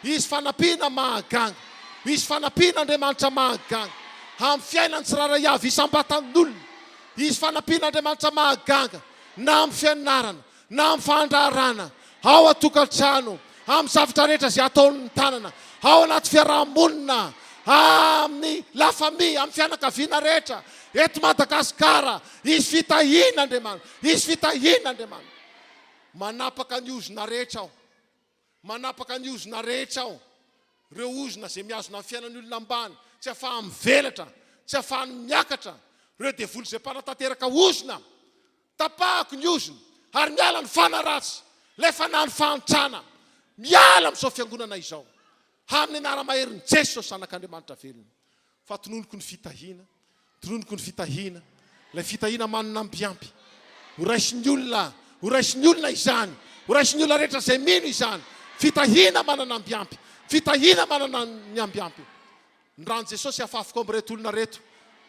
Hisy fanampiana mahaganga. Ho hisy fanampiana Andriamanitra mahaganga. Amin'ny fiainan'ny tsirairay avy isam-batan'olona. Hisy fanampiana Andriamanitra mahaganga na amin'ny fianarana, na amin'ny fandraharahana, ao an-tokantrano, amin'ny zavatra rehetra izay ataon'ny tanana, ao anaty fiaraha-monina, amin'ny la famille, amin'ny fianakaviana rehetra, eto Madagasikara, hisy fitahiana Andriamanitra, hisy fitahiana Andriamanitra. Manapaka ny ozona rehetra aho, manapaka ny ozona rehetra aho, ireo ozona izay mihazona ny fiainan'ny olona ambany, tsy ahafahany mivelatra, tsy ahafahany miakatra, ireo devoly izay mpanatanteraka ozona, Tapahako ny ozona ary miala ny fanahy ratsy, ilay fanahin'ny fahantrana. Miala amin'izao fiangonana izao. Amin'ny anara-maherin'i Jesosy Zanak'Andriamanitra velona. Fa tononiko ny fitahiana, tononiko ny fitahiana, ilay fitahiana manana ambiampy. Ho raisin'ny olona, ho raisin'ny olona izany, ho raisin'ny olona rehetra izay mino izany. Fitahiana manana ambiampy, fitahiana manana ny ambiampy. Ny ran'i Jesosy afafiko amin'ireto olona ireto,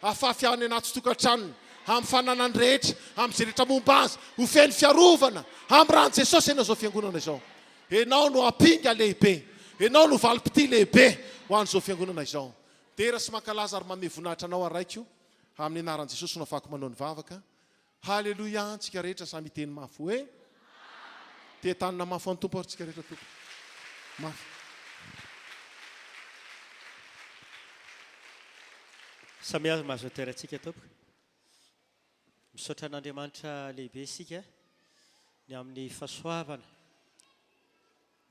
afafy any anaty tokantranony, amin'ny fananany rehetra, amin'izay rehetra momba azy, ho feno fiarovana amin'ny ran'i Jesosy ianao izao fiangonana izao. Ianao no ampinga lehibe, ianao no valim-pitia lehibe ho an'izao fiangonana izao. Dera sy mankalaza ary manome voninahitra anao aho Raiko, amin'ny anaran'i Jesosy no afahako manao ny vavaka. Haleloia antsika rehetra samy hiteny mafy hoe Tetanina mafy an'i Tompo ary tsika rehetra Tompo. Mafy. Samy azo mahazo toerantsika tompoko. Misaotra an'Andriamanitra lehibe isika ny amin'ny fahasoavana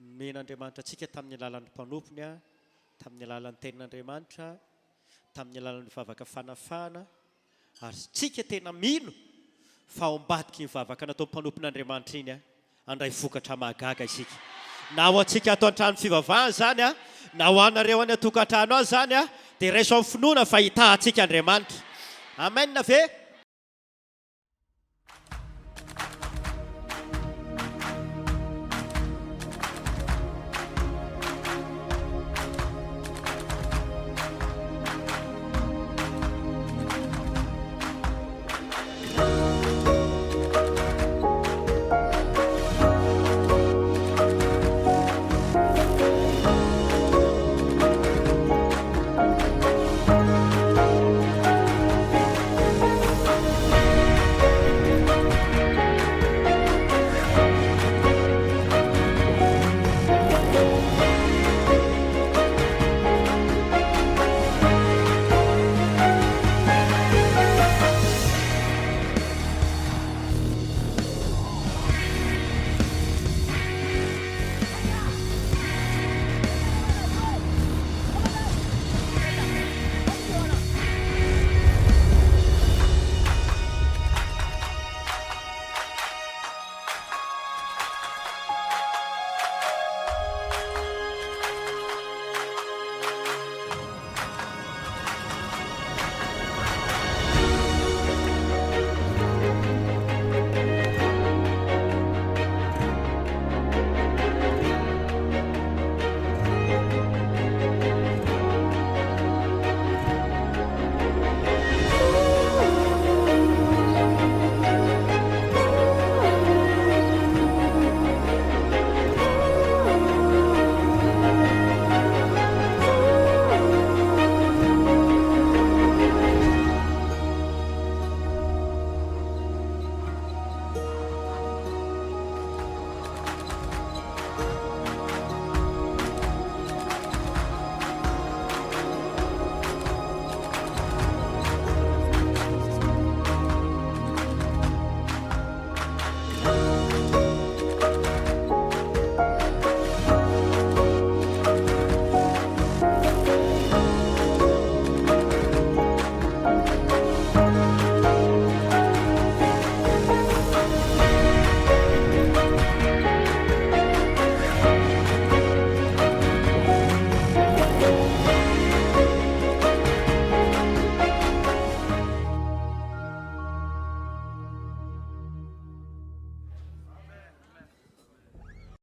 nomen'Andriamanitra antsika tamin'ny alalan'ny mpanompony, tamin'ny alalan'ny tenin'Andriamanitra, tamin'ny alalan'ny vavaka fanafahana Ary tsika tena mino fa ao ambadiky iny vavaka nataon'ny mpanompon'Andriamanitra iny handray vokatra mahagaga isika. Na ho antsika ato an-trano fivavahana izany, na ho anareo any an-tokantrano any izany, dia raiso amin'ny finoana fa hitaha antsika Andriamanitra. Amen ve?